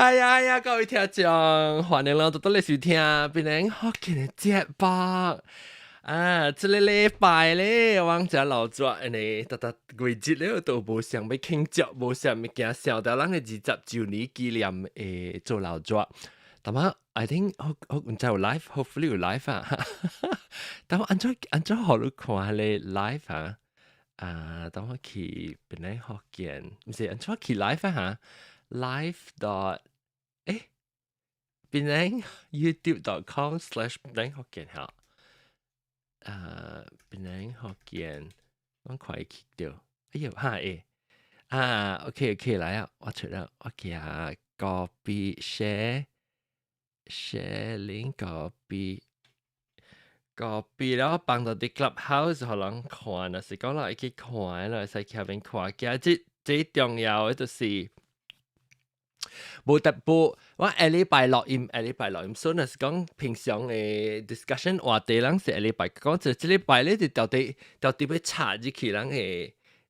係啊係啊，各位聽眾，歡迎來到倒來收聽檳城福建的節目。啊，這个禮拜咧，我遮老做，因為逐逐月節咧都無想欲慶祝，無啥物件，想著咱的20週年紀念會做老做。但係 I think 我毋知有 live，hopefully 有 live 啊。但我按怎按怎予你看彼个 live 啊？啊，等我去檳城福建，毋是按怎去 live 啊？live dot 欸，檳城 youtube.com/檳城福建哈。啊，檳城福建，我看會去著。哎喲，哈欸，啊，OK OK 來啊，我出了，我寄 copy share share link copy copy 了，放到佇 Clubhouse 予人看，若是講人會去看，會使去遐邊看。今日最重要的就是無特無，我下禮拜錄音，下禮拜錄音，所以若是講平常的 discussion 話題，咱是下禮拜講，就這禮拜咧就到底到底欲插入去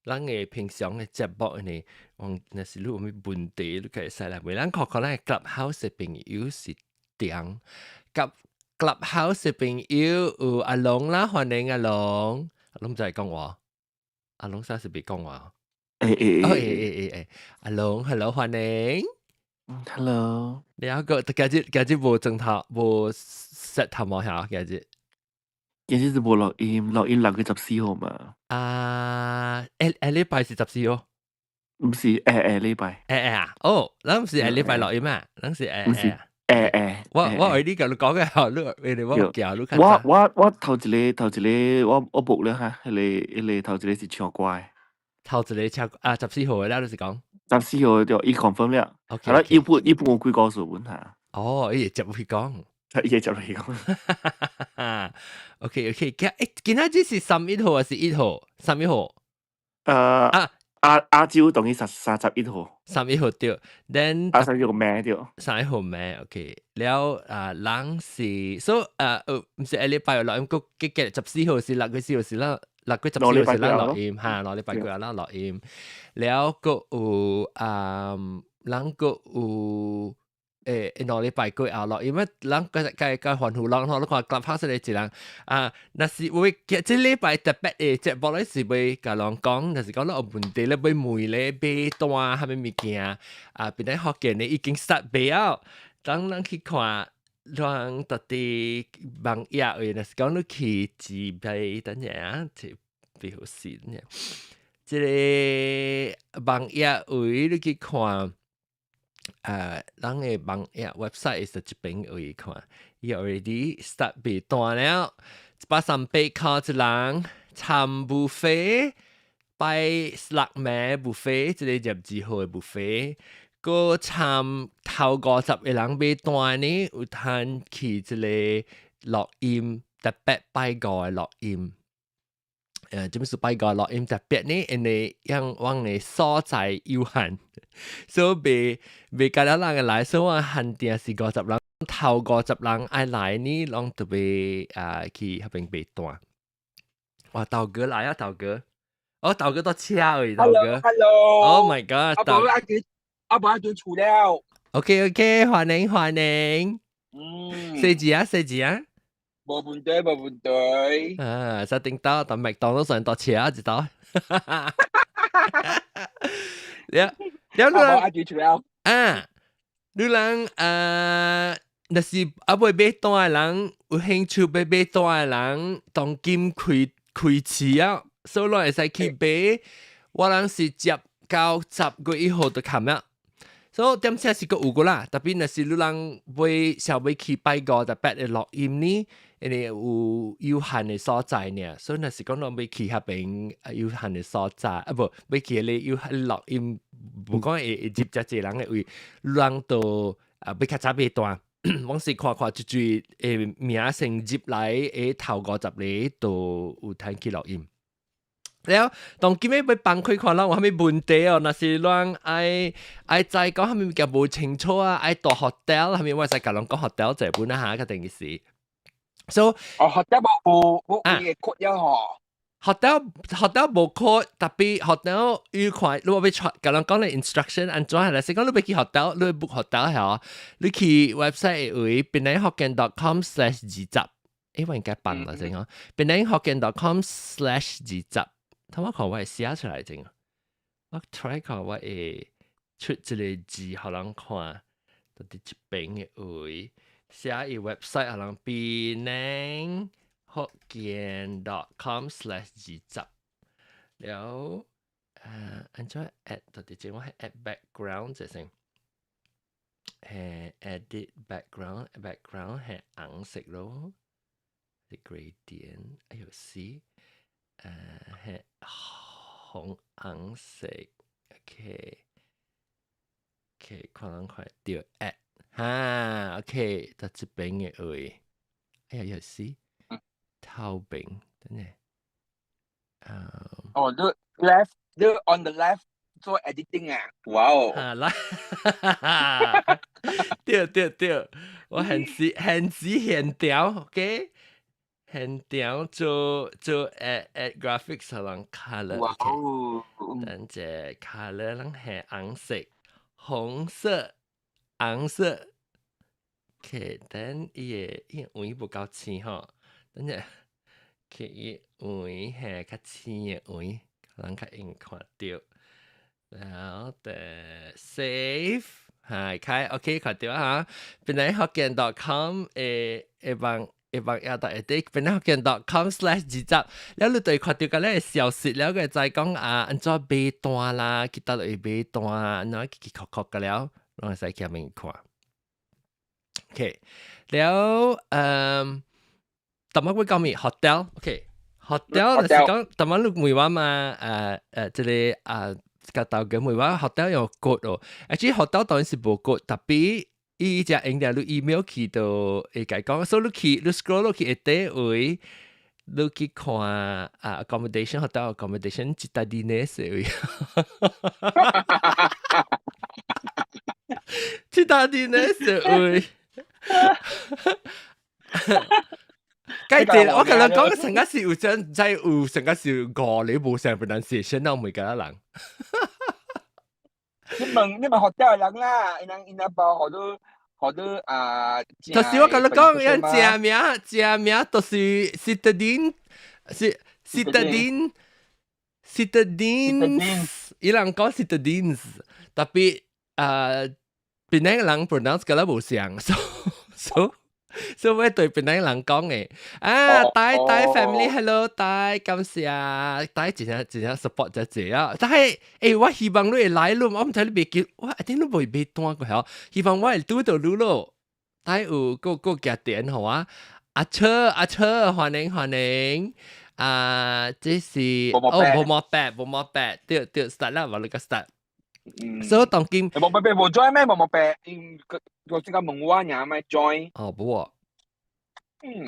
咱的平常的節目呢？我若是你有啥問題，你可會使來問。咱看看咱的 Clubhouse 的朋友是點？佮 Clubhouse 的朋友有阿龍啦，歡迎阿龍。阿龍在講話，阿龍啥時欲講話？欸欸哦欸欸欸欸，阿龍，hello，歡迎。 Hello。你阿個今日今日無妝頭，無 set 頭毛嚇，今日。今日是無錄音，錄音6月14號嘛。啊，下下禮拜是十四號。毋是，下下禮拜。欸欸啊，哦，咱毋是下禮拜錄音啊，咱是下毋是下。下下。我為你共你講嘅，你你我驚你較我我我頭一个頭一个我我報了哈，彼个頭一个是唱歌的。頭一个唱啊，十四號的啦，就是講。十四號就伊 confirm 了。 OK。係啦，伊本伊本有幾個數本嚇。哦，伊會接入去講。伊會接入去講。 OK OK，今欸今仔日是31號還是一號？三一號。啊亞亞洲等於十31號。三一號對，then 啊，31號暝對。三一號暝，OK。了啊，人是所以啊，毋是下禮拜錄音，閣結結十四號是6月4號是啦，6月14號是咱錄音，哈，2禮拜過後咱錄音。了閣有啊，人閣有。欸，2禮拜過後錄音，人個個個歡呼人吼，你看 Clubhouse 咧一人啊，若是有這禮拜特別的節目咧，是欲共人講，若是講你有問題咧，欲問咧，買單啥物物件啊，檳城福建咧已經 start 賣了，當咱去看，咱到底網頁位，若是講你去自備，等下啊，這表示呢，這个網頁位你去看。咱的網頁 website 是這邊位看，伊 already start 賣單了，138塊一人，參 buffet，拜六暝 buffet，這个22號的 buffet，閣參頭50個人買單呢，有通去這个錄音，特別拜五的錄音。這物是拜五錄音特別呢，因為因阮的所在有限，所以袂袂夠了人來，所以我限定是五十人，頭五十人愛來呢，攏特別啊去彼邊買單。哇，豆哥來啊，豆哥！哦，豆哥到車而已，豆哥。 Hello。 Oh my god！阿伯阿娟，阿伯阿娟出了。 OK OK，歡迎歡迎。四字啊，四字啊。無問題，無問題。啊，實頂到，但麥當勞上到車一道。了了，你阿娟出了。啊，你人啊，若是猶未買單的人，有興趣欲買單的人，當今開開始啊，所以攏會使去買。我人是接到10月1號就冚啦。所以點車是閣有個啦，特別若是你人買想欲去拜五特別的錄音呢，因為有有限的所在呢，所以若是講咱欲去彼邊有限的所在，啊無欲去彼个有限錄音，無講會會入遮濟人的位，人都啊欲較早買單。我是看看一水的名先入來的頭50個都有通去錄音。了，當今日欲放開看，咱有啥物問題哦？若是咱愛愛知講啥物物件無清楚啊，愛住 hotel，啥物我會使共人講 hotel 這本啊嚇，較定是。So，哦，hotel 無無無有個 code 了吼。Hotel 無 code，tapi hotel 預看，你欲出，共人講咧 instruction 按怎係啦？是講你欲去 hotel，你 book hotel 係你去 website 位 penanghokkien.com/20，我應該放啦先哦，penanghokkien.com/20，頭我看我會寫出來先，我 try 看我會出這個字，予人看，到底這邊的位寫伊 website 予人 penanghokkien.com/20，了按怎 add 到底這我係 add background 這先，edit background，background 係紅色咯，啲 gradient，哎呦死，係紅紅色，OK，OK，看人看著 add，哈，OK，到這邊的位，哎呀又死。頭邊，等陣，哦，你 left，你 on the left 做 editing 啊？哇哦！啊來，對對對，我現時現時現調，OK，現調做做 add graphics 可能 color，哇哦！等陣 color 攏係紅色、紅色、紅色，OK，等伊個伊個位無夠淺吼。等陣，去伊位係較淺的位，可能較容易看著。然後的 save 係開 OK 看著哈。penanghokkien.com 會網會網頁會佇 penanghokkien.com/20，了你對看著個咧消息了，個知講啊，按怎買單啦，去佗落去買單，按怎去去確確個了，攏會使去面看。OK，了頭仔我講咩？Hotel，OK，hotel 就是講，頭仔你問我嘛，這個啊，甲豆嘅問我 hotel 有 code 哦，actually hotel 當然是無 code，tapi 伊只用著你 email 去就會共講，所以你去你 scroll 落去下底位，你去看啊 accommodation hotel accommodation Citadines 位，Citadines 位。計啲，我同你講，成家是有真真有成家是五你無上 pronunciation，我每個人。你問學校的人啦，𪜶包好多好多啊。就是我共你講，𪜶正名正名就是 Citadine，是 Citadine Citadines，伊人講 Citadines，tapi 啊，檳城人 pronounce 敢若無像，so 我對檳城人講的啊，大大 family，hello 大，感謝大真正真正 support 這濟啊！但係我希望你會來咯，我毋知你袂記，我一定你袂買單過曉，希望我會拄著你咯。但有閣閣寄電予我，阿車阿車，歡迎歡迎啊！這是哦，無毛白無毛白，對對，start 啦，我你個 start。所以當今無毛白無 join 咩？無毛白，因個這個問我爾咪 join。哦，無。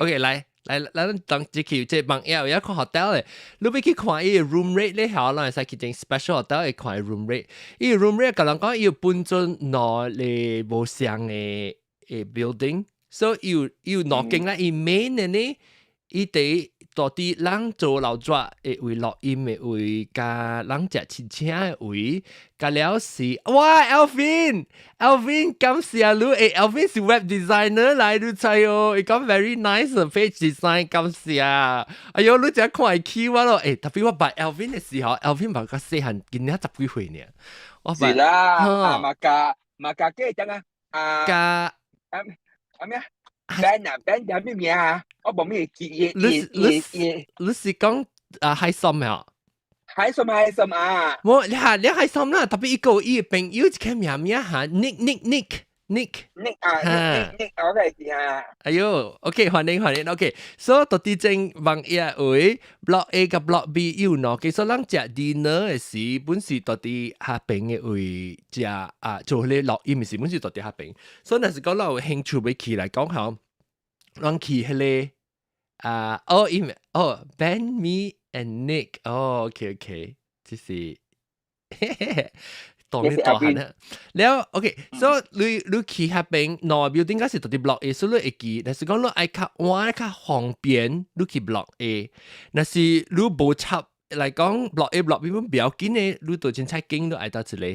OK，來來，咱當這去這網頁有一個 hotel 咧，你欲去看伊 room rate 咧，嗬，咱會使去間 special hotel 會看 room rate。伊 room rate 共人講伊有分做兩个無相的 building，所以有有兩間啦，伊 main 的呢，伊佇到底人做老紙的位錄音的位，佮人食親請的位，佮了是哇，Alvin，Alvin 感謝你，Alvin 是 web designer 來，你知哦，伊講 very nice page design，感謝。哎喲，你真看會起我咯，tapi 我捌 Alvin 的時候，Alvin 捌較細漢，今年十幾歲呢。我是啦，啊馬加馬加幾等啊？啊加啊啊咩啊？Ben 啊，Ben 叫咩名啊？我無咩記憶。你你你是講啊海參啊？海參海參啊！無你係你海參啦，tapi 伊個伊朋友一個名名哈，Nick Nick Nick Nick Nick 啊，Nick Nick OK 啊。哎喲，OK 歡迎歡迎，OK。所以到底正網頁位 Block A 佮 Block B 有喏，其實咱食 dinner 的時，本是到佇下邊的位食啊，做彼個錄音時，本是到佇下邊。所以若是講咱有興趣欲去來講吼，咱去彼個啊，哦，因為哦，Ben me and Nick，哦，OK OK，這是。當你大漢啊。了，OK，so 你去彼邊兩 building 該是佇 block A，所以你會記，若是講你愛較換較方便，你去 block A。若是你無插來講 block A block B 本比較緊的，你就凊彩經都愛到一個。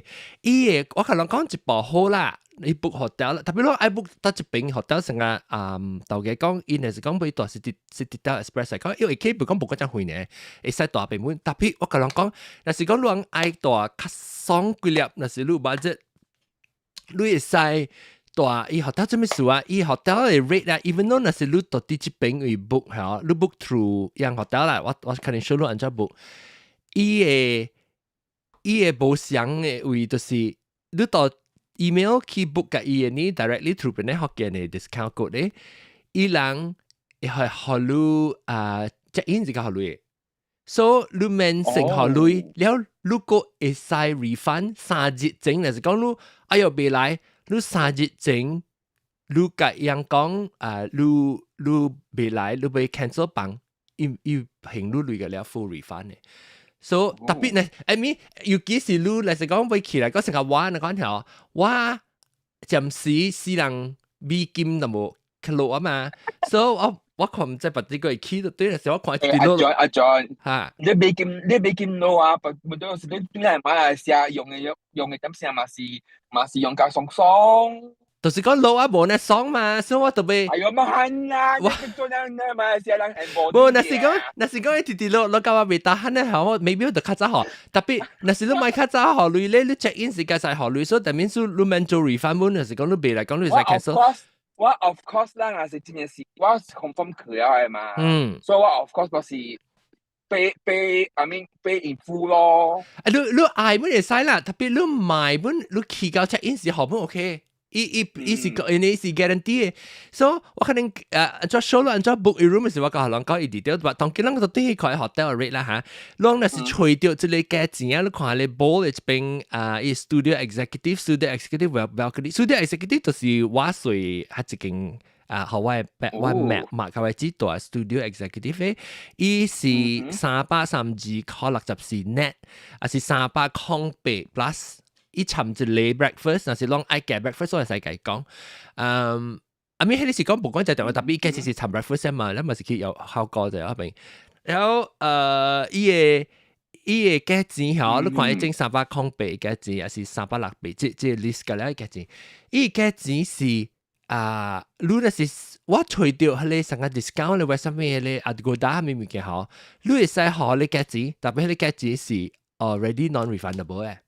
伊個我可能講一部好啦，你 book hotel 啦，特別你愛 book 到一邊 hotel 成個啊，頭家講，伊若是講欲蹛 Citadel Express 來講，因為起不講無嗰種貴呢，會使蹛邊本。特別我共人講，若是講你愛蹛較爽幾粒，若是你 budget，你會使蹛伊 hotel 做咩事啊？伊 hotel 的 rate 啊，even though 若是你到佇這邊位 book 嚇，你 book through 樣 hotel 啦，我肯定 show 你按怎 book，伊個無相的位就是你到 email 去 book 甲伊的呢，directly through 邊咧福建的 discount code 咧，伊人會予你啊 check in 是較予你的，so 你免先予鐳，了你閣會使 refund 3日前，若是講你哎喲袂來，你三日前你共伊人講啊，你袂來，你欲 cancel 房，伊還你鐳個了 full refund 的。So 特別呢，I mean，尤其是你，若是講欲去來講成個我那講條，我暫時死人美金都無較落啊嘛，so 我看毋知別這個會起就對啦，是我看一阿 John 阿 John，哈，你美金落啊，不不都是你本來馬來西亞用的點聲嘛是用較爽爽。就是講落啊無呢爽嘛，所以我特別。哎喲，嘛漢啦，你做那那馬來西亞人係無。無，若是講直直落落到我袂 tahan 咧，吼，我 maybe 我就較早予，特別若是你買較早予鐳咧，你 check in 時間使予鐳，所以代表說你免做 refund，若是講你袂來講你會使 cancel。我 of course 啦，若是真正是我是 confirm 去了的嘛，所以我 of course 我是 pay I mean pay in full 咯。啊，你愛本會使啦，特別你買本你去到 check in 時予本 OK。伊是個，因為是 guarantee 的，所以我可能按怎 show 咯，按怎 book room 時，我共人講伊 detail，當今咱個對去看 hotel rate 啦嚇，攏若是揣著這個價錢啊，你看咧 bowl 的這邊啊，伊 studio executive，studio executive balcony，studio executive 就是我睡彼一間啊，予我買買較為只大 studio executive 的，伊是332塊64 net，還是308 plus。伊摻一個 breakfast，若是攏愛加 breakfast，我會使共伊講。嗯，啊咪彼個是講無講就電話，特別伊其實是摻 breakfast 嘛，咱嘛是去有效果就彼邊。然後伊個價錢吼，你看伊整308價錢，還是360，這 list 個了價錢。伊價錢是啊，你若是我揣著彼個啥個 discount 咧，為啥物咧 Agoda 啥物物件吼，你會使予彼個價錢，特別彼個價錢是 already non-refundable 的。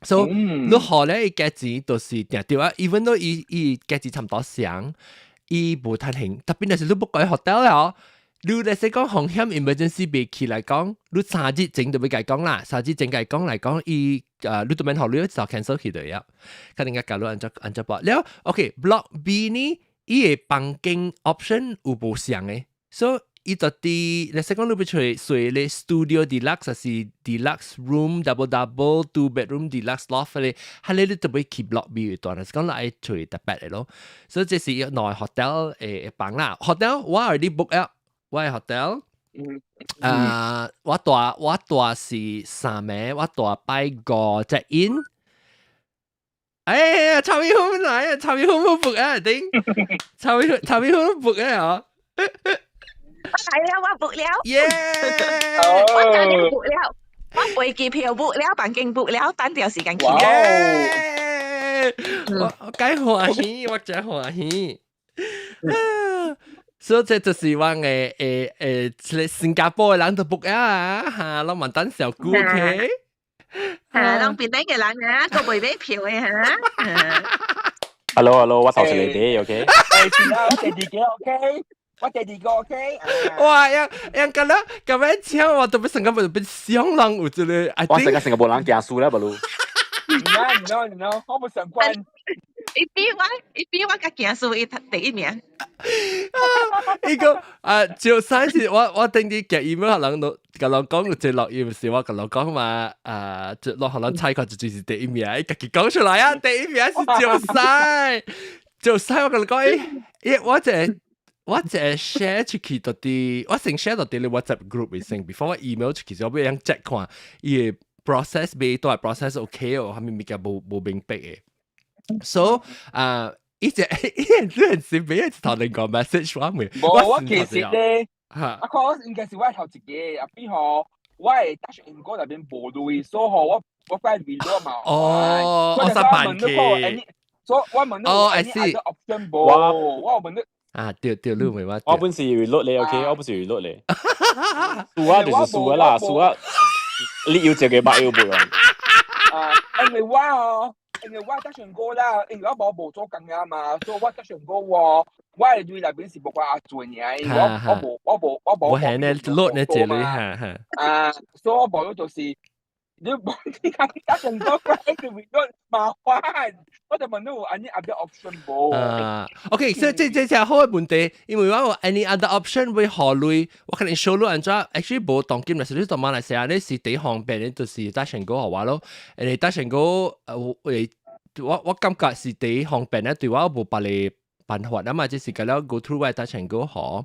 所以你予咧伊價錢就是定著啊，even though 伊價錢差毋多相，伊無趁還。特別若是你 book 個 hotel 了，你若是講風險 emergency 袂去來講，你三日前就欲共伊講啦，三日前共伊講來講，伊你都免予鐳就 cancel 去就了。可能共教你按怎按怎 book。了，OK，block B 呢，伊個房間 option 有無相的，所以伊就佇，若是講你欲揣睡咧 studio deluxe 還是 deluxe room double double two bedroom deluxe loft 咧，彼個你就欲去 block B 段，若是講你愛揣特別的咯。所以這是兩 hotel 的房啦，hotel 我 already book 了，我的 hotel。啊，我蹛是三暝，我蹛拜五 check in。哎呀，蔡美芬來啊！蔡美芬 book 啊，頂，蔡美芬 book 啊，哦。係啊，我 book 了。耶！我今日 book 了，我飛機票 book 了，房間 book 了，等著時間去。我該歡喜，我真歡喜。所以這就是我的這個新加坡的人都 book 啊，哈，攏嘛等小顧 OK。嚇，攏邊頂嘅人啊，閣袂買票的哈。 Hello hello，我頭先嚟啲，OK。誒，我第二個 OK。我第二個 OK。哇，樣樣咁樣咁樣搶我，特別成個變相人有這個，我成個新加坡人驚輸啦，不如。 No no no，我不想關。伊比我較驚輸，伊第一名。伊個啊，就上次我頂啲夾 email 人都共人講有這錄音是我共人講嘛，啊，就落予人猜看就是第一名，伊家己講出來啊，第一名是就賽，就賽我共你講，欸，我這 share 出去到底，我先 share 到佇咧 WhatsApp group 先，before 我 email 出去，我欲樣 check 看伊個 process 未都係 process OK 哦，係咪物件無無明白嘅？So 啊，伊隻伊陣時俾一頭兩個 message 我未，無我其實咧，啊看我應該是我頭一個，啊變吼，我係大學英國那邊無鐳，所以吼我我 reload 嘛。哦，我十辦去。所以我問你哦，I see。 option 無？我問你。啊，對對，你明我。我本是 reload 你，OK，我本是 reload 你。輸啊就是輸啊啦，輸啊，你要這個捌要無用。啊，因為我哦，因為我得上過啦，因為我無無做工啊嘛，所以我得上過我，我的鐳內邊是無掛阿準嘅，我我無我無我無。我係呢 load 呢這裡哈哈。啊，所以我無就是。你無你講得上過一直 reload 麻煩，我就問你有 any other option 無？啊，OK，所以這這這好嘅問題，因為我有 any other option 會何類？我可能 show 你按怎，actually 無當今，但是你到馬來西亞你是第方便，你就是搭成個話咯，誒，搭成個誒，我我感覺是第方便咧，對我無別個辦法啊嘛，就是個了 go through 我搭成個好。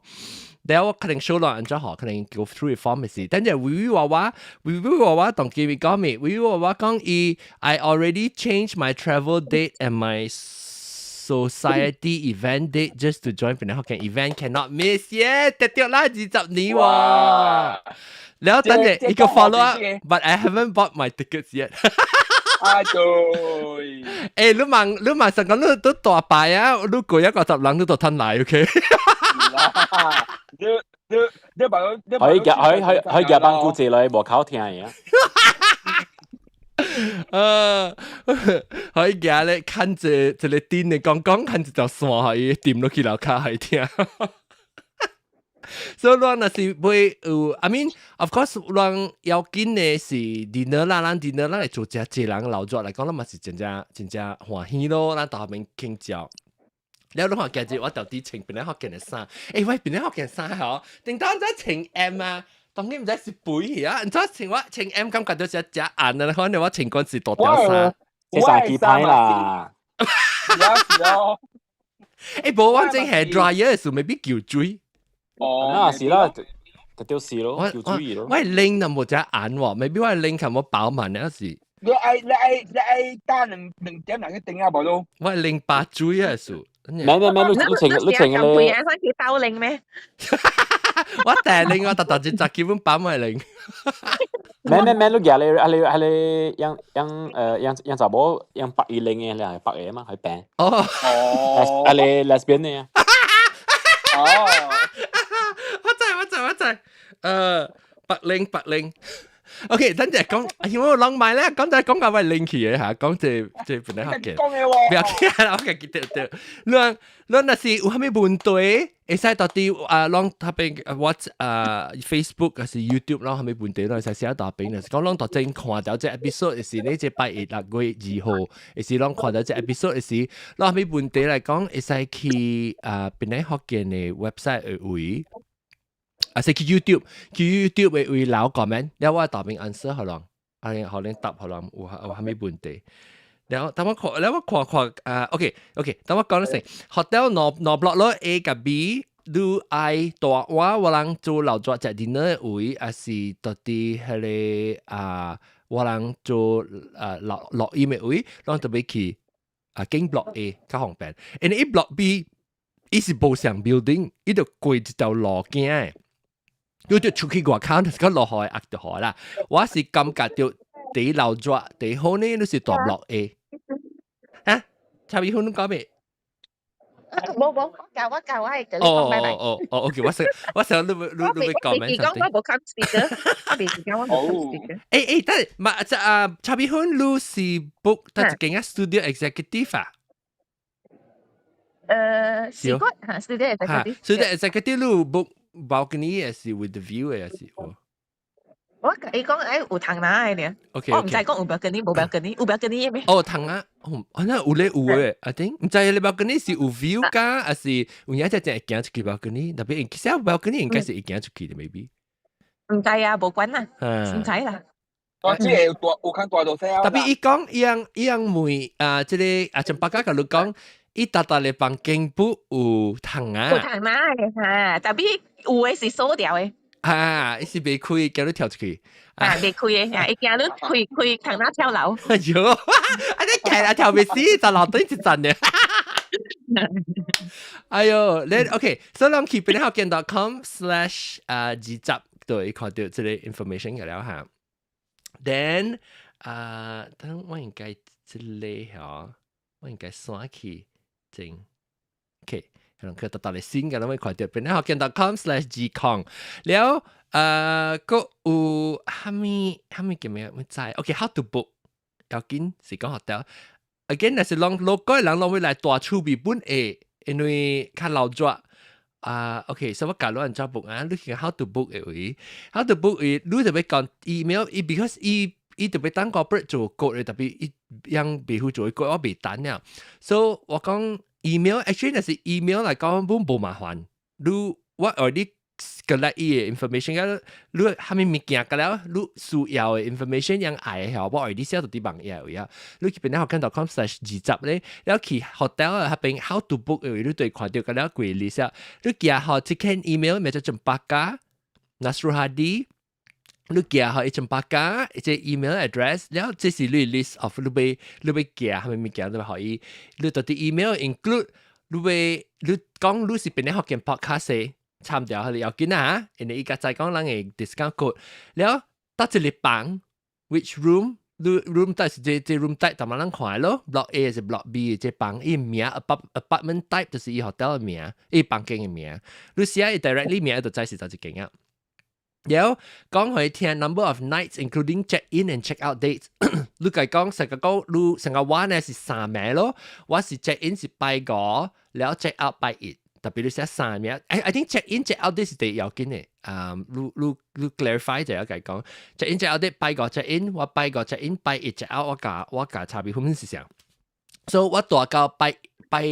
然後我可能 show 落按怎好，可能 go through form 是，但係維維娃娃，維維娃娃當今講咩？維維娃娃講伊，I already changed my travel date and my society event date just to join 檳城福建 event cannot miss 耶！得掉啦20年喎。然後等陣一個 follow up，but I haven't bought my tickets yet。啊對。誒，你問你問實講你都大牌啊，你過一個十人你都吞來，OK？你你你把你可以夾可以可以可以夾班古字來無口聽嘅。可以夾咧，看這一個電的講講，看一條線可以掂落去樓跤可以聽。所以咱若是買有，I mean of course，咱要緊的是 dinner 啦，咱 dinner 咱會做誠濟人留作來講，咱嘛是真正真正歡喜咯，咱到後面傾照。了你看今日我到底穿檳城福建的衫，欸，我檳城福建衫吼，頂當在穿 M 啊，當然毋知是肥去啊，毋知穿我穿 M 感覺就是誠暗啊，可能我穿慣是大條衫，這三幾歹啦。是啊是啊。欸，無我整 hair dryer 的時 maybe 叫水。哦，那是啦，就就是咯，叫水咯。我領就無遮暗喎，maybe 我領較無飽滿啊是。你愛你愛你愛打兩兩點兩個頂啊，無咯？我領八水啊是。咩咩咩，你你穿你穿個咧？翻去兜領咩？我第領我特特一集基本飽埋領。咩咩咩，你夾你啊你啊你養養誒養養查某養白衣領嘅，你係白嘅嘛，係病。哦。哦。啊你 lesbian 嘅啊？哦。我知我知我知，白領白領。OK，等陣講，因為我諗埋咧，講就講到位領去嘅嚇，講這這檳城福建。講嘅喎。不要緊，我記得對。你你若是有啥物問題，會使到佇啊，攏特別 what 啊 Facebook 還是 YouTube 攏啥物問題，攏會使寫大邊，就是講攏到真看到這 episode 是呢這拜一6月2號，會是攏看到這 episode 是，攏啥物問題來講，會使去啊檳城福建的 website 的位。啊，是去 YouTube，去 YouTube 的位留 comment，了我大邊 answer 予人，啊，予恁答予人有有啥物問題。然後等我看，然後我看看啊，OK OK，等我講咗先。hotel 兩兩 block 咯，A 佮 B，你愛大碗我人做老做食 dinner 的位，還是到底彼個啊，我人做啊落落音的位，攏特別去啊經 block A 較方便。因為 block B 伊是無相 building，伊就過一條路行的。你就出去外口，就是講落雨壓就好啦。我是感覺到第老熱第好呢，你是大 block A。啊，插伊芬你講咩？冇冇，教我教我係同你講拜拜。哦哦哦，OK，我想我想你你你會講咩？我未講我冇看 speaker，我未講我冇看 speaker。誒誒，但係嘛，這啊，插伊芬你是 book 得一間啊 studio executive 啊？是個嚇 studio executive。 studio executive 你 book balcony 還是 with the view 還是？我伊講誒有窗仔的爾。 OK。我毋知講有 balcony 無 balcony，有 balcony 咩？哦，窗仔，哦，啊那有咧有誒，I think 毋知你 balcony 是有 view 㗎，還是有影只只會行出去 balcony？特別其實 balcony 應該是會行出去的，maybe。毋知啊，無管啦，毋知啦。我這個有大有看大多細啊。特別伊講伊樣伊樣問啊，這個啊，陳百家共你講，伊逐逐個房間不有窗仔。有窗仔的嚇，特別有的是鎖掉的。啊，伊是袂開，驚你跳出去。啊，袂開的，啊，伊驚你開開，從那跳樓。哎喲，啊你驚啊跳袂死，就樓頂一陣嘅。哎喲，你 OK，所以咱去 penanghokkien.com/ 20對看到這個 information 嘅了嚇。Then 啊，等我應該這個嗬，我應該刪去整，OK。可能佢特特嚟先嘅，咱會看到 penanghokkien.com/gkong 了，閣有蝦米蝦米叫咩？我知，OK，how to book 要緊是講 hotel。Again，若是攏 local 人攏會來大厝邊本會，因為較老熱。啊，OK，所以我教你按怎 book 啊，你去 how to book 的位，how to book 位，你就欲講 email，伊 because 伊伊特別等 corporate 做 quote 特別伊樣別戶做 quote，我袂等了。所以我講 email，actually 若是 email 來講，本無麻煩。你我 already collect 伊的 information 啊，你蝦米物件個了，你需要的 information 樣愛的，我 already 寫到佇網頁位啊。你去 penanghokkien.com/20咧，了去 hotel 彼邊 how to book 的位，你對看到個了規 list 啊。你寄予這間 email 名叫 Cempaka Nasrul Hadi，你寄予伊 Cempaka 這 email address，了這是你 list of 你欲你欲寄蝦米物件，你予伊，你到佇 email include 你欲你講你是檳城福建 podcast 的。參掉佢哋要緊啊，因為伊家再講人的 discount code，了佗一個房，which room，你 room type 是這這 room type，逐擺咱看咯，block A 是 block B 這房，伊名 apartment type 就是伊 hotel 的名，伊房間的名，你寫伊 directly 名就知是佗一間啊。然後講予伊聽 number of nights including check in and check out dates，你共伊講成個講你成個我呢是三暝咯，我是 check in 是拜五，了 check out 拜一。特別你寫三暝，I think check in check out 啲是第要緊的，啊，你你你 clarify 就要共伊講 check in check out 啲拜五 check in，我拜五 check in，拜一 check out，我共我共差別分是啥？所以我蹛到拜拜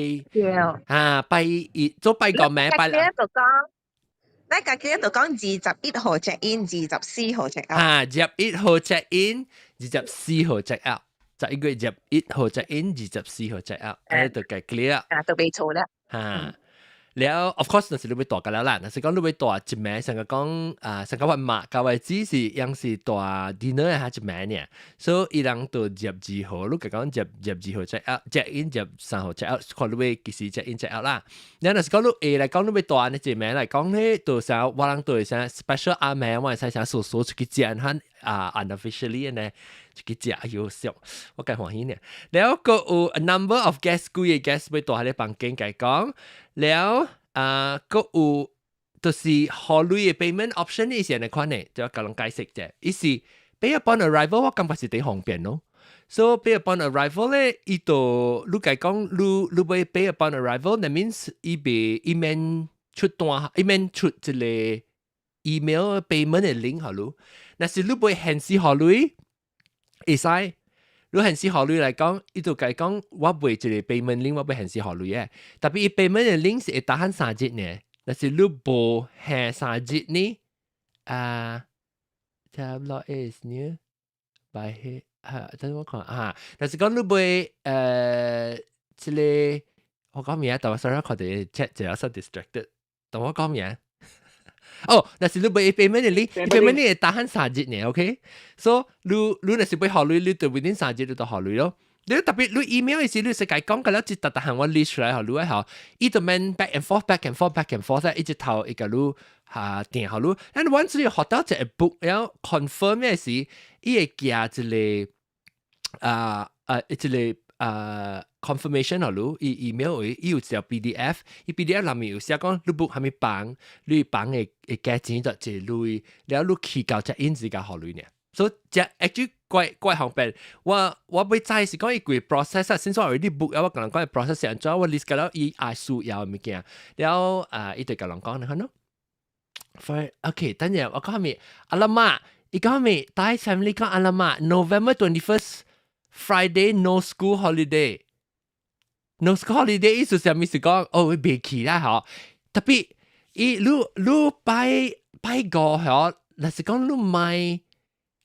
啊拜一做拜五暝拜。就講，你家己就講21號 check in，24號 check out。啊，21號 check in，24號 check out。11月21號 check in，24號 check out，誒就計 clear。啊，都袂錯啦。嚇。了，of course，若是你欲蹛個了啦，若是講你欲蹛一暝，上個講啊，上個我媽較為只是樣是蹛 dinner 下一暝爾，所以伊人就22號，你講22號 check out，check in 23號 check out，看你欲幾時 check in check out 啦。然後若是講你下來講你欲蹛呢一暝來講咧，就啥我人對啥 special 暗暝，我會使啥數數出去食，哈啊 unofficially 呢。出去食，哎喲，笑，我較歡喜呢。了閣有 a number of guests，幾個 guest 欲蹛彼個房間共伊講，了啊，閣有就是予鐳的 payment option 呢是按呢款的，就要共人解釋者。伊是 pay upon arrival，我感覺是第方便咯。So pay upon arrival 咧，伊就你共伊講，你你欲 pay upon arrival，that means 伊袂伊免出單，伊免出一個 email payment 的 link 予你。若是你欲現時予鐳，會使。你現時予鐳來講，伊就共伊講，我袂一個 payment link，我欲現時予鐳的。特別伊 payment 的 link 是會 tahan 3日呢。若是你無還三日呢，啊，tablet is new by he 啊，等我看啊，若是講你欲這個我講咩啊？但我 sorry，我看到 chat 就有些 distracted。等我講咩？哦，若是你欲 payment 的 link，payment 你會 tahan 三日呢，OK？So 你你若是欲予鐳，你就 within 三日你就予鐳咯。你特別你 email 的時，你是共伊講個了，一逐逐項我 list 出來予你吼，伊就免 back and forth back and forth back and forth 一直頭一個你嚇訂予你。and once 你學到一個 book 了 confirm 的時，伊會寄一個啊啊一個啊 confirmation 予你，伊 email 會伊有一條 PDF，伊 PDF 內面有寫講你 book 啥物房，你房的的價錢就一鐳，了你去到 check in 時共予鐳呢。所以這 actually 怪怪方便。我我欲知是講伊規 process 啊，先說 already book 我共人講伊 process 是按怎，我 list 個了伊愛需要的物件，了啊，伊就共人講你看咯。For OK，等陣我講咩？Alamak，伊講咩？帶 family 講 alamak November 21st Friday no school holiday。No school holiday 意思是啥物？是講哦，袂去啦嗬。特別伊你你拜拜五嗬，若是講你買。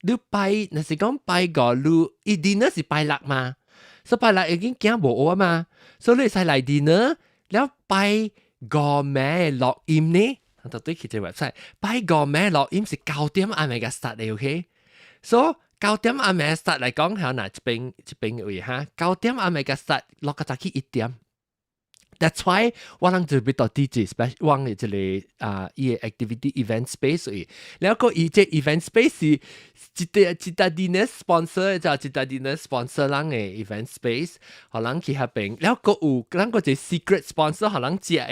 你拜，若是講拜五，你伊 dinner 是拜六嘛，所以拜六已經驚無學啊嘛，所以你會使來 dinner，了拜五暝落音呢，就對去這 website，拜個咩錄音是9點暗暝嘅 start 嘅，OK？So 9點暗暝 start 嚟講，係嗱，這邊這邊位哈，九點暗暝嘅 start 落個早起1點。That's why 我人就欲到佇這 special 往的這个啊，伊个 activity event space 位，了個伊這 event space 是一個 Citadines sponsor 就 Citadines sponsor 人的 event space，予人去彼邊，了閣有咱個一個 secret sponsor，予人食的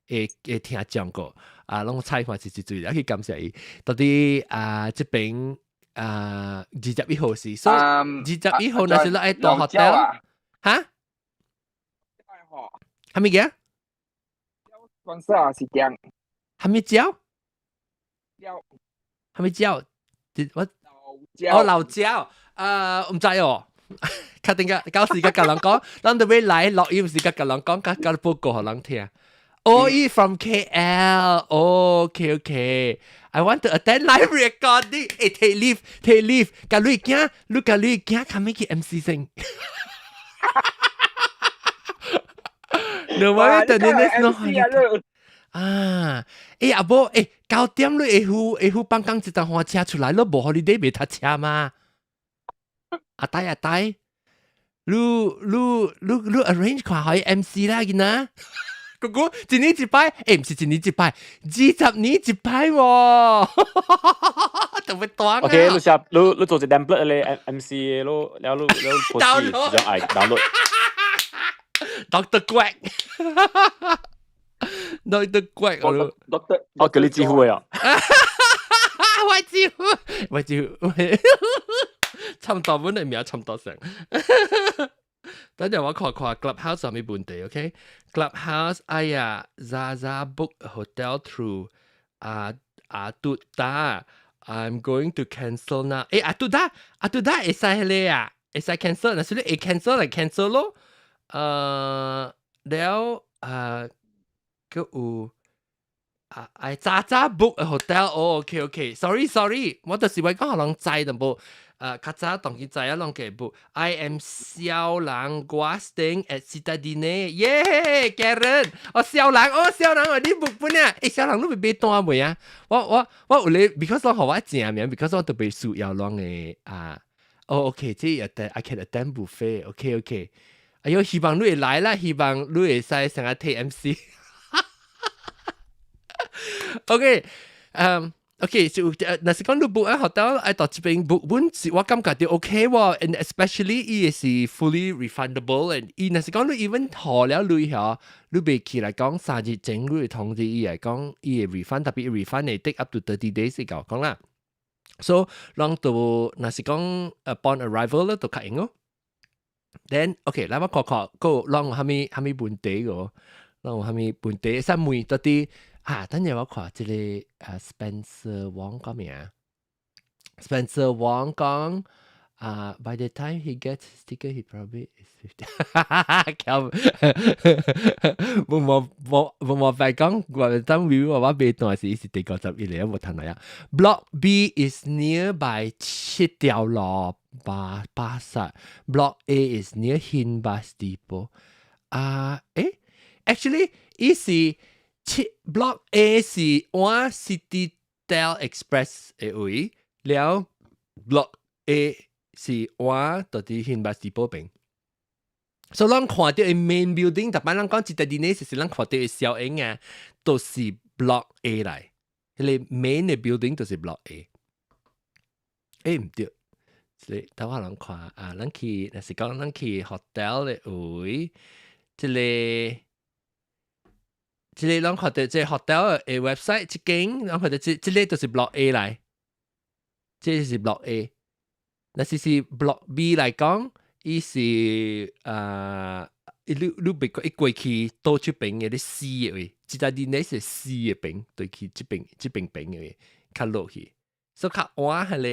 會會聽講過，啊，攏猜看是一對，去感謝伊。到底啊，這邊啊，21號是，所以21號若是咱愛住 hotel，哈？啥物嘅？ sponsor 是點？啥物椒？椒？啥物椒？我哦老椒，毋知哦。確定個，到時共人講，咱都欲來錄音時，共人講，共共報告予人聽。Oh, he from KL. Okay, okay. I want to attend live recording. 欸，take leave, take leave. 共你囝，你共你囝，較欲去 MC 先。No, 我等你呢？啊，欸阿母，欸9點你會赴會赴放工一陣換車出來，你無 holiday 袂讀車嗎？阿呆阿呆，你你你你 arrange 看予 MC 啦，囡仔。哥哥，一年一擺，欸，毋是一年一擺，20年一擺喎，特別短啊。 OK，你寫你你做一 template 咧 MC 你了你你 post 是種愛 download。 Doctor Quack，Doctor Quack， Doctor，我叫你支付的哦。我支付，我支付，差唔多，本來名差唔多成。等陣我看看 Clubhouse 有咩問題，OK？Clubhouse，哎呀，Zaza book hotel through 阿阿杜達，I'm going to cancel now。欸，阿杜達，阿杜達會使咧啊？會使 cancel，若是你會 cancel 來 cancel 咯。了啊，閣有啊，愛早早 book a hotel，哦，OK OK，sorry sorry，我就是話講予人知淡薄，較早當佢知啊，攏計 book。I am 小人，我 staying at Citadines，耶，Karen，哦，小人，哦，小人，哦，你 book 本啊？欸，小人你欲買單未啊？我我我有咧，because 我予我正名，because 我特別需要攏的啊。哦，OK，這個 I can attend buffet，OK OK。哎喲，希望你會來啦，希望你會使成日睇 MC。OK，嗯，OK，就若是講你 book 啊 hotel 愛到這邊 book 本是我感覺就 OK 喎，and especially 伊是 fully refundable，and 伊若是講你 even 付了鐳嗬，你袂去來講3日前你會通知伊來講伊會 refund，特別 refund 會 take up to 30 days 講講啦。So，攏都若是講 upon arrival 咧，就較用哦。Then OK，來我看看，閣攏有啥物啥物問題個？攏有啥物問題？使問到底啊？等陣我看這個Spencer Wong 講名，Spencer Wong 講啊，by the time he gets sticker, he probably is 50。無無無無無白講，我當我我買單時是第51個，無趁來啊。Block B is nearby 七條路巴巴士，Block A is near Hin Bus Depot。啊，欸，actually，伊是七 Block A 是往 Cititel Express 的位，了 Block A 是往到佇 Hin Bus Depot 邊。所以咱看著的 main building，逐擺咱講 Citadines 是咱看著的小影啊，都是 Block A 來，彼个 main 的 building 就是 Block A。欸，毋對，這个等我人看啊，咱去若是講咱去 hotel 的位，這个這个咱看著這 hotel 的 website 這間，咱看著這這个就是 Block A 來，這是 Block A。若是是 Block B 來講，伊是啊，伊你你別過伊過去倒這邊的咧 C 的位，Citadines 是 C 的邊，對去這邊這邊邊的位，較落去，所以較晚彼个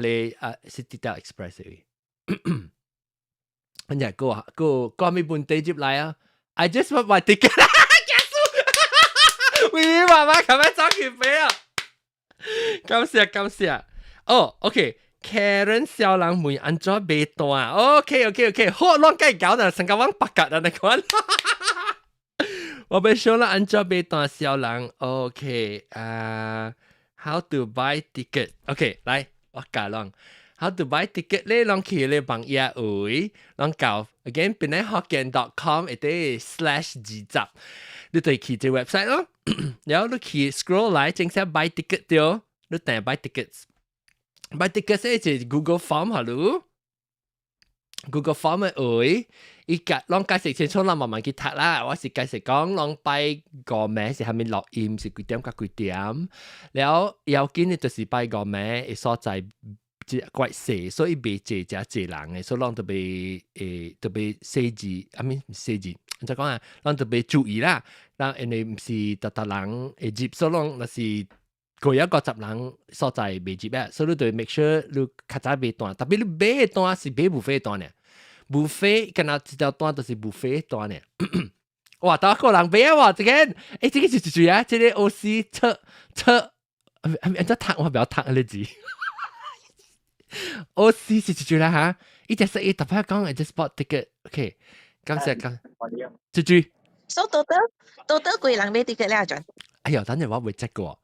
彼个啊，Cititel Express 的位。跟住閣閣閣啥物問題入來啊？I just want my ticket。結束，密密麻麻，琴日走去飛啊！感謝感謝。哦，OK。Karen 小人問按怎買單？OK OK OK，好，攏計搞啦，成個往白鴿啦，你看。我欲 show 啦，按怎買單痟人。OK 啊，how to buy ticket？OK，來，我教人。How to buy ticket 咧，攏去咧網頁位，攏到 again 邊咧福建 .com 一啲 /20，你就去這 website 咯，然後你去 scroll 來，正式 buy ticket 對，你訂 buy tickets。buy tickets 咧是 Google Form 哈囉，Google Form 嘅位，伊解攏解釋清楚，咱慢慢去讀啦。我是解釋講，攏拜五暝是蝦米錄音，是幾點到幾點，了要緊的就是拜五暝的所在。這怪細，所以袂濟遮濟人的，所以攏特別特別細緻，啊咪細緻，按怎講啊？攏特別注意啦。咱因為毋是逐逐人會入，所以攏若是過一個十人所在袂入啊，所以你就 make sure 你較早買單，特別你買的單是買 buffet 單呢，buffet 敢若這條單就是 buffet 單呢。哇，多個人買啊！這個，這個是一句啊，這個 OC 測測，按怎讀我不曉讀那個字。OC 是一句啦哈，伊隻是伊特別講，just bought ticket，OK，感謝講，一句。所以到底到底幾人買 ticket 咧？阿俊？哎呦，等陣我未 check 過。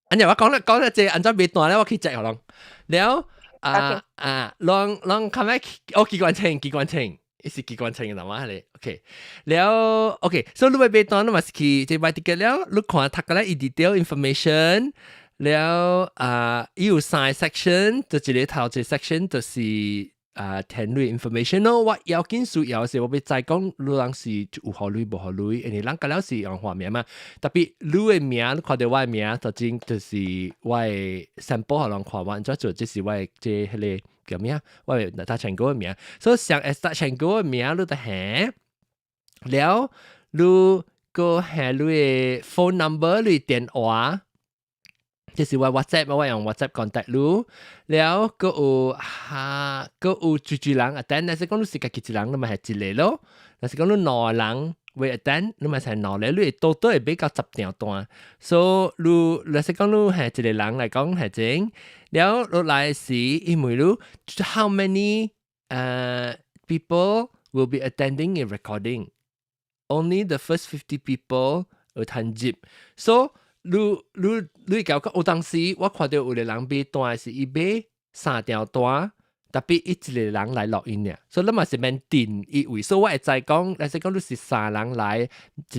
等陣我講啦講啦，這按怎買單咧，我去 check 予攏。了啊啊，攏攏較尾，哦，機關槍，機關槍，伊是機關槍的嘛？係 OK。了，OK，所以你欲買單，你嘛是去這買 ticket 了，你看讀個咧伊 detail information。了啊，伊有三個 section，就一個頭一個 section 就是啊填入 information 咯。我要緊需要是，我欲知講你人是有予鐳無予鐳，因為人個了是用畫面嘛。特別你的名，你看著我的名，就真就是我的 sample 予人看，我按怎做，這是我的這彼個叫咩啊？我的大成哥的名，所以上大成哥的名你就還了，你閣還你的 phone number，你電話。這是我 WhatsApp，我用 WhatsApp contact 你，了閣有哈，閣有幾幾人 attend，若是講你是家己一人，你咪係一個咯；若是講你兩個人會 attend，你咪係兩個，你會多多會買到10張單。所以你若是講你係一個人來講係真，了落來時因為你 how many people will be attending a recording? Only the first 50 people 會通入，所以你你你講講有當時我看著有個人買單是伊買三張單，特別伊一個人來錄音爾，所以你嘛是免訂一位，所以我會知講，若是講你是三人來，一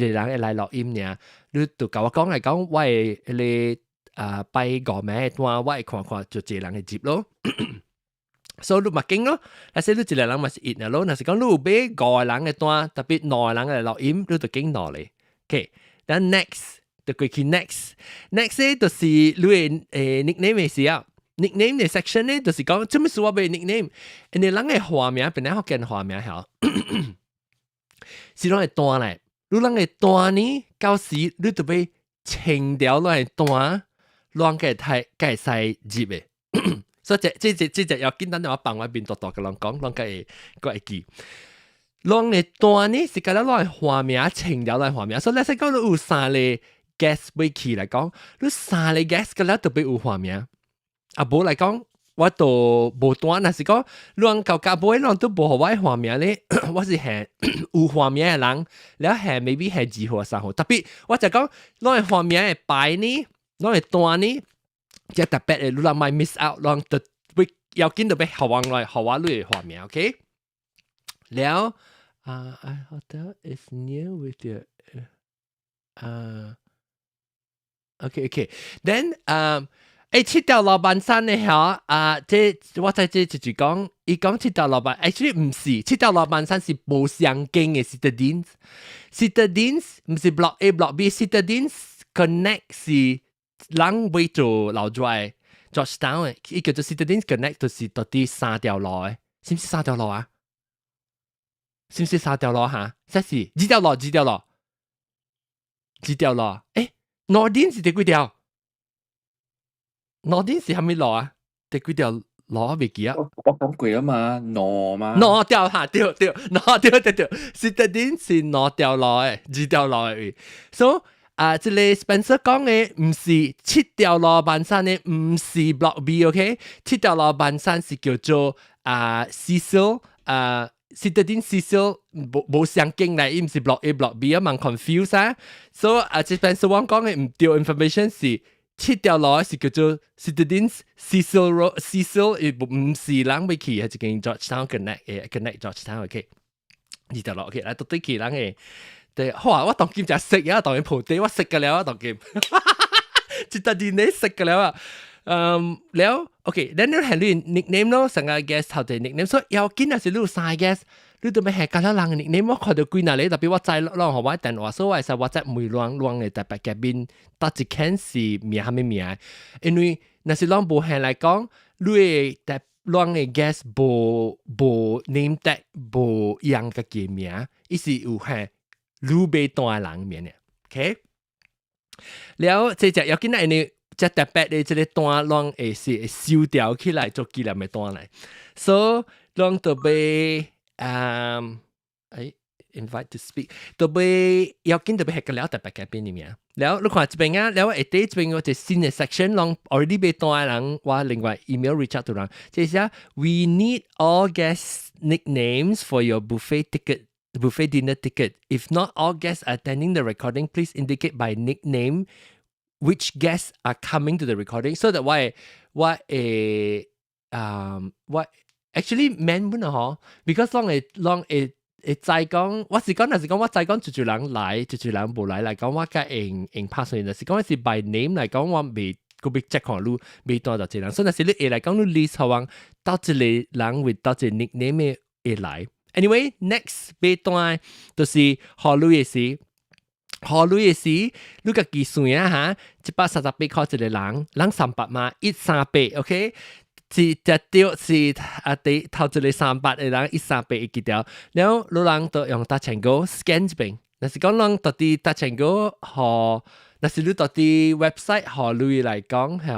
個人會來錄音爾，你就共我講來講，我會彼個啊拜五暝的單，我會看看就一個人會入咯。所以你嘛緊咯，若是你一個人嘛是一爾咯，若是講你有買五個人的單，特別兩個人來錄音，你就揀兩個。OK，then next。就過去 next，next 咧就是你的nickname 的時候，nickname 的 section 咧就是講，做咩事我欲 nickname？因為人的花名本來福建花名曉，是攏會單來，你人的單呢，到時你就欲穿條攏的單，攏會太會使入的。所以這這這這隻要簡單的話，放我面大大共人講，攏會閣會記。攏的單呢是敢若攏的花名，穿條攏花名，所以你說講你有三個 guest 欲去來講，你三個 guest 個了特別有花名。啊，無來講，我都無單，若是講你人到尾攏都無予我花名咧，我是係有花名的人，了係 maybe 係二號三號，特別我就講，攏的花名的牌呢，攏的單呢，這特別的，你人莫 miss out，攏特別要緊就欲予我來，予我你的花名，OK？了啊，I hotel is near with the 啊。OK，then 七條老闆山的嚇啊，這我在這一句講，伊講七條老闆，actually 毋是，七條老闆山是無相間的 Citadines，Citadines 毋是 block A block B，Citadines connect 是人為做老跩 Georgetown 的，伊叫做 Citadines connect 就是到底三條路的，是毋是三條路啊？是毋是三條路哈？這是二條路，二條路，二條路，Noordin 是第幾條？Noordin 是啥物路啊？第幾條路我袂記啊。我講過啊嘛，兩嘛。兩條哈，對對，兩對對對，Citadines 是兩條路的，二條路的位。所以啊，這個 Spencer 講的毋是七條路萬山的，毋是 Block B，OK？七條路萬山是叫做啊 Cecil 啊， Citadines Cecil 無無相近嚟，伊毋是 block A block B 啊，蠻 confuse 啊。所以啊，這邊是我講嘅毋對 information 是七條路是叫做 Citadines Cecil Road Cecil，伊毋是人欲去，係一間 Georgetown connect 誒 connect Georgetown OK。二條路 OK，來到底去人嘅，對，好啊，我當今就識啊，當然鋪底我識個了，當今，一搭電你識個了啊。嗯，了，OK，咱你係你 nickname 咯，成個 guest 頭一個 nickname，所以要緊啊是你有三個 guest，你都欲係甲了人嘅 nickname，我看到幾若個，特別我知攏予我電話，所以我會使我再問攏攏嘅特別嘉賓，佗一間是名啥物名，因為若是攏無限來講，你的特攏嘅 guest 無無 name tag 無用家己名，伊是有係你買單的人名嘅，OK？了，這隻要緊啊，因為這特別的這個單攏會是會收掉起來做紀念的單來，所以攏特別嗯，欸 invite to speak，特別要緊特別係個了特別嘉賓的名。了，你看這邊啊，了下底這邊有一個新的 section，攏 already 買單的人，我另外 email reach out to 人，這是啊，we need all guests nicknames for your buffet ticket。Buffet dinner ticket. If not all guests attending the recording, please indicate by nickname which guests are coming to the recording so that 我我會我 actually 免本啊嗬，because 攏會攏會會知講，我是講，若是講我知講，一濟人來，一濟人無來來講，我較會用拍算。若是講是 by name 來講，我未閣欲 check 看你未單就一個人，所以若是你會來講，你 list 好往佗一個人 with 佗一個 nickname 會來。Anyway，next 買單就是予鐳的時。予鐳的時，你家己算啊哈，138塊一個人，人300嘛，138，OK？是隻對是啊，第頭一個三百的人138會記掉，然後你人就用 Touch 'n Go scan 一遍，若是講人到底 Touch 'n Go 予，若是你到底 website 予鐳來講係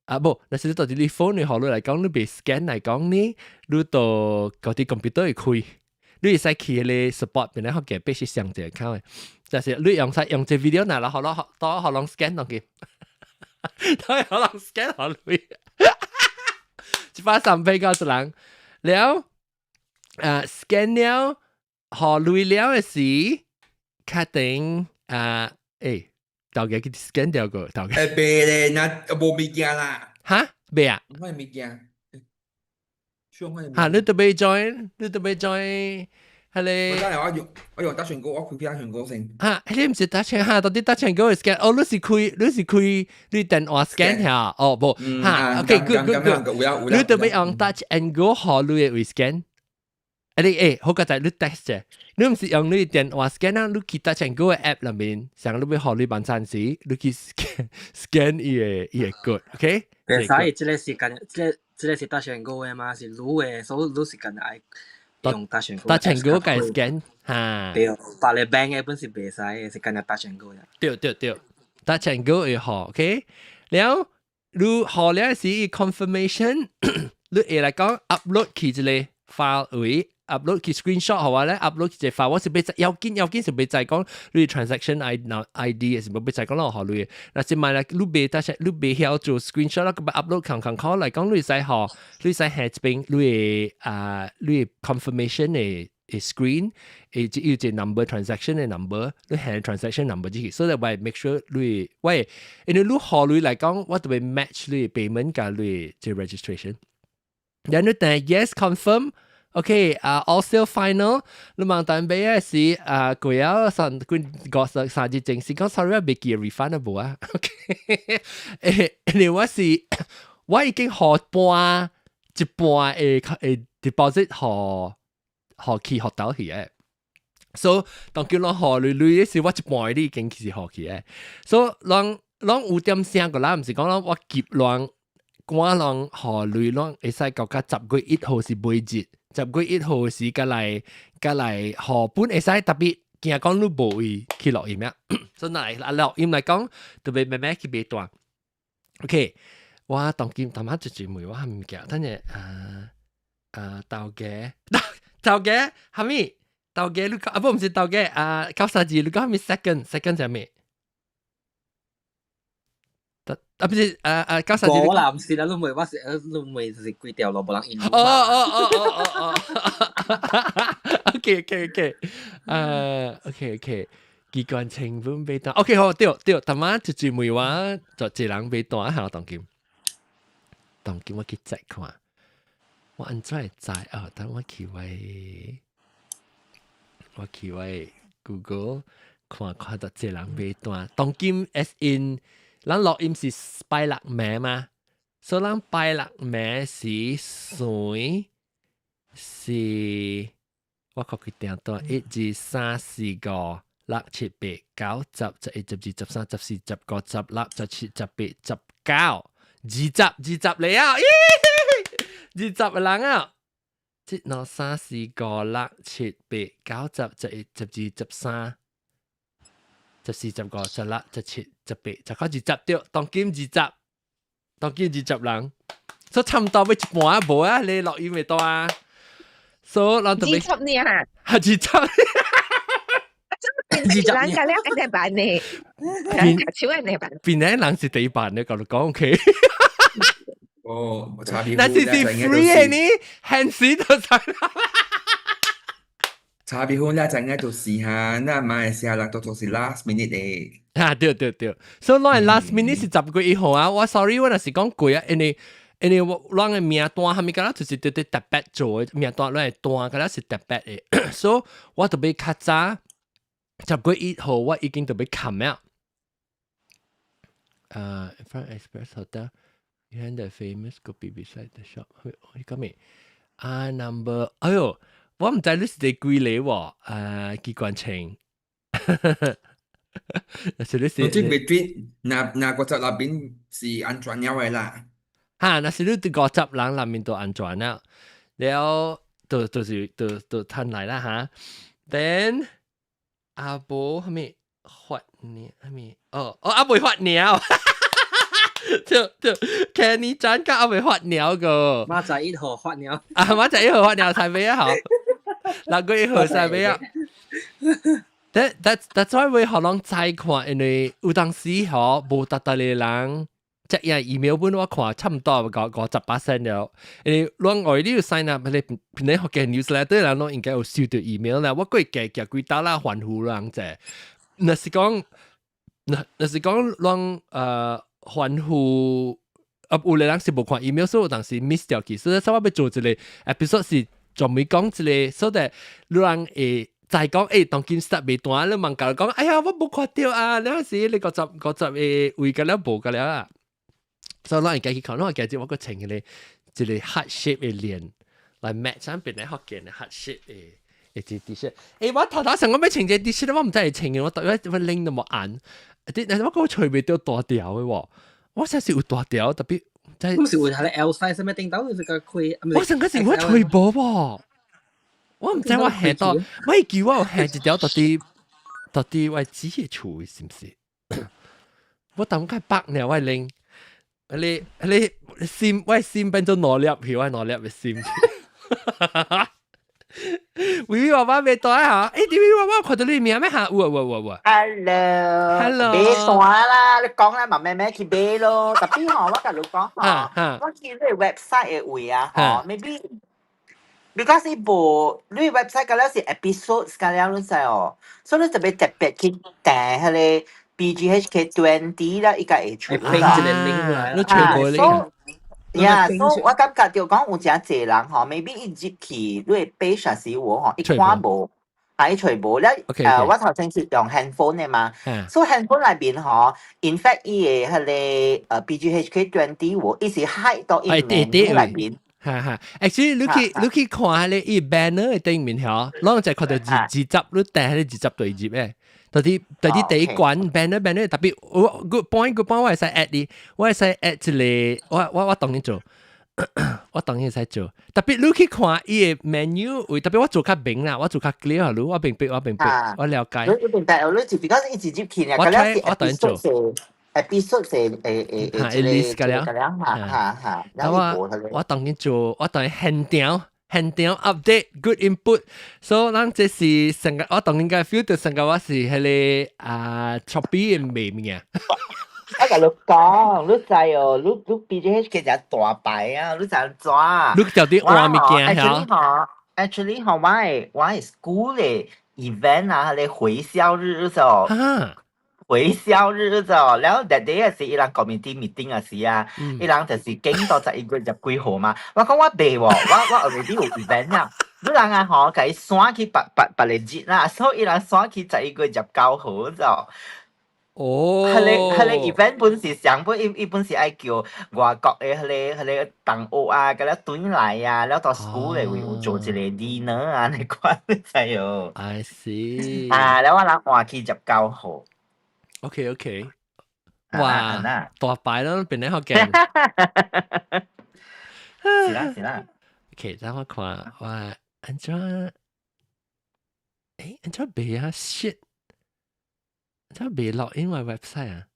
啊無，若是你到底你 phone 予鐳來講，你袂 scan 來講呢，你就嗰啲 computer 會開，你會使去彼個 support 邊咧，學嘅必須上一個account 的，就是你用晒用這 video 嗱，啦，予咯，多予人 scan 落去，都予人 scan 予鐳。138個一人，了，scan 了，予鐳了的時，確定啊，欸，頭家去 scan 掉個頭家。欸，袂咧，若無物件啦。哈？袂啊？我物件。哈，你特別 join，你特別 join，係咧。我等下我用 Touch 'n Go，我開 Touch 'n Go 先。哈，你毋是 Touch 'n 哈，到底 Touch 'n Go scan？哦，你是開你電話 scan 下？哦，無，哈，OK，good good good。你特別用 Touch 'n Go 予你會 scan？啊你欸，好個在你 text 啫，你毋是用你電話 scan 啊？你去 Touch 'n Go 嘅 app 內面，上你欲予你晚餐時，你去 scan scan 伊個 code，OK？所以這個是間，這個是 Touch 'n Go 嘅嘛，是你嘅，所以你是間愛用 Touch 'n Go。 Touch 'n Go 共 scan 哈。對，別個 bank 嘅本是袂使嘅，是干焦 Touch 'n Go 嘅。對對對，Touch 'n Go 會好，OK？了，你予了時 confirmation，你會來講 upload 去一個 file 位，upload 去 screenshot 好話咧，upload 去一個 file，我是欲知要緊要緊是欲知講你 transaction ID 是欲知講落予你，若是買來你袂但是你袂曉做 screenshot 啦，閣 upload 扛扛考來講，你會使予，你會使下一邊你的啊你的 confirmation 的 screen 會有一個 number transaction 的 number，你下 transaction number 進去，所以我 make sure 你喂，因為你予鐳來講，我就會 match 你 payment 佮你這 registration。然後你等 yes confirm。OK，啊，all sale final，你問等尾嘅是啊，過了三幾個三日前是講 sorry 未記 refund 啊無啊？OK，誒，因為我是我已經予半一半的的 deposit 予予去學到去嘅，所以當叫攏予鐳鐳的時，我一半的已經是予去嘅，所以攏攏有點聲個啦，毋是講攏我急亂趕攏予鐳攏會使到甲10月1號是尾日。10月1號時，佮來佮來予本會使特別驚講你無位去錄音啊，所以來啊錄音來講，特別慢慢去買單。OK，我當今淡仔一一問我毋記，等下啊啊頭家頭家蝦米？頭家你講啊，不毋是頭家啊，九三二你講蝦米 second second 係咩？啊，不是，啊啊，九十我啦，唔是啦，你唔我是你唔是規條路無人因。哦哦哦哦哦哦，OK OK OK，OK OK，機關清本買單，OK 好，對對，頭晚一句問我就一人買單下當今，當今我去再看，我按怎會知啊？等我去我我去我 Google 看看到這人買單，當今 as in 咱錄音是拜六暝嘛，所以咱拜六暝是算是我看佢訂單，一二三四五六七八九十十一十二十三十四十五十六十七十八十九二十二十嚟啊！咦，20個人啊！一兩三四五六七八九十十一十二十三十四十五十六十七十八十九二十對，當今二十，當今20人，所以差唔多欲一半啊無啊，你錄音會多啊，所以咱特別 20呢啊，係二十。 20人甲了按呢辦呢？人手按呢辦？邊個人是第一辦呢？甲你講 OK。哦，差別那是是 free 的呢，限時就使。差別好咧，就應該就是哈，那馬來西亞人都做是 last minute 的。啊，對對對，所以咱 last minute 是10月1號啊。我 sorry，我若是講過啊，因為我咱的名單蝦米敢若就是對對特別做的名單，咱的單敢若是特別的，所以我特別較早10月1號我已經特別冚了。Front Express Hotel behind the famous kopi beside the shop。佢講咩？啊，number，哎喲，我毋知你是第幾個喎？機關槍。是你是。這 between 那那個十那邊是安全了的啦。哈，若是你佇50人內面都安全了，了就就是就就趁來啦哈。Then 阿婆蝦米發鳥蝦米？哦哦，阿未發鳥。對對，Kenny 真甲阿未發鳥個。馬仔1號發鳥。啊，馬仔1號發鳥才尾啊，好。6月1號才尾啊。That's why 會予人知看，因為有當時吼無逐逐個人，這樣 email 本我看差毋多58% 了。因為攏愛你有 sign up，你你學嘅 newsletter 人攏應該有收到 email 啦。我過加加幾搭啦，歡呼人者。若是講，若若是講攏歡呼，啊有個人是無看 email，所以有當時 miss 掉去。所以我欲做一個 episode 是專門講一個，所以你人會知講，欸，當今 start 未斷，你問教講，哎呀，我無看到啊！那時你50 50個位個了無個了啊！所以咱會家去看，咱會家己我閣穿一個 heart shape 的鏈來 match 咱邊咧福建的 heart shape 的一隻 T 恤。欸，我頭頭想講欲穿這 T 恤，我毋知會穿嘅，我我拎都無按。啲，但是我講揣袂著大條的喎，我實是有大條，特別在。唔是有係 L size 咩頂到，就是個開。我上個是我揣無喎。我毋知我下到，我會記我有下一條到底到底我紙嘅厝是毋是？我當較北呢，我拎，你你心我心變做兩粒去，我兩粒的心。微微娃娃未到啊？欸，微微娃娃看到你名咩嚇？有有有有。 Hello。 Hello。買單啦，你講啦，嘛咩咩去買咯。特別吼，我共你講吼，我去你 website 的位啊，吼，maybe。because 伊無你 website 個了是 episodes 個了，你知哦，所以你特別特別去訂彼個 BGHK 20啦，伊才會出啦。一個 link 來你全部 link。呀，所以我感覺就講有誠濟人吼，maybe 伊入去你的 page 時有吼，伊看無，啊伊揣無了。我頭先是用 handphone 的嘛，所以 handphone 內面吼，in fact 伊的彼個BGHK 20有，伊是 hide 到伊 menu 內面。哈哈，actually 你去看彼個伊 banner 的頂面吼，攏就看到二二十，你訂彼個20對入的。到底第一關 banner 特別我 good point good point，我會使 add 你，我會使 add 一個，我當然做，我當然會使做。特別你去看伊的 menu，為特別我做較明啦，我做較 clear 你，我明白我明白，我了解。你明白，你是 because 伊直接去我睇我當然做。 episode 是誒誒誒， list 個了，哈哈哈。我我當然做，我當然現場現場 update good input，所以咱這是成個我當然該 feel 到成個我是彼個啊 Shopee 的賣物件。我共你講，你知哦，你 PJH 其實大牌啊，你知怎？你就啲換物件 Actually 吼，actually 吼，我的 school 的 event 啊，彼個回校日就。回校日就，了後 that day 是伊人 committee meeting 啊時啊，伊人就是經到11月10幾號嘛。我講我袂喎，我 already 有 event 啊。你人啊吼，共伊徙去別別個日啦，所以伊人徙去11月19號就。彼個 event 本是上本伊本是愛叫外國的彼個同學啊，共咱轉來啊，了到 school 的位有做一個 dinner 啊，你看你知哦。 I see。啊，了我人換去十九號。 OK。哇，大牌咯，變得好勁。是啦是啦。 OK，等我看，哇，按怎？誒，按怎袂啊？shit！怎袂 log in 我 website 啊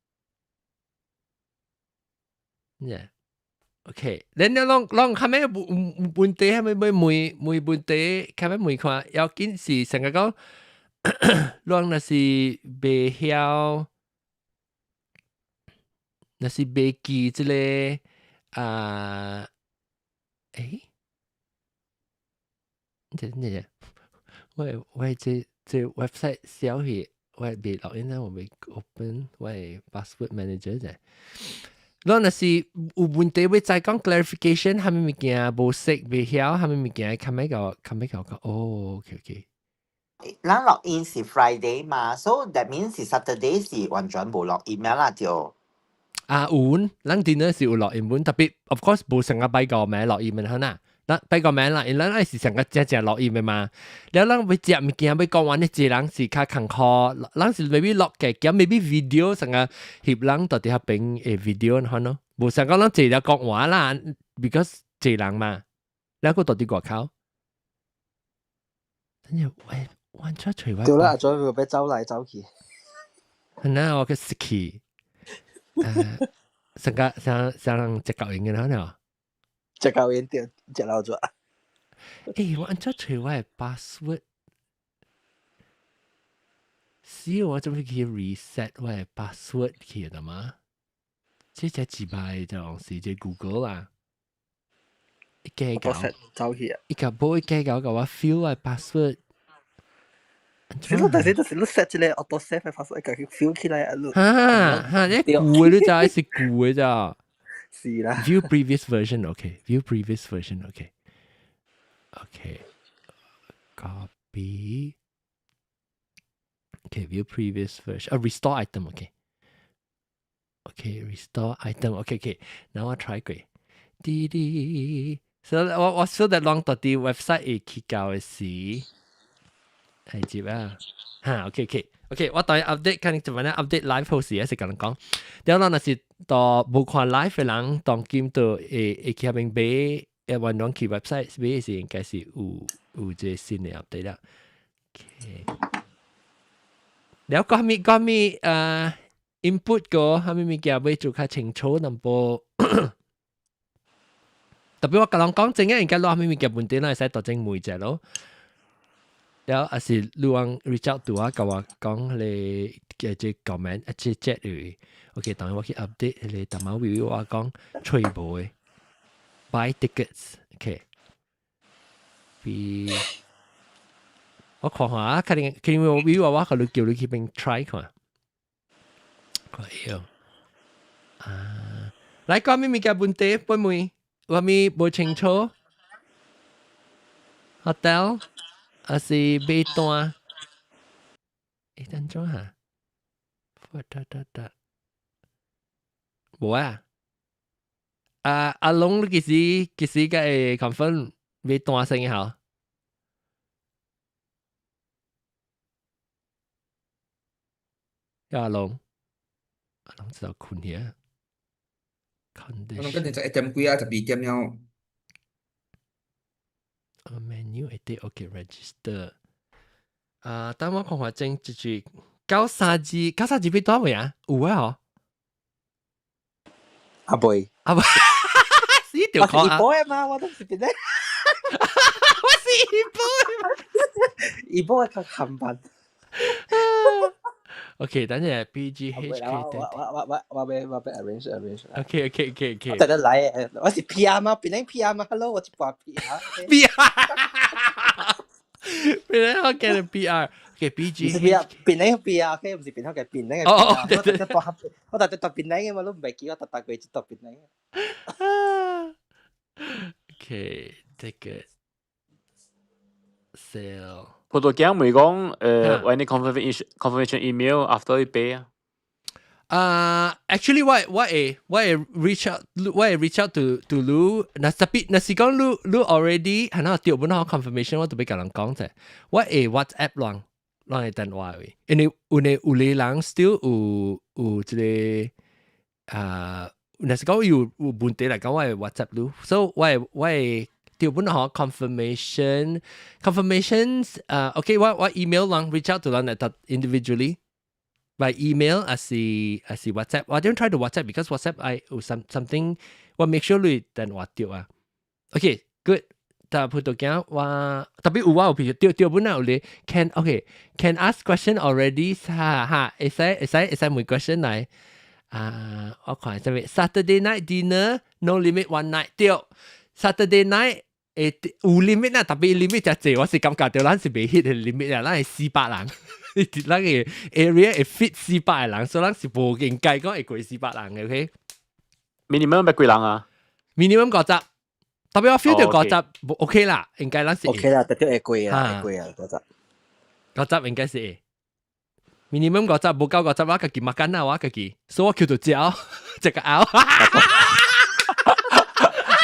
？Yeah。OK，你攏較尾問題係咪問問問題？較尾問看，要緊是成個講，攏若是袂曉，若是袂記這個啊，誒，這這我這 website 小去，我未 log in 啊，我未 open 我 password manager 啫。咱若是有問題欲再講 clarification，啥物物件無識袂曉，啥物物件，較尾個較尾個講，哦，OK OK。咱 log in 是 Friday 嘛，so that means 是 Saturday 是完全無 log in 啦對。啊有，咱 dinner 是有 log in 本，特別 of course 無成個擺個名 log in 好呐。咱擺個名啦，因咱愛是成個正正 log in 的嘛。了咱欲食物件欲講完，呢一個人是較艱苦，咱是 maybe 錄嘅，兼 maybe video 成個翕人到佇遐邊的 video 可能，無想講咱坐了講話啦，because 濟人嘛，了閣到佇外口，真係喂，完全隨我。對啦，阿仔會俾走來走去。係呐，我個失去，成個像像隻狗樣嘅啦，喏。隻狗樣對，隻老咗。欸，我按怎揣我的 password？死我怎麼去 reset 我的 password 去的嘛？這隻幾擺就是這 Google 啦，一加九，走去啊！一個無一加九個我 fill 我的 password。是咯，但是就是你 set 一個 auto save 的 password，家己 fill 起來啊！哈哈，你舊的你知是舊的咋？是啦。 View previous version, okay. View previous version, okay. Okay. Copy. Okay, view previous version. Restore item, okay. Okay, restore item. Okay. Now 我 try 過。滴滴。所以我 so that 攏到佇 website 會去到的時，係接啊。哈，OK。OK，我當 update，看你怎麼樣 update live 後時，還是共人講。了咱若是到無看 live 的人，當今都會去遐邊買，會阮去 website 買時，應該是有這新的 update 啦。OK。了講物講物input 個啥物物件欲做較清楚淡薄。特別我共人講真嘅，應該攞啥物物件問題，咱會使當真問一下咯。了還是你往 reach out to 我，共我講彼個這 comment 啊，這 chat 入。OK，當我去 update 彼個淡仔位我講揣無的 buy tickets。OK，B 我看看啊，可能可能我我我可能叫你去邊 try 看。看會啊，來講咩物件問題？問問，我咪無清楚。Hotel 還是買單？欸，等陣哈，得得得，無啊。啊，阿龍，你幾時才會 confirm 買單先好？阿龍，阿龍知道睏去啊。我諗跟住就1點幾啊，12點了。啊，menu edit OK register。啊，等我看看整一句九三字，九三字欲蹛未啊？有啊嗬。阿妹，阿妹，死條我是怡保的嘛，我都是邊咧。我是怡保的，怡保的較冚辦。OK，等陣 BGHK。我我我我我我我 arrange arrange。 OK。我等陣來，我是 PR 嘛，檳城 PR 嘛，Hello，我一半 PR。 PR。檳城福建的 PR。OK BG。唔是 PR，檳城 PR，OK，唔是檳城嘅檳城嘅 PR。哦，對對。我特特檳城嘅嘛，都唔係記我特特過一特檳城。 OK，ticket sale。葡萄鏡咪講為你 confirmation email after 你 pay 啊？啊，actually 我會 reach out，我會 reach out to 你，若特別若是講你 already 係那掉本好 confirmation，我特別共人講者，我會 WhatsApp 人人的電話位，因為有的人 still 有這個啊，若是講有問題來講，我會 WhatsApp 你，所以我會掉本好 confirmations 啊，OK，我 email 人 reach out to 人來 individually。by email 還是 WhatsApp。我 don't try to WhatsApp because WhatsApp I 有 something 我 make sure 你電話對啊。OK good。但葡萄鏡我特別有我有譬如對對本來有你 can OK can ask question already 哈哈，會使問 question 來啊，我看啥物 Saturday night dinner no limit one night 對 Saturday night 會有 limit 啊，特別 limit 真濟，我是感覺到咱是袂 hit limit 啊，咱係400人。咱個 area 會 fit 四百個人，所以咱是無應該講會過四百人嘅，OK？ minimum 欲幾人啊？minimum 五十，特別我 feel 到五十 OK 啦，應該咱是 OK 啦，特別會過啊，會過啊，五十，五十應該是 minimum 五十，無夠五十我家己 makan 啊，我家己，所以我叫做食，食個拗。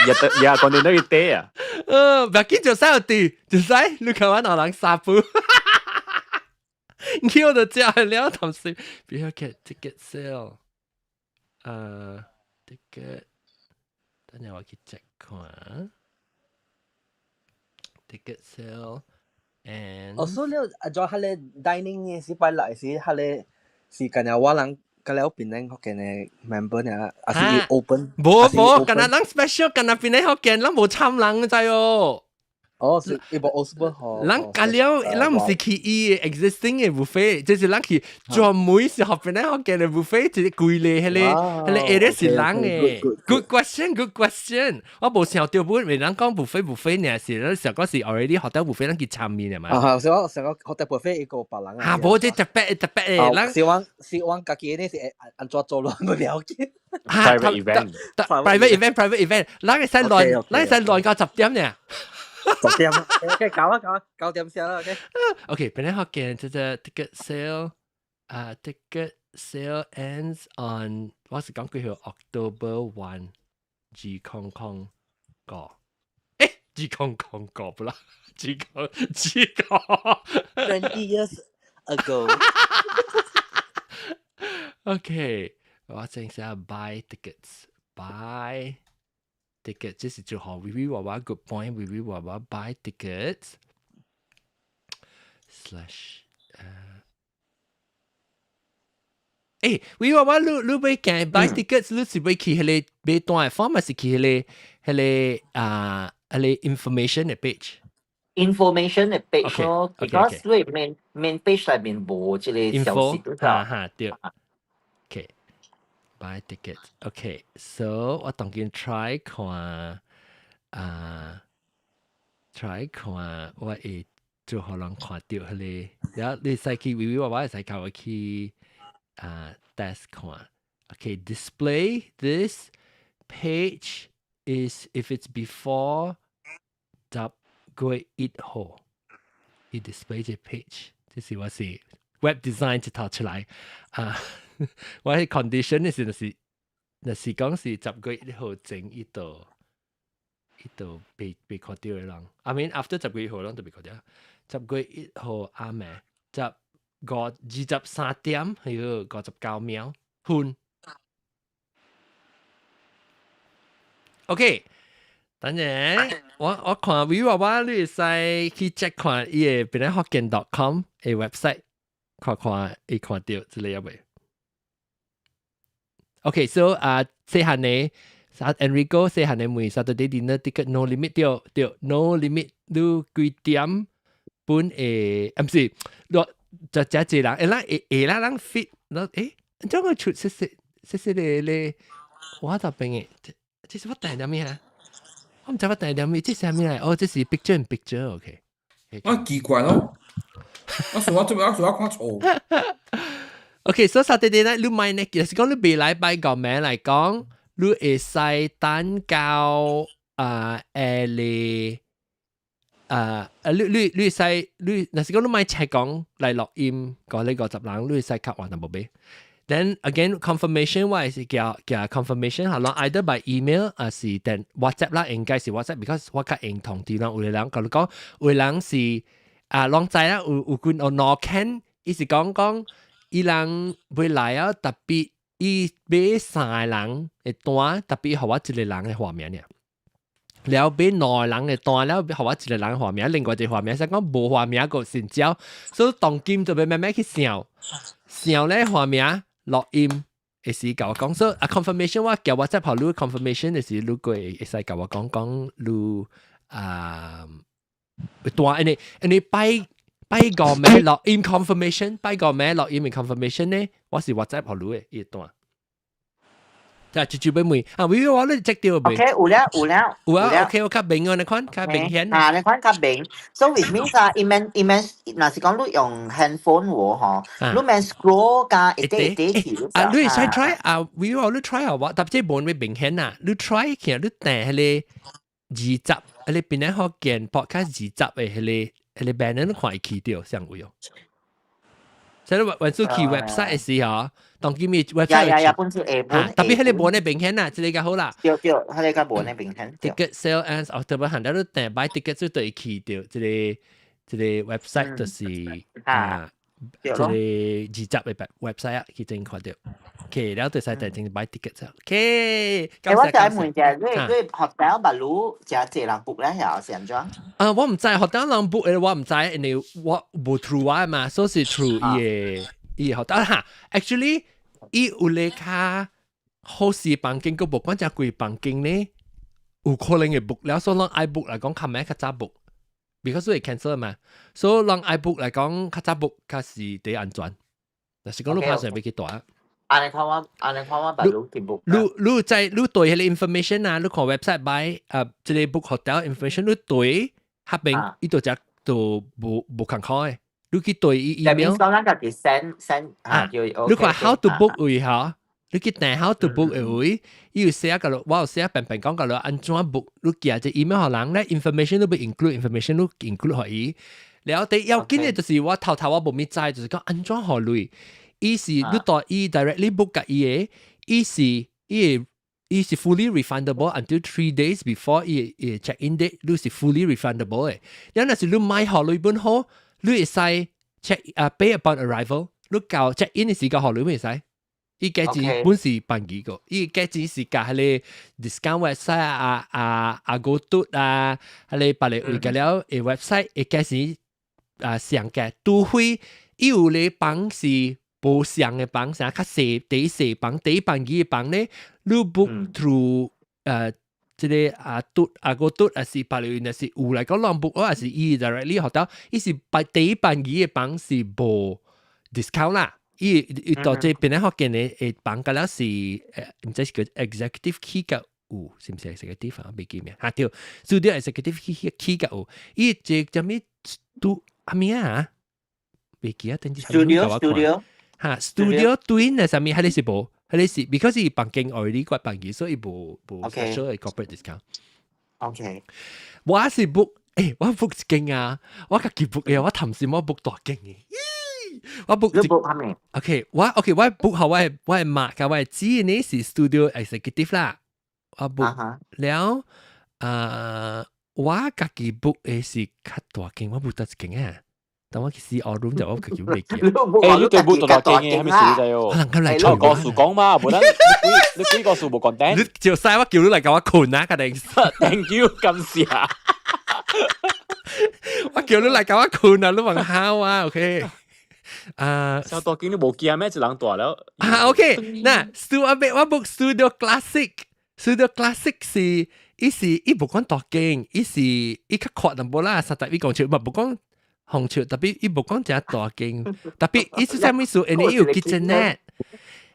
日日講你都要跌啊！不要緊，就使有地，就使你看我兩人三步。叫就食了，同時比如講 ticket sale，ticket，等陣我去 check 看，ticket sale and 哦，所以了，啊，做彼个 dining 的是拜六是彼个是干焦我人，干焦檳城福建的 member 呢，還是 open？無無，干焦人 special，干焦檳城福建，咱無參人知哦。哦，是伊無 open 吼。咱隔了，咱毋是去伊 existing 的 buffet，就是咱去專門是予檳城福建的 buffet，就是規個彼個 area 是人的。Good question，good question。我無想到本，為人講 buffet buffet 呢，是咱想講是 already hotel buffet，咱去參與的嘛。啊，是我想講 hotel buffet 一個別人啊。啊，無這特別特別的，咱是我是我家己呢是按怎做咯，無了解。 Private event ，private event，private event，咱會使亂，咱會使亂到10點呢。 10點，OK，搞啊搞啊，9點先啦，OK。 OK，檳城福建這個 ticket sale，啊，ticket sale ends on，我是講幾號 October 1，2005，欸，2005不啦，二空二空 20 years ago。 OK，我正寫 buy tickets，buy ticket，這是最好，微微娃娃 good point，微微娃娃 buy tickets slash 欸，微娃娃你欲行 buy tickets，你是欲去彼个買單的 form，還是去彼個information 的 page？ information 的 page 咯，because 你 main page 內面無這個消息。哈哈對。OK。buy tickets. Okay, so 我當今 try 看啊，try 看我會做予人看著彼個，然後你使去微微娃娃會使教我去啊 test 看。Okay, display this page is if it's before 10月1號，伊 display 這 page，這是我是 web design 一套出來啊。我係 condition 是若是講是10月1號前伊就被看到的人。I mean after 十月1號攏都被看到。十月一號暗暝十五23點，還有59秒分。OK，等陣我看微娃娃，你會使去 check 看伊个檳城福建 .com 的 website，看看會看著這个猶未？OK，so 啊，細漢的 Enrico 細漢的問 Saturday dinner ticket no limit 對對，no limit 你幾點本會？啊，毋是，就這濟人，會咱會會咱人 fit，那誒，怎個出細細細細咧咧，我特邊嘅，這是我帶點咩啊？我毋知我帶點咩，這是啥物來？哦，這是 picture in picture，OK。我奇怪咯，我想我做咩？我想我看錯。 OK，所以 Saturday night 你買呢，就是講你未來拜個名來講，你會使等到啊下禮啊啊你你會使你，若是講你買車講來錄音，講呢個十人，你會使較晚淡薄買。Then again confirmation 我是叫叫 confirmation 係咯，either by email 還是電 WhatsApp 啦，應該是 WhatsApp，because 我較認同啲啦，有個人甲你講，有個人是啊，攏知啦，有有幾有兩間，伊是講講伊人會來啊，特別伊買三個人的單，特別予我一個人的畫面爾。了買兩個人的單了，予我一個人的畫面，另外一個畫面是講無畫面個成交，所以當今就欲慢慢去想，想咧畫面錄音會時共我講，所以啊 confirmation 我叫 WhatsApp 予你 confirmation 的時，你過會使共我講講你啊單，因為拜拜個名錄音 confirmation，拜個名錄音的 confirmation 呢，我是 WhatsApp 予你的伊單。就直接俾問啊，我我你 check 到未？ OK，有了有了。有啊，OK，我較明啊，你看較明顯。啊，你看較明。So which means 啊，伊免伊免，若是講你用 handphone 喎嗬，你免 scroll 加一啲一啲去。啊，你會使 try 啊，我你 try 啊，我特別無會明顯啊，你 try 其實你訂彼個二十，彼個邊個福建 podcast 二十的彼個彼個 banner 你看會起著啥位哦？所以你還是去 website 的時候，當今咪 website 呀呀呀，本是下本，特別彼個無呢明顯啊，這個較好啦。對對，彼個較無呢明顯。 Ticket sale ends October，行到你訂買 ticket 就會去著這個這個 website 就是啊，這個二十的 website 啊，去整看著。OK，了就使訂正買 ticket 就 OK。誒，我想問者，你你 hotel 捌汝誠濟人 book 咧，係是按怎？啊，我毋知 hotel 人 book 的，我毋知，因為我無 through 我嘛，所以是 through 伊的伊的 hotel 哈。Actually，伊有咧較好勢房間，閣無管誠貴房間呢，有可能會 book 了，所以咱愛 book 來講較免較早 book，because 會 cancel 嘛，所以咱愛 book 來講較早 book 較是第安全。但是講你拍算欲去蹛。按呢看我，按呢看我捌汝去 book。你你在你對彼個 information 啊，你看 website 買啊，這個 book hotel information 你對彼邊，伊就只就無無共款的。你去對伊 email。講咱家己 send send 啊，叫你看 how to book 位吼，你去訂 how to book 的位，伊有寫個我有寫平平講個按怎 book，你寄這 email 予人咧，information 都欲 include information 都 include 予伊。了第要緊的就是我頭頭我無物知，就是講按怎予鐳。伊是你帶伊 directly book 共伊的，伊是伊伊是 fully refundable until 3 days before 伊伊 check in date，你是 fully refundable 的。然後若是你買予鐳本好，你會使 check 啊 pay upon arrival，你到 check in 的時間予鐳會使。伊價錢本是辦幾個，伊價錢是共彼個 discount website 啊啊啊 Agoda 啊，彼個別個位個了的 website 的價錢啊上價，除非伊有咧房是無相的房，啥較細第細房、第一房機的房咧，你 book through 這個啊嘟啊個嘟，還是別個若是有來講人 book，還是伊 directly hotel，伊是辦第一房機的房是無 discount 啦。伊伊到這邊咧福建的的房個了是毋知是叫 executive key 甲有，是毋是 executive 啊？袂記名哈對，studio executive key key 甲有，伊這啥物都啥物啊？袂記啊，等陣 studio studio 哈 studio twin 的啥物，彼個是無，彼個是 because 伊房間 already 掛房間，所以無無 special 的 corporate discount。 OK，我是 book，欸，我 book 一間啊，我家己 book 的，我頭先我 book 大間的。我 book 你 book 啥物？ OK，我 OK，我 book 好我我媽佮我姊呢是 studio executive 啦，我 book 了啊，我家己 book 的是較大間，我 book 佗一間啊。等我去試 all room 就我自己未記。欸，你對 book 大間的，啥物事仔哦？可能佢嚟我告訴講嘛，無得你幾個數無講定。你就使我叫你嚟共我睏啊，決定。 Thank you，感謝。我叫你嚟共我睏啊，你問好啊，OK。啊，小大間你無驚咩？一人蹛了。啊，OK，嗱，studio 我 book studio classic，studio classic 是，伊是伊無講大間，伊是伊較闊淡薄啦，31公尺，嘛無講。紅笑，特別伊無講誠大間，特別意思啥物事？因為伊有 kitchenette。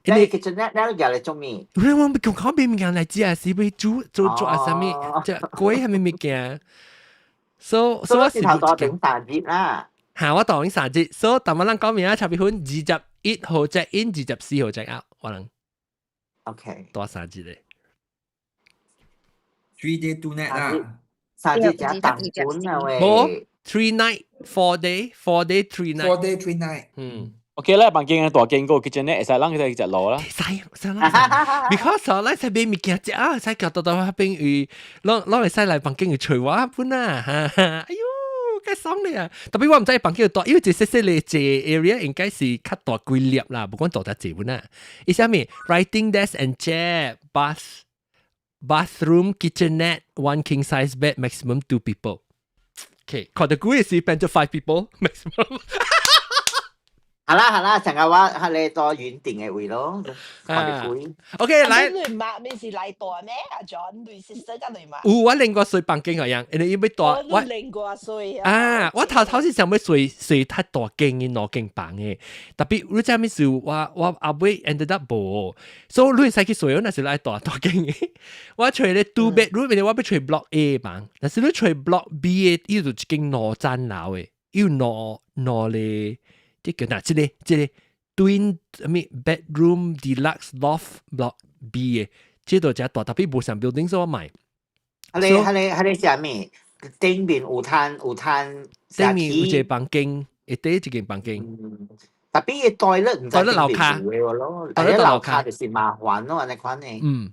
你 kitchenette 你入來做咩？我我講講買物件來食，是欲煮做做啊啥物？食粿啥物物件？所以我是頭多頂3日啦。嚇，我當三日，所以逐擺咱講明啊，差不多21號 check in，24號 check out，我人。 OK。蹛3日咧。 3 day 2 night 啦。 3日食當本啊喂。無， 3 night 4 day 4 day 3 night。 4 day 3 night。嗯。 OK 啦，房間大間個 kitchen 咧，會使咱去食路啦。會使，會使啦。Because 咱使買物件食啊，使叫到到彼邊去，攏攏會使來房間去揣我本啊。哎喲，該爽咧啊！特別我毋知房間大，因為這細細個這 area 應該是較大幾粒啦，無管大得濟本啊。伊啥物 writing desk and chair, bath, bathroom, kitchenette, one king size bed, maximum two people. Okay，看到幾個是變做 five people maximum。好啦好啦，成日話係你多遠定嘅位咯，看到幾。 OK，來。你媽咪是來蹛咩？阿 John，你 sister 甲你媽。有我另外睡房間個樣，因為伊欲蹛我另外睡啊！我頭頭是想欲睡睡較大間的兩間房的，特別你知影是我我後尾 ended up 無，所以你會使去睡，若是來大大間的。我揣咧 two bedroom，我欲揣 block A 房，但是你揣 block B 的，伊就一間兩層樓的，有兩兩個。這個嗱，這個這個 twin 咩 bedroom deluxe loft block B 的，這度誠大，特別無上 building 所以我買。係你係你係你啥物？頂面有攤有攤，頂面有一個房間，一底一間房間。特別伊 toilet 毋知 toilet 樓跤咯，toilet 樓跤就是麻煩咯，按呢款的。嗯。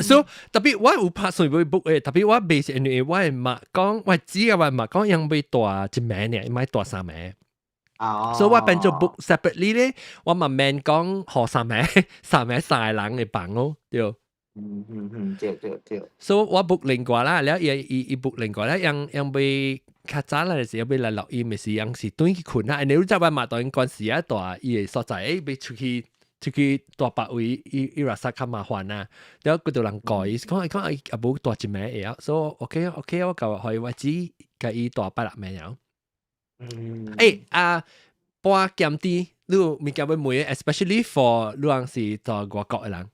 所以特別我有拍算欲 book 的，特別我袂是因為我媽講，我知啊，我媽講𪜶欲蹛一暝爾，莫蹛三暝。哦，所以我變做 book separately 咧，我嘛免講予三暝三暝三個人的房咯，對。嗯嗯嗯，對對對。所以我 book 另外啦，了伊伊伊 book 另外啦，𪜶𪜶欲較早來時，欲來錄音的時，𪜶是轉去睏啦。因為你知我嘛當然關時啊，蹛伊的所在，欸，欲出去出去蹛別位，伊伊若煞較麻煩啊。了幾多人改，講講伊也無蹛一暝會曉，所以 OK OK，我共予我只共伊蹛拜六暝了。嗯。欸啊，半鹹甜，你有物件欲問，especially for 你人是做外國的人，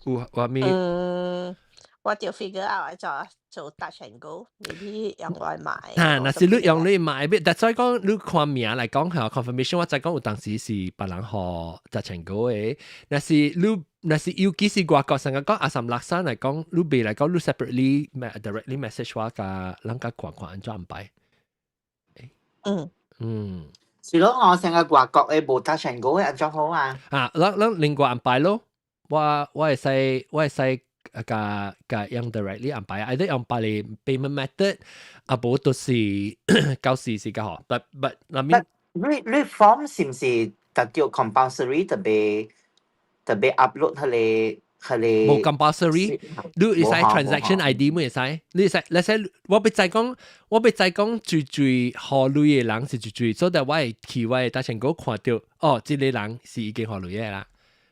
有話物？嗯，我就 figure out 做做 touch and go，maybe 用外賣。啊，若是你用你買，但所以講你看名來講嚇 confirmation，我知講有當時是別人予 touch and go 的，若是你若是尤其是外國，成日講阿三六三來講，你袂來講你 separately directly message 我共咱共看看按怎安排。嗯嗯，是咯，我成日外國的無 touch and go 的按怎好啊？啊，咱咱另外安排咯，我我會使我會使共共用 directly 安排，either 用別個 payment method，啊無就是到時是較好，but 那邊你你 form 是毋是特叫 compulsory 特別特別 upload 彼個彼個？無 compulsory，你會使 transaction ID 會使，你會使，你使我欲知講，我欲知講最最予鐳的人是最最，所以我會去我的 Touch 'n Go 看著，哦，這個人是已經予鐳的啦。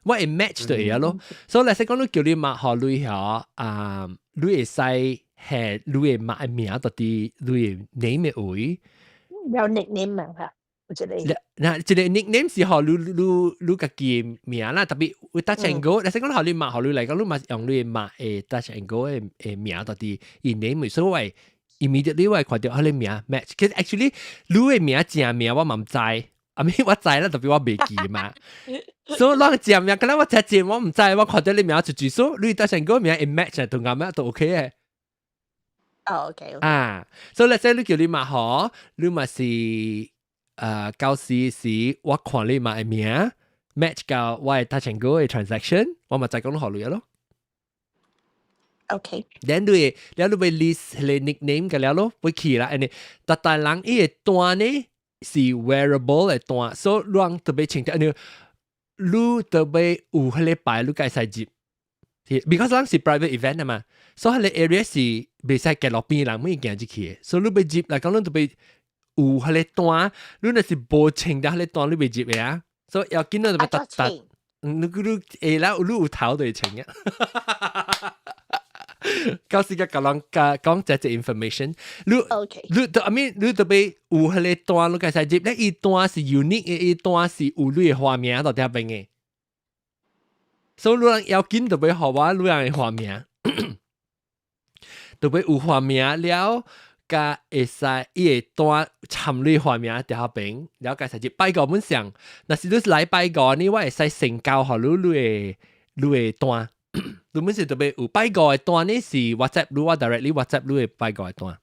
我會 match 就會咯，所以來說講你叫你媽予鐳嗬，啊，你會使係你的媽的名佇你的 name 的位。有 nickname 啊？嚇，有一個。嗱，一個 nickname 是予你你你家己的名啦，特別有 Touch 'n Go，來說講予你媽予鐳來講，你嘛用你的媽的 Touch 'n Go 的的名佇伊 name，所以我會 immediately 我會看著彼個名 match。其實 actually 你的名正名我嘛毋知，啊咪我知啦，特別我袂記嘛。所以攏正名，敢若我真正我毋知，我看著你名就住，所以你 Touch 'n Go 名會 match 同啱咩都 OK 的。哦，OK。啊，所以咧，說你叫你媽予，你嘛是到時時我看你媽的名 match 到我的 Touch 'n Go 的 transaction，我嘛知講你予鐳咯。 OK。 then 你了你欲 list 彼個 nickname 個了咯，欲去啦，因為逐逐人伊的單呢是 wearable 的單，所以人特別清楚，因為你特別有彼個牌，你才會使入。because 咱是 private event 啊嘛，所以彼個 area 是袂使隔路邊人每行入去的，所以你欲入來講，你特別有彼個單，你若是無穿著彼個單，你袂入的啊，所以要緊你特別逐逐，你你會啦，你有頭就會穿啊。到時個講講講這隻 information，你 OK，你都 I mean 你特別有彼個單，你會使入咧，伊單是 unique 嘅，伊單是有你的花名佇遐邊嘅。所以你人要緊特別予我你人的花名，特別有花名了，佮會使伊會單參你花名佇遐邊，了會使入拜五本上，若是你來拜五呢，我會使成交予你你的單。你本是特別有拜五的單呢，是 WhatsApp 你我 directly WhatsApp 你的拜五的單。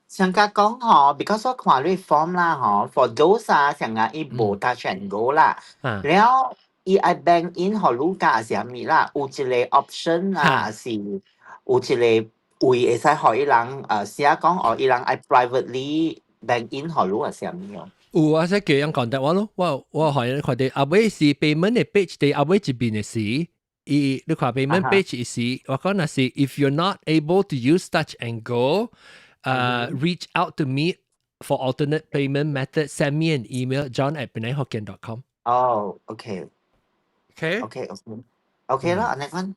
上家講嗬，because 我看你 form 啦嗬，for those 啊，上個伊無 touch and go 啦，了伊愛 bank in 予你家是啥物啦，有一個 option 啊，是有一個位會使予伊人寫講哦，伊人愛 privately bank in 予你啊，是啥物哦？有啊，使叫人講得我咯，我可以看到後尾是 payment 的 page 佇後尾一邊的時，伊你看 payment page 是，我講若是 if you're not able to use touch and go，reach out to me for alternate payment method. Send me an email john@penanghokkien.com. 哦，OK。 Okay. OK 啦，按呢款。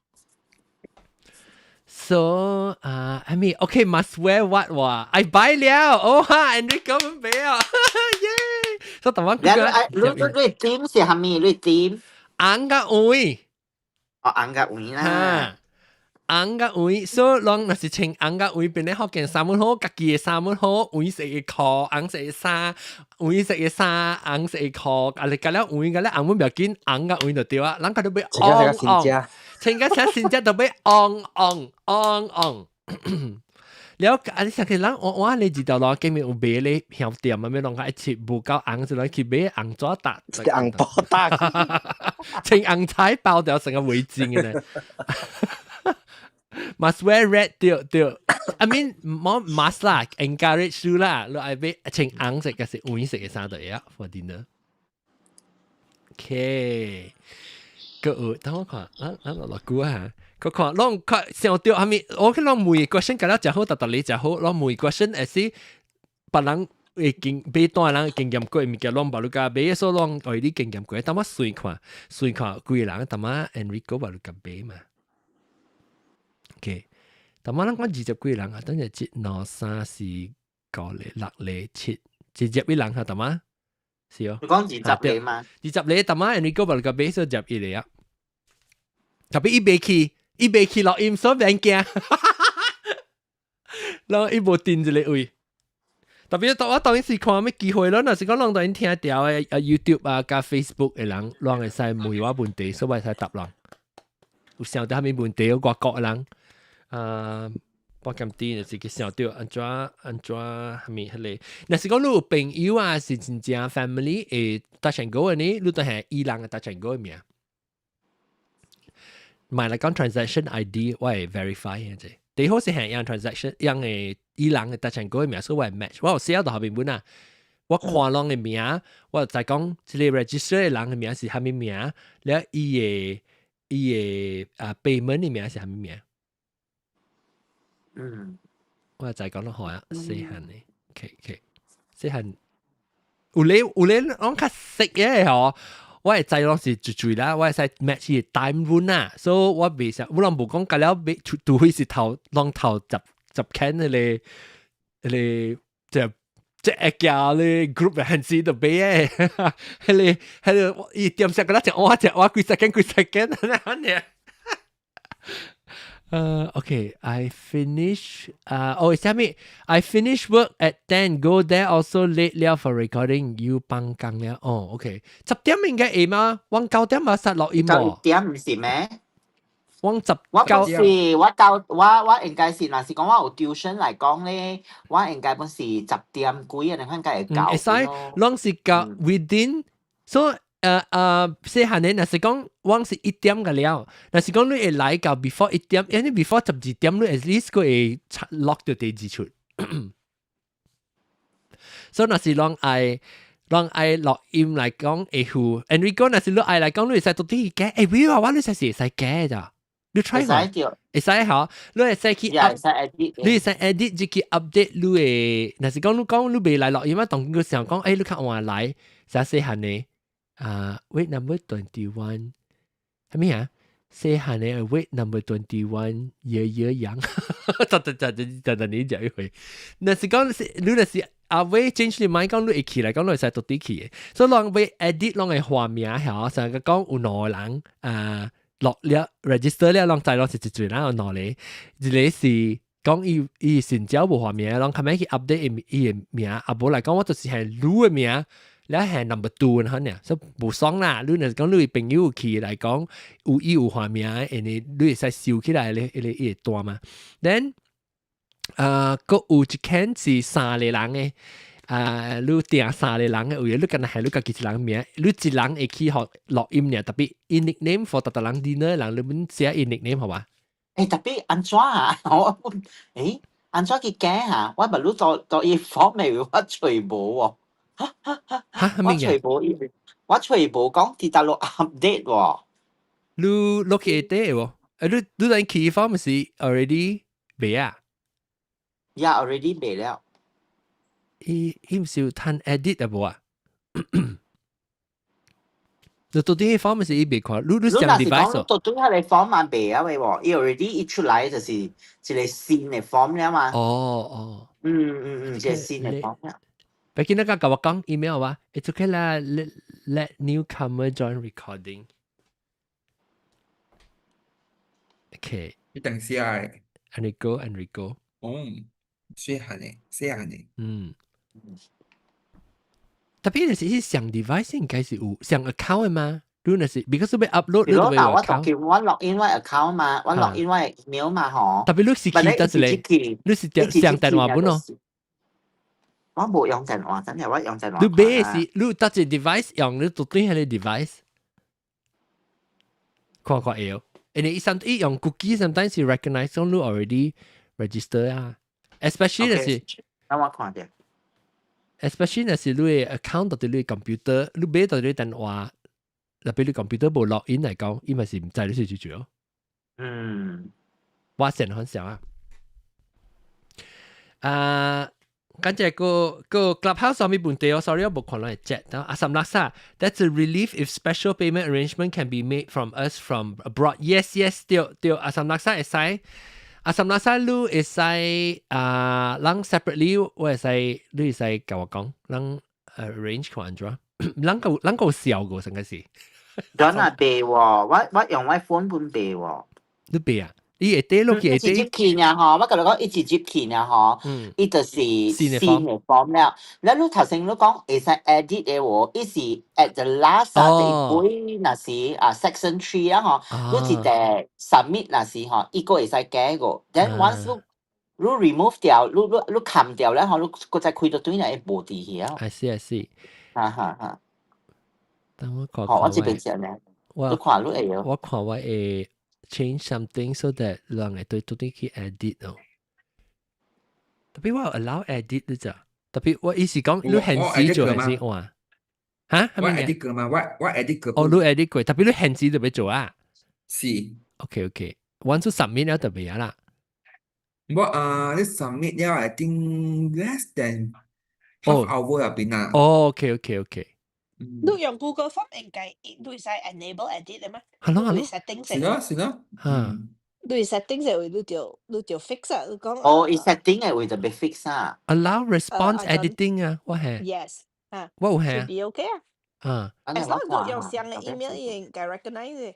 So, I mean, okay, must wear what 哇？I buy 了，哦哈，Enrico 們俾啊，耶！所以台灣你你你你 theme 是啥物？你 theme 紅佮黃。哦，紅佮黃啦。紅佮黃，所以攏若是穿紅佮黃，變咧福建衫本好，家己的衫本好，黃色的褲，紅色的衫，黃色的衫，紅色的褲，啊你加了黃加了紅本不要緊，紅佮黃就對啊，人家都欲穿個新家，穿個啥新家都欲紅紅紅紅。了啊！你想起人我你知道咯，見面有賣咧香店啊，咩攏較一切無夠紅，就來去買紅紙搭，紅包搭，穿紅彩包掉成個圍巾嘅咧。Must wear red 對對，I mean 冇 must 啦，encourage 你啦，你愛買穿紅色還是黃色嘅衫就會啊，for dinner。OK，閣有等我看，咱咱落落久啊。佢看，攏看想著啥物？我去攏問 question，甲了誠好，逐逐禮誠好，攏問 question 會使別人會經買單的人經驗過，物件攏無你共買，所以攏愛你經驗過。等我隨看，隨看幾個人，淡仔 Enrico 無你共買嘛。OK，淡仔咱講20幾個人啊，等下一、兩、三、四、五個、六個、七，21人哈，淡仔是哦。你講20個嘛？20個，淡仔 Enrico 無你共買，所以21個啊。特別伊袂去。伊袂去錄音，所以免驚。然後伊無定一個位。特別我當時看咩機會咯，若是講攏當因聽著的啊 YouTube 啊佮 Facebook 的人，攏會使問我問題，所以我會使答人。有想著啥物問題，外國的人，啊，我感覺就是去想著按怎按怎啥物彼個。若是講你有朋友啊，是真正 family 會 touch and go 的呢，你都係伊人的 touch and go 的名。買來講 transaction ID，我會 verify 嘅啫。第好是係樣 transaction，樣的伊人的 touch and go 的名，所以我會 match。我有寫到後面本啊，我看攏的名，我就講這個 register 的人的名是啥物名，了伊的啊 payment 的名是啥物名。我就講得好啊，細漢的，OK OK，細漢有咧有咧，攏較識嘅吼。我會知攏是絕對啦，我會使 match 伊 time 阮啊，所以我袂想，我攏無講甲了，除非是頭攏頭十十間彼個彼個即即一家咧 group 嘅還是都買嘅，彼個彼個伊點食個啦，食我食我幾 second 幾 second 按呢。Okay, I finish. Oh, 啥物 I finish work at 10. Go there also late 了 for recording. 要放工了。哦，OK。10點應該會嗎？我9點嘛實錄音 9點毋是咩？我十我不是，我到我我應該是，若是講我有 tuition 來講咧，我應該本是10點幾啊，你看該會到。會使，攏是到 within，所以細漢的，若是講我是1點個了，若是講你會來到 before 1點，因為 before 12點你 at least 閣會 lock 到第二出。所以若是攏愛攏愛錄音來講會付，Enrico 若是你愛來講，你會使到底改，欸，喂啊，我你使是會使改咋？你 try 下，會使吼，你會使去 up，你會使 edit 就去 update 你的，若是講你講你未來錄音啊，當佢想講，欸，你較晚來，啥細漢呢？啊，wait number 21，係咩啊？細漢的 wait number 21 year year young，得得得得得你講一回。若是講你若是阿威 change 你mind 講你會去來講你會使到底去的，所以攏欲 edit 攏會換名嚇，成個講有兩個人啊落了 register 了，攏知攏是一濟人有兩個，一個是講伊伊新招無換名，攏後尾去 update 伊伊的名，啊無來講我就是係女的名。了係 number two 可能，所以無爽啦。你若是講你朋友去來講有伊有換名，因為你會使收起來咧，伊個伊會單嘛。Then 啊，閣有一間是三個人的，啊，你訂三個人的位，你敢若係你家己一人名，你一人會去予錄音爾，特別伊 nickname for 逐逐人 dinner 人，你免寫伊 nickname 好吧？欸，特別按怎啊？我欸，按怎去改啊？我捌你做做伊 form 的我揣無喎。哈，我揣無伊，我揣無講佇佗落 update 喎。你落去底喎？欸，你你咱去 form 是 already 未啊？ Yeah, already 未了。伊伊毋是有趁 edit 啊無啊？你到底 form 是伊未看，你你上 device 到底係你 form 嘛未啊？喂喎，伊 already 一出來就是一個新的 form 了嘛。哦哦。嗯嗯嗯，一個新的 form 了。別見那個共我講 email 話，It's okay 啦，let newcomer join recording。Okay。你等下。 Enrico Enrico。哦，細漢的，細漢的。嗯。特別是上 device 應該是有上 account 的嘛？你若是 because 欲 upload 你都要 account。我 log in 我 account 嘛，我 log in 我 email 嘛，嗬。特別你是記得一個，你是上電話本咯。我無用電話，真係我用電話。你買是你搭一 device 用，你到底係個 device？看看會。因為伊 some 伊用 cookie sometimes 是 recognize 講你 already register 啊，especially 就是。等我看者。 especially 若是你的 account 到佇你 computer，你買到你電話，特別你 computer 無 log in 來講，伊嘛是毋知你是幾住哦。嗯，我先分享啊。啊，跟住個個 Clubhouse 上面問題哦，sorry 我無看到 chat。阿三拉薩，That's a relief if special payment arrangement can be made from us from abroad. Yes, 對對，阿三拉薩會使。阿三拉薩你會使啊，人 separately 我會使你會使共我講，人 arrange 看按怎，人夠人夠笑過成個是。咁啊袂喎，我我用我 phone 本袂喎。你袂啊？伊會底落去會一直入去呢吼，我共你講一直入去呢吼，伊就是新的 form 了。了你頭先你講會使 edit 的喎，伊是 at the last 啊，第尾若是啊 section 3 啊吼，你一個 submit 若是吼，伊閣會使改個。Then once 你你 remove 掉，你你你砍掉了吼，你閣再開到對來會無佇遐。 I see, I see。哈哈哈。等我看看我這邊先呢，你看你會我看我會 change something so that 人會對到底去 edit 哦。特別我 allow edit 你咋？特別我意思講，你現時做還是哇？嚇？我 edit 過嘛？我我 edit 過。哦，你 edit 過，特別你現時就欲做啊？是。 OK OK，once you submit 了就袂啊啦。我啊，你 submit 了，I think less than half hour 入邊啊。哦，OK OK OK。你用 Google Form 應該你會使 enable edit 的嗎？係咯係咯。 setting 是咯是咯。嚇。你 setting 就會你就 fix 啊，你講。哦，伊 setting 的位就欲 fix 啊。 Allow response editing 啊，我係。 Yes，啊。我有係。 Should be okay 啊。啊。 As long as 你用相的 email 應該 recognize 的。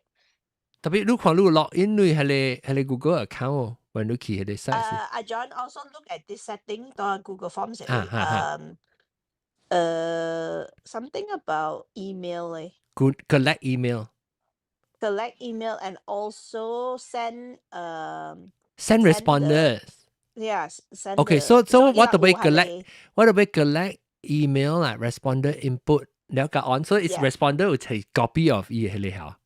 特別你看你 log in 你彼個彼個 Google account 哦，when 你去彼個 site。阿 John also look at this setting 到 Google Forms 啊啊 something about email 咧。 Good collect email。 Collect email and also send send responders. Yes, send. Okay, so what the way collect what the way collect email 啦，responder input 了解 on, so it's responder 有係 copy of 伊彼個嚇。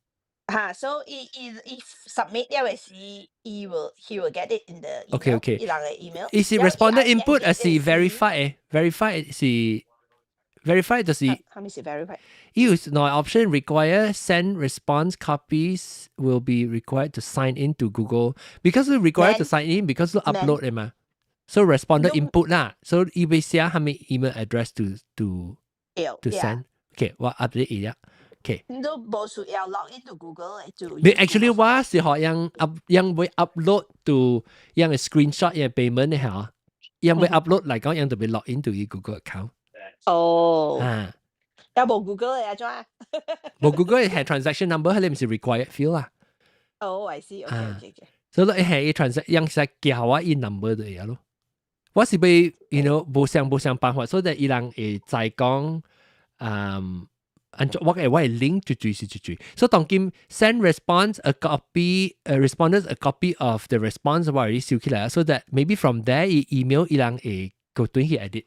哈，so 伊伊伊 submit 了的時，伊 will he will get it in the email， 伊人的 email。伊是 responder input 還是 verify 的？verify 是 verify 就是。啥物是 verify？伊有兩 option require send response copies will be required to sign in to Google because required to sign in because upload 的嘛。So responder input 啦，so 伊欲寫啥物 email address to send。Okay，我 update 伊啦。OK。你都無需要 log into Google 嚟做。你 actually 我是學樣 up 樣會 upload 到樣 screenshot 樣 payment 嘅嚇，樣會 upload 嚟講樣就會 log into 伊 Google account。哦。啊。有無 Google 嘅啊？怎啊？無 Google 係 transaction number，係你唔是 required field 啊？哦，I see。OK。所以係伊 transaction 樣是叫我伊 number 就會咯。我是被 無想辦法，所以伊人會再講，按照我會 link 就注是就注。所以當今 send response a copy a responders a copy of the response 我已收起來，so that maybe from there 伊 email 伊人會個對去 edit。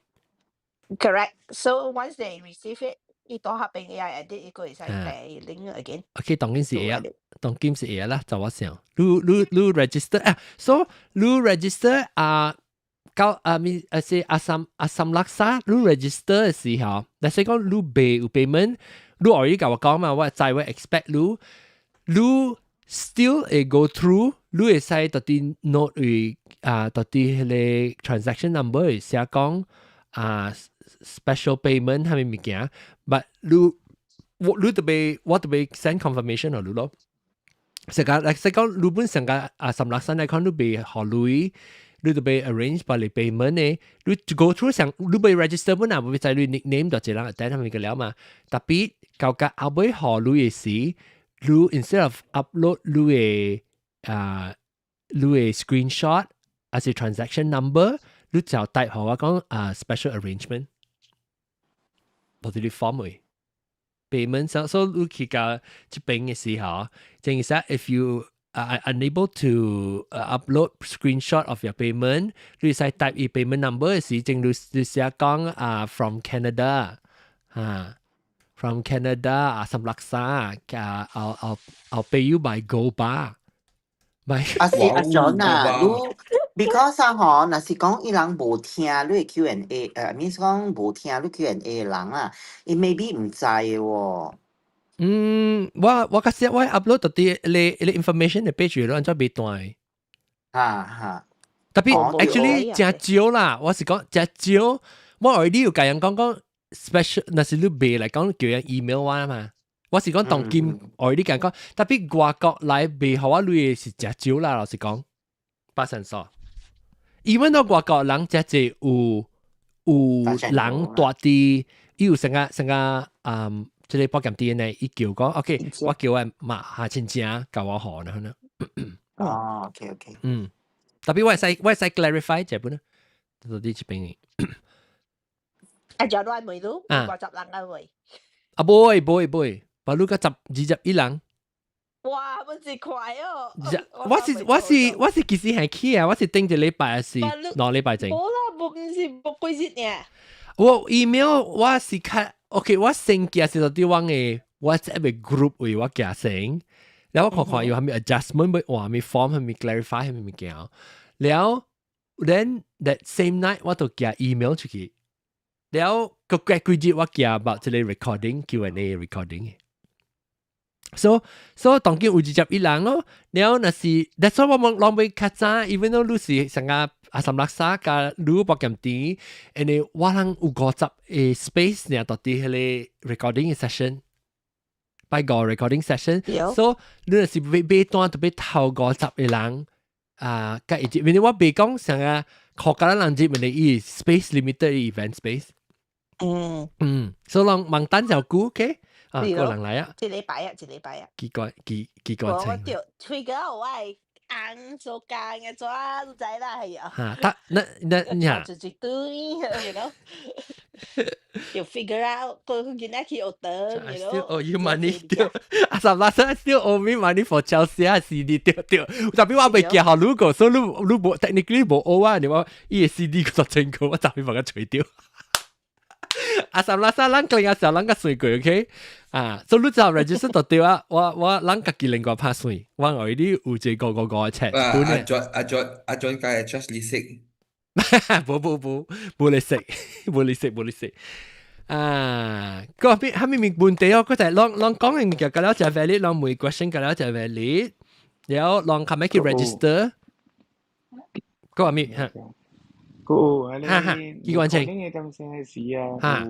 Correct. So once they receive it，伊到下邊 AI edit 伊個會使俾 link again。 OK，當然是會啊，當今是會啦，就我想，你 register 啊，so 你 register 啊。到啊咪啊是阿三laksa，你 register 嘅時候，嗱是講你未有 payment，你可以甲我講嘛，我知我 expect 你，你 still 會 go through，你會使到底 note 會啊，到底彼个 transaction number 會寫講啊 special payment 係咪物件，but 你我你特別我特別 send confirmation 予你咯。成個嚟是講你本成個阿三laksa 嚟講，你未予鐳。你就被 arrange 把你 payment 呢，你 go through 上，你被 register 本啊，會在你 nickname 就一人等他們個了嘛。特別到個後尾予鐳的時，你 instead of upload 你的 screenshot 還是 transaction number，你就 type 予我講啊 special arrangement，或者你 form 位 payment，所以你去到這邊的時候，正係說 if you are unable to upload screenshot of your payment，你使 type 伊 payment number 時，正你寫講啊 from Canada 啊，from Canada 啊，阿三 laksa 啊，I'll pay you by gold bar。啊是阿 John 啊，你 because 啊吼，若是講伊人無聽你的 Q&A，means 講無聽你 Q&A 的人啊，伊 maybe 毋知的喎。嗯，我較少我 upload 到啲你 information 的 page 咯，按怎袂斷。哈哈。特別 actually 誠少啦，我是講誠少，我 already 有共人講講 special，若是你袂來講叫人 email 我嘛。我是講當今 already 共人講，特別外國來袂予我鐳的是誠少啦，老實講，八成數。even 到外國人誠濟有人蹛佇，伊有成個。這個保險店呢，伊叫講，OK，我叫我媽下親戚共我予呢。哦，OK。嗯，特別我會使 clarify 這本呢，到底這邊。啊，就來問你，50人啊位。啊，無會無會無會，把你個21人。哇，不是快哦！我是其實係去啊，我是頂一禮拜還是2禮拜前？無啦，無毋是無幾日爾。我 email 我是看。OK，我先寄是到啲我嘅 WhatsApp 嘅 group 位我寄先，然後我看看有啥物 adjustment 欲換啥物 form 啥物 clarify 啥物物件，然後 then that same night 我就寄 email 出去，然後個過幾日我寄 about 這個 recording Q&A recording。So 當今有21人咯，然後若是，that's why 我問攏欲較早，even though 你是成個阿三 laksa 佮你保險店，因為我人有50個 space 呢，到底彼个 recording session，拜五 recording session，so 你若是欲買單，就欲頭50個人啊，佮一因為我袂講成個客家人入，因為伊 space limited event space。嗯，所以人問等就久，OK。啊，個人來啊！一禮拜啊，一禮拜啊。機關機機關我著吹個我的翁做工嘅做啊，你知啦係啊。嚇，得那那呀？就一堆，you figure out 個囡仔去學堂，you know。 Still owe you money 對，阿三拉生 still owe me money for Chelsea 啊 CD 對對，特別我未寄予你個，所以你無 technically 無 owe 啊，你話伊个 CD 個10千塊，我就會把佢除掉。阿三拉生，咱個阿時候咱個算過，OK？啊，所以你就 register 就對啊，我咱家己另外拍算，我 already 有一個個個尺。阿 John 阿 John 阿 John 梗係 charge 利息。無無無，無利息，無利息，無利息。啊，個邊係咪問題哦？佢就係攏攏講嘅物件，夠了就 valid，攏問 question 夠了就 valid，然後攏較欲去 register。個係咪？嚇？個哈哈，機關槍。你點先事啊？哈，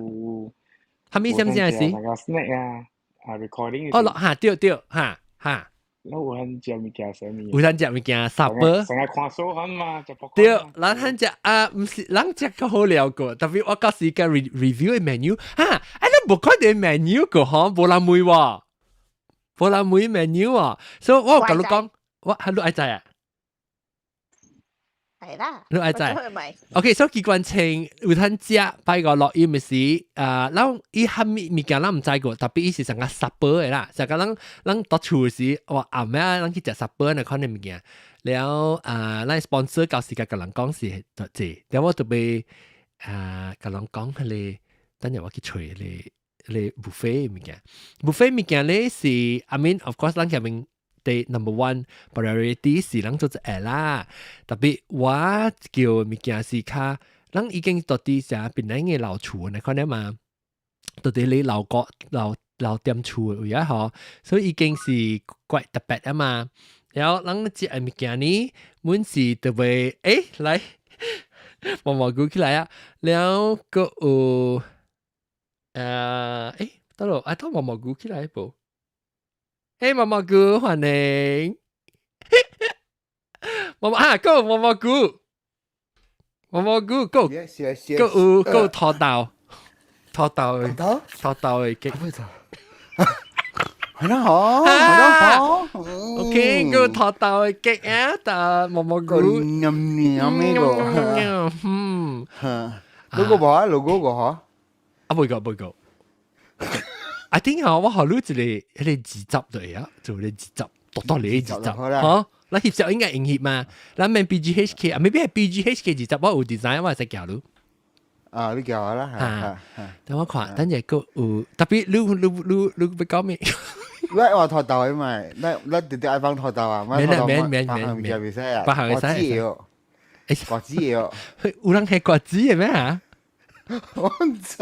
係咪點先事？那個 snack 啊，啊 recording。哦，落嚇對對嚇嚇。你有通食物件啥物？有通食物件，supper。成日看數看嘛，食對，咱通食啊，毋是，咱食較好料個，特別我到時間 review 的 menu，哈，啊，你無看著 menu 個吼，無人問喎，無人問 menu 啊，所以我共你講，我係你愛知啊？係啦，你愛知？OK，所以機關槍有通食，拜五錄音的時，啊，咱伊蝦米物件咱毋知過，特別伊是成個 supper 的啦，成個咱咱蹛厝時，哇暗暝啊，咱去食 supper 那款的物件，了啊，咱 sponsor 到時間共人講是這，了我特別啊，共人講彼个，等陣我去揣彼个彼个 buffet 物件，buffet 物件咧是，I mean of course 咱前面。第 number one priority 是咱做一個啦，特別我叫物件是較，咱已經到底啥檳城的老厝那款的嘛，到底你老國老老店厝的位啊吼，所以已經是怪特別啊嘛。然後咱食的物件呢，阮是特別欸來，毛毛菇起來啊，然後閣有欸，得咯，啊，都毛毛菇起來無？欸，毛毛菇歡迎，毛毛啊，go 毛毛菇，毛毛菇 go，閣有閣有土豆，土豆的土豆的 cake，係啦好，係啦好，OK，閣有土豆的 cake 啊，但毛毛菇，黏黏呢個，嗰個無啊，logo 個嗬，啊，未個未個。I think 啊，我學你一個彼个字執對啊，做個字執，獨獨嚟字執，嗬，咱翕相應該用翕嘛，咱免 BGHK 啊，maybe 係 BGHK 字執，我有 design 我會使教你。啊，你教我啦，嚇，等我看，等陣閣有，特別你你你你欲講咩？你話土豆的嘛，咱咱直接愛放土豆啊，免啦免免免免，袂使啊，別項會使。瓜子哦，有人食瓜子的咩嚇？我毋知。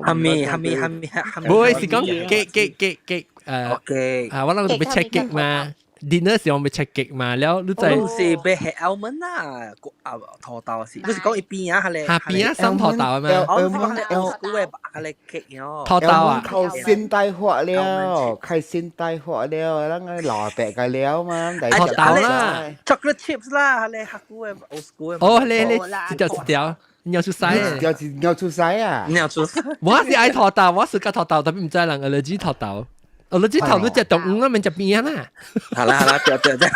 哈咪哈咪哈咪哈咪，無是講 cake cake cake cake ，OK，啊，我諗欲 check cake 嘛，dinner 時我欲 check cake 嘛，了你知。你是欲食 almond 啊，啊土豆是，你是講伊邊啊，係咧？下邊啊，生土豆啊嘛。哦，你講係 old school 的，係咧 cake 哦。土豆啊。靠現代化了，開現代化了，咱個老白個了嘛。土豆啦，chocolate chips 啦，係咧黑古的 old school 的。哦，咧咧，一條一條。尿出屎，尿尿出屎啊！尿出屎。我是愛土豆，我是佮土豆，特別毋知人 allergy 土豆。allergy 頭都食動物啊，免食邊啊啦。好啦好啦，對對對。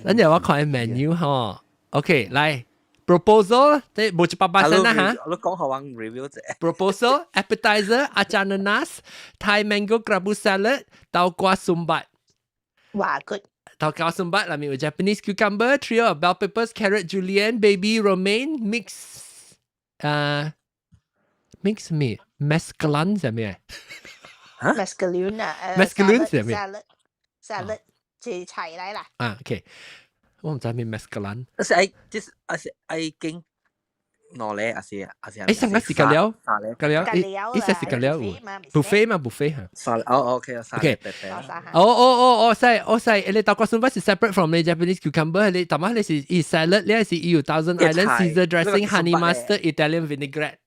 咱就我看 menu 吼，OK，來 proposal，這無100%啦嚇。你講好我 review 者。 Proposal appetizer acar nanas Thai mango kerabu salad 豆瓜 sumbat。哇，good。豆瓜 sumbat 內面有 Japanese cucumber, trio of bell peppers, carrot julienne, baby romaine, mix mix 咩？Mesclun 係咩？Mesclun 啊？Mesclun 係咩？Salad salad 是菜來啦。啊，OK，我毋知咩 mesclun。是愛，這是啊是愛經攞咧，還是還是？欸，上個是夾了，夾了，伊說是夾了有 buffet 嘛 buffet 嚇。沙哦，OK， OK。哦哦哦哦，使我使，你豆瓜 sumbat 是 separate from 你 Japanese cucumber，你淡仔你是伊 salad，你是伊有 Thousand Island Caesar dressing, honey mustard, Italian vinaigrette。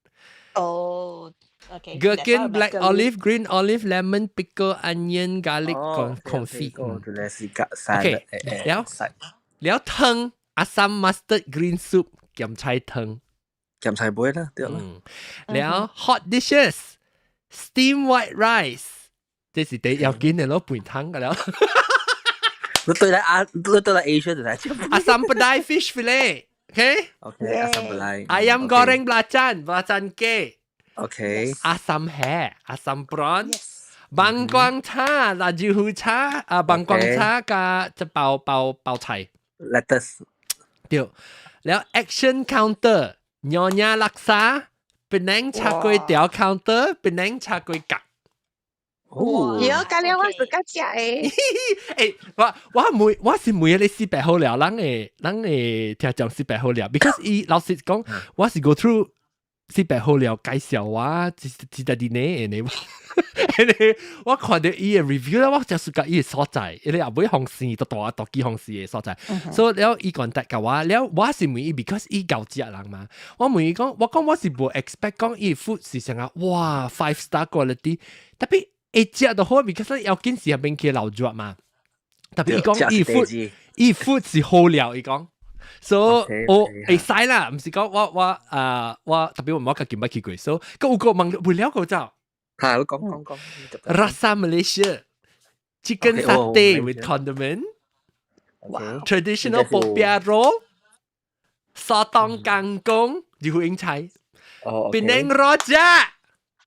哦，OK。 Gherkin, black olive, green olive, lemon, pickle, onion, garlic, confit。OK，了了湯 asam mustard green soup 鹹菜湯。鹹菜粿啦，對啦。了 hot dishes steam white rice，這是第要緊的咯，飯湯個了。你對來啊，你對來 Asia 就來。 Asam pedai fish fillet，OK？ OK，asam pedai。 Ayam goreng belacan, belacan cake。 OK。 Asam hae, asam prawn。棒光茶、辣椒糊茶啊，棒光茶加這包包包菜。 Lettuce。對，了 action counter。Nyonya laksa, Penang 炒粿條 counter, Penang 炒粿角。哦，如果隔了我自己食的。欸，我我每我是每個四百好料，咱會咱會聽講四百好料，because 伊老實講，我是 go through 四百好料介紹我，只只得啲呢呢。我看著伊的 review 咧，我就是佮伊的所在，伊個後尾紅線，大大大機紅線的所在。所以了伊 contact 共我，了我是問伊，because 伊𠢕食人嘛。我問伊講，我講我是無 expect 講伊 food 是啥個，哇，five star quality，特別會食就好，because 要緊是免去流熱嘛。特別伊講伊 food，伊 food 是好料，伊講。所以我會使啦，毋是講我我啊我特別我家己捌去過，所以閣有個問為了個走。嚇，你講講講。 Rasa Malaysia chicken satay with condiment, traditional popiah roll, sotong kangkong, 魚英菜，Penang rojak。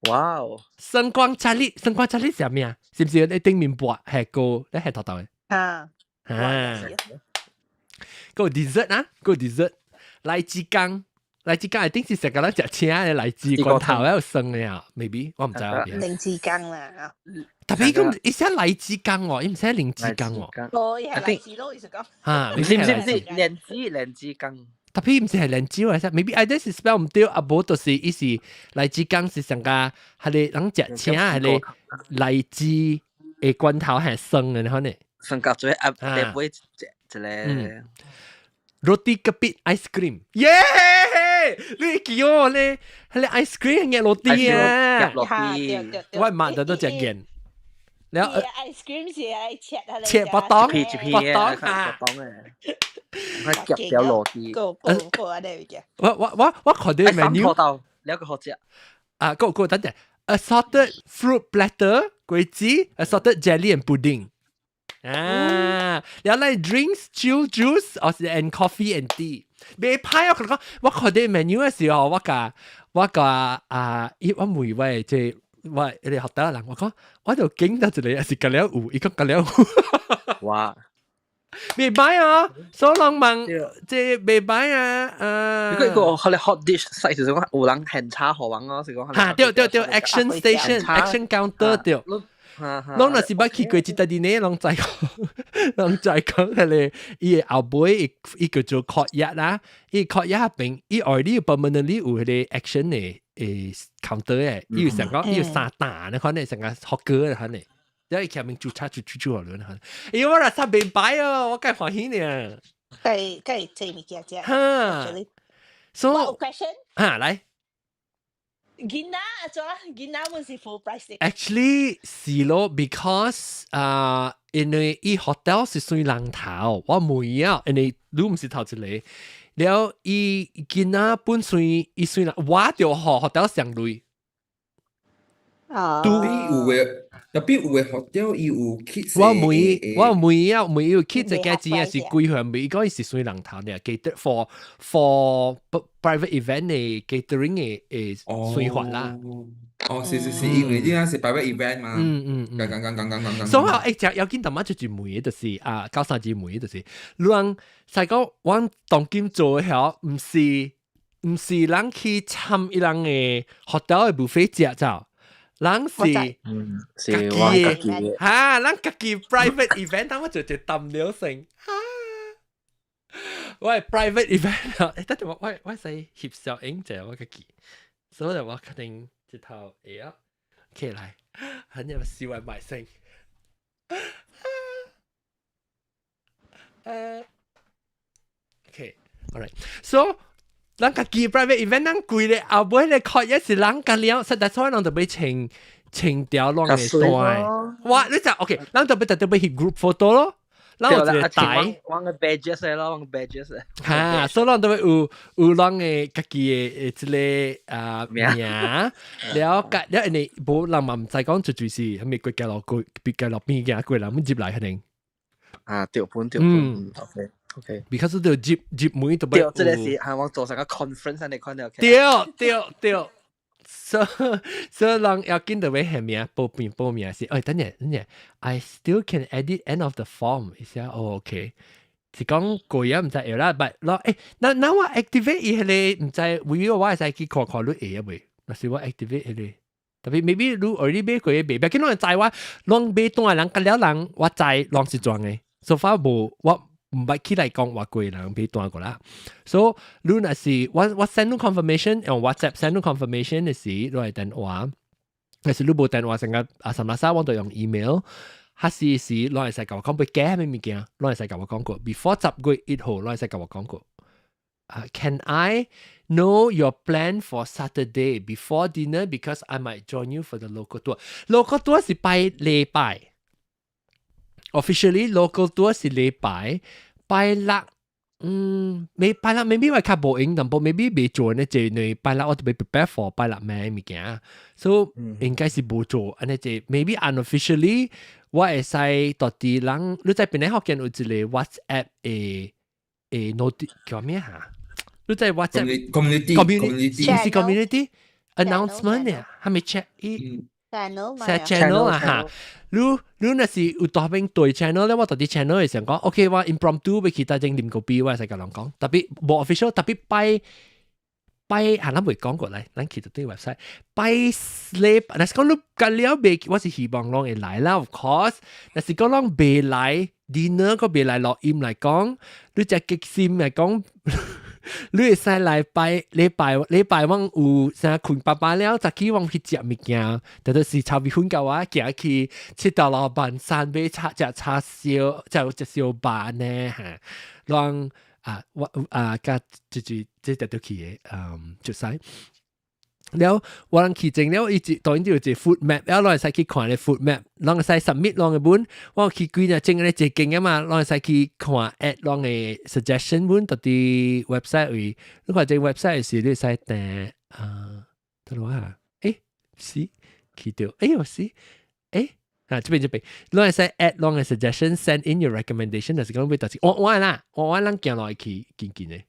哇哦！生光茶哩，生光茶哩是啥物啊？是毋是你頂面薄係個你係頭頭嘅？啊啊！個 dessert 啊，個 dessert 荔枝羹，荔枝羹係頂是食個咱食青嘅荔枝罐頭喺度生嘅啊，maybe 我毋知啊。靈芝羹啦。特別講伊寫荔枝羹喎，伊毋寫靈芝羹喎。哦，伊係荔枝咯，意思講。嚇，唔是唔是唔是，蓮子蓮子羹。特別毋是係蓮子喎，maybe I just spell 毋對，啊無就是伊是荔枝羹是上加係你人食青係你荔枝的罐頭係生嘅，可能。生夾做啊，特別一一個。 Roti kepit ice cream，耶！你記我咧，係你 ice cream 係 roti 啊，我抹得都食見。然後 ice cream 是愛切啊，切巴當，巴當啊，巴當嘅，我夾掉落地。個個個安尼嘅。我看到 menu，兩個好食。啊，個個等陣，assorted fruit platter，果子，assorted jelly and pudding。啊，然後咧 drinks chill juice 或是 and coffee and tea。袂歹啊！我講，我看到 menu 嘅時候，我共啊，伊我問我這我你學得人，我講我就驚到一個，是夾了有，伊講夾了有。哇！袂歹啊，所以人問這袂歹啊，啊。如果個佢哋 hot dish 細就是講有人現炒予人咯，是講。嚇對對對，action station action counter 對。攏若是捌去過一搭啲呢，攏知講，攏知講彼个伊的後尾伊伊叫做 courtyard 啦，伊 courtyard 邊伊外裡 permanently 有彼个 action 的誒 counter 的，伊有成個伊有三擔，你看呢成個學歌的可能，然後伊前面註冊就註註落來，哎我若煞袂歹哦，我介歡喜呢。計計這物件食。哈。所以 question。哈，來。囡仔啊，怎囡仔們是 full price？ Actually 是咯，because 啊，因為伊 hotel 是算人頭，我問啊，因為你毋是頭一個，了伊囡仔本算伊算人，我就予 hotel 上鐳。啊，特別有的，特別有的 hotel 伊有 kids 我問我問啊，問有 kids 嘅錢是幾歲？伊講伊是算人頭呢，cater for private event 的 catering 的的算法啦。哦，是是是，因為呢個是 private event 嘛。講講講講講講。所以我會要緊淡仔就是問的就是啊，九三字問的就是，人使講阮當今做的曉，毋是人去參伊人的 hotel 的 buffet 食走。人是是我家己的，哈，咱家己 private event，等我做一淡了成，哈，我係 private event 啊，欸，等陣我我我使翕小影者我家己，所以我肯定這套會啊，起來，很有笑埋聲，OK，alright，so。咱家己 private event，咱規個後尾咧確也是人家了，實在所以人就欲穿穿條攏會帶。哇！你就 OK，咱就欲特別去 group photo 咯。咱有一個台，玩個 badges 咯，玩個 badges。哈，所以咱都有有咱的家己的這个啊名，了解了，因為無人嘛毋知講絕對是啥物過街路過別街路邊行過人，入來可能。啊，對本對本，OK。OK， because 就入入門都對，這个是係我做成個 conference 你看到。對對對，所所以人要緊到欲下面報名報名是，哎，等陣等陣，I still can edit end of the form，意思啊，哦，OK，是講過啊，毋知會啦，but 咯，欸，那那我 activate 伊彼个毋知，為我會使去看看你會啊未？若是我 activate 彼个。特別 maybe 你 already 買過袂，別緊攏會知我攏買單人，甲了人我知攏是裝的，so far 無我。毋捌起來講話過人買單過啦，所以你若是我我 send 你 confirmation 用 WhatsApp send 你 confirmation 的時，你來電話，但是你無電話成個啊什麼啥，我就用 email。還是是攏會使共我講，欲加啥物物件，攏會使共我講過。Before 10月1號，攏會使共我講過。Can I know your plan for Saturday before dinner because I might join you for the local tour? Local tour 是拜禮拜，officially local tour 是禮拜，拜六，未拜六 maybe 我較無閒，淡薄 maybe 未做呢，這因拜六我特別 prepare for 拜六暝物件，所以應該是無做，按呢這 maybe unofficially 我會使到佇人，你在邊個福建有一個 WhatsApp 的的 note 叫咩嚇？你在 WhatsApp community community 是 community announcement 啊，係咪 chat 伊？ channel 寫 channel 啊嚇，你你若是有大邊對 channel 咧，我到啲 channel 會想講，OK，我 impromptu 欲去搭正啉個啤，我會使共人講，特別無 official，特別拜拜，係咱未講過來，咱去到對 website 拜禮，若是講你隔了未，我是希望攏會來啦，of course，若是講攏未來 dinner 個未來錄音來講，你只激心來講。你會使來拜禮拜禮拜，我有啥睏爸爸了，早起我去食物件，就是炒米粉佮我行去七道老板山買叉食叉燒，食食燒肉呢嚇，攏啊我啊佮就是這條都去的，就使。了我人去整了，伊一當然就有一個 food map，了攏會使去看咧 food map，攏會使 submit 攏的本，我去幾日整咧一間啊嘛，攏會使去看 add 攏的 suggestion 本到佇 website 位，你看這 website 是你會使訂啊，佗落啊？是去到，欸呦是，欸啊這邊這邊，攏會使 add 攏的 suggestion，send in your recommendation，就是講欲佗一我我啦，我我咱行落去緊緊的。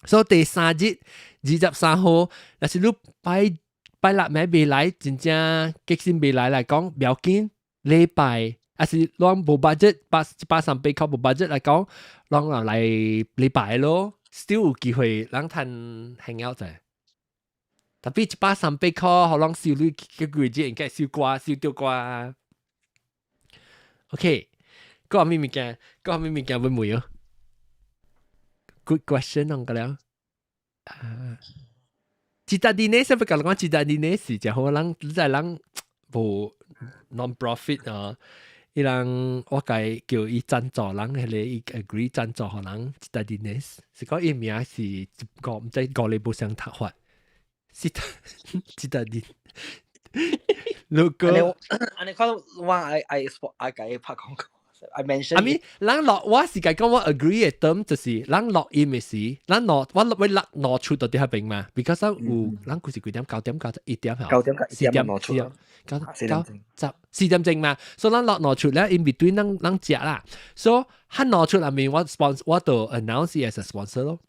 所以第三日23號，若是你拜拜六暝未來，真正激心未來來講，不要緊，禮拜，還是攏無 budget，百130塊無 budget 來講，攏來禮拜咯，still 有機會攏趁 hang out 者。特別130塊，予攏收你幾個月應該收掛收到掛。OK，講咩物件？講咩物件會問哦？Good question 啷個了？啊，Citadines 是不講講 Citadines 是真好，人在人無 non-profit 啊，伊人我共叫伊贊助人，彼個伊 agree 贊助予人 Citadines，是講伊名是一個毋知五个無相讀法，是 Citadines。如果按呢看我愛愛愛共伊拍廣告。I mention I mean，咱落我是共講我 agree 的 term 就是咱錄音的時，咱攞我欲錄攞出到佇彼邊嘛，because 咱有咱佢是幾點？9點9、1點 9點 4點四點九九十四點鐘嘛，所以咱錄攞出咧，in between 咱咱食啦，所以喺攞出內面我 sponsor 我就 announce as a sponsor 咯。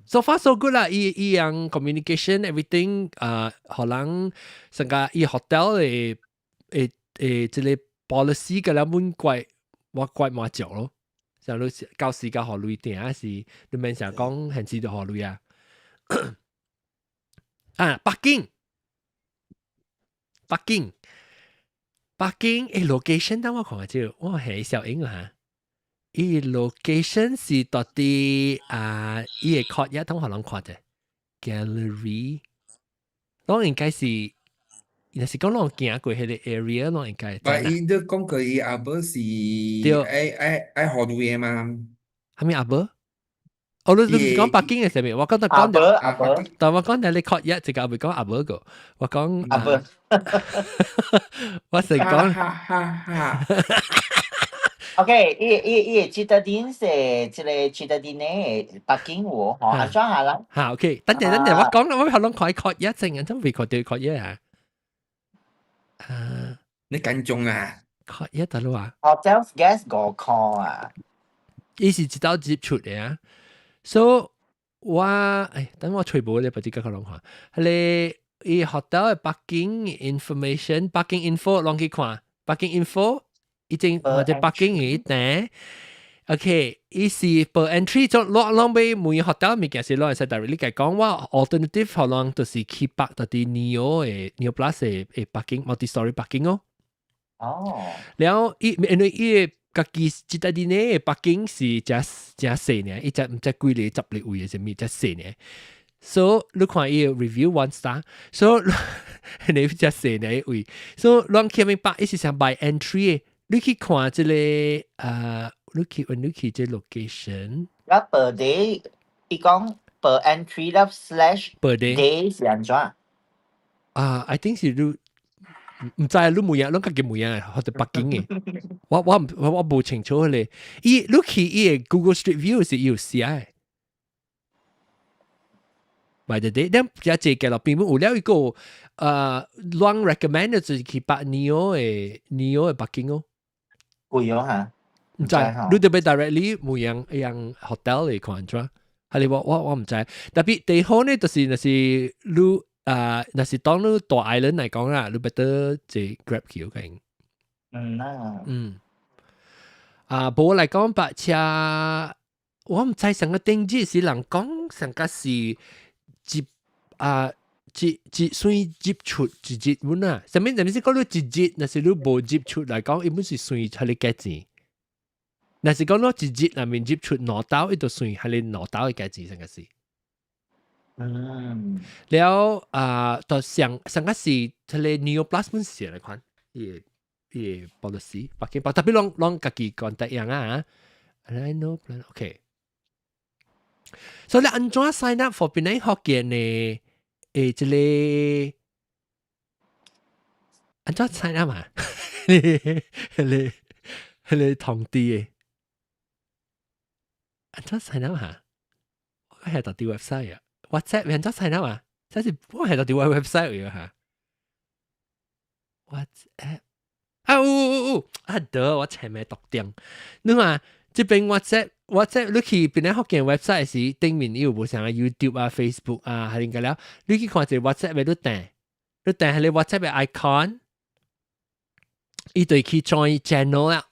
So far so good 啦，伊伊樣 communication everything 啊，可能成個伊 hotel 的的的這個 policy 嘅兩本怪我怪蠻少咯，像你到時間予鐳訂還是你免成講現時就予鐳啊？啊，北京，北京，北京誒 location 等我看下這個，我係小英啊，伊 location 是到佇啊，伊個確一通可能看者 gallery，攏應該是。若是講攏行過彼個 area，攏應該。但伊都講過伊阿伯是愛愛愛予鐳的嘛？啥物阿伯？哦，你你講北京的啥物？我講到講到，阿伯，但我講到你確一，這個未講阿伯個，我講阿伯，我是講。哈哈哈。 OK，伊伊伊 Citadines 是這個 Citadines 北京話，吼，啊，轉下啦。嚇，OK，等陣等陣，我講啦，我可能看確一陣，真未確對確一啊。啊！你緊張啊？確一得咯啊！Hotel guest 5塊啊！伊是一道接觸的啊，所以我哎，等我揣無咧，不知個可能看。彼個伊 hotel 的 parking information，parking info 攏去看，parking info 已經或者北京的訂。OK，伊是 per entry 就攏攏欲每 hotel 物件是攏會使 directly 共講我 alternative 可能就是去 park 到佇 Neo 的 Neo Plus 的的 parking multi story parking 哦。哦。了伊因為伊個家己 Citadines 的 parking 是誠誠細爾，伊才毋知幾個十個位的啥物，誠細爾。所以你看伊 review one star，so 你只寫呢位，所以攏去邊 park 伊是想 by entry 嘅，你去看這個啊，你去你去這 location。แล้ว per day 伊講 per entry 啦 slash per day day 是按怎？啊，I think 是你毋知你每樣攏家己每樣或者北京嘅，我無清楚咧。伊你去伊個 Google Street View 是有寫。By the day，咱只這個路邊有了一個攏 recommend 就是去 park NIO 的 NIO 的 parking 哦。貴哦嚇？毋知，你特別 directly 每樣一樣 hotel 嚟看怎？係你我毋知，特別地方呢，就是若是你啊，若是當你大 island 嚟講啦，你 better 坐 Grab 去 OK。嗯啦。嗯。啊，無來講白車，我毋知上個定制是人講上個是接啊，一一算接觸一日本啊，啥物啥物是講你一日，若是你無接觸來講，伊本是算係你價錢。若是講你一日內面接觸兩兜，伊就算係你兩兜的價錢，上個是。了啊，就上上個是佢個 NIO Plus 本是來看，伊伊 policy，北京包特別攏攏家己講得樣啊。I know plan OK。所以你按怎 sign up for 檳城福建的誒，這個按怎 sign up 啊？你你你堂弟的按怎 sign up 啊？我係到啲 website 啊，WhatsApp 按怎 sign up 啊？這是我係到啲 website 嘅嚇。WhatsApp 啊，有有有啊，得我前面讀點，你看這邊 WhatsApp。WhatsApp 你去檳城福建 website 時，頂面有無像 YouTube 啊、Facebook 啊，係點解了？你去看一個 WhatsApp 的你訂，你訂係你 WhatsApp 的 icon，伊就去 join channel 啦。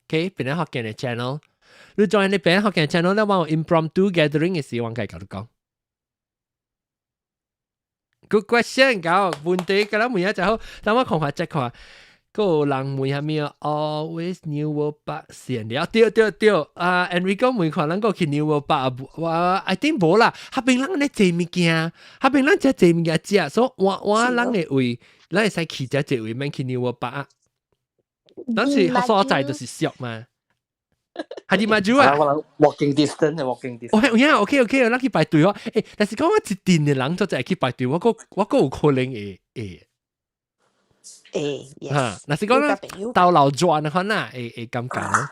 OK，檳城福建的 channel，你 join 你檳城福建 channel 咧，我有 impromptu gathering 的時，我該共你講。Good question，搞問題，個人問下就好，等我看下再看。個有人問下咩？Always New World Park 線了，對對對，啊，Enrico 問看咱個去 New World Park，我 I think 無啦，彼邊人咧濟物件，彼邊人食濟物件食，所以我我人的位，咱會使去遮濟位，免去 New World Park。當時所在就是俗嘛。係點啊？我人 walking distance walking distance。哦，有影，OK OK，咱去排隊哦。欸，但是講我一陣的人就會去排隊，我閣有可能會會。會，yes。若是講咧，兜流轉可能會會感覺咯。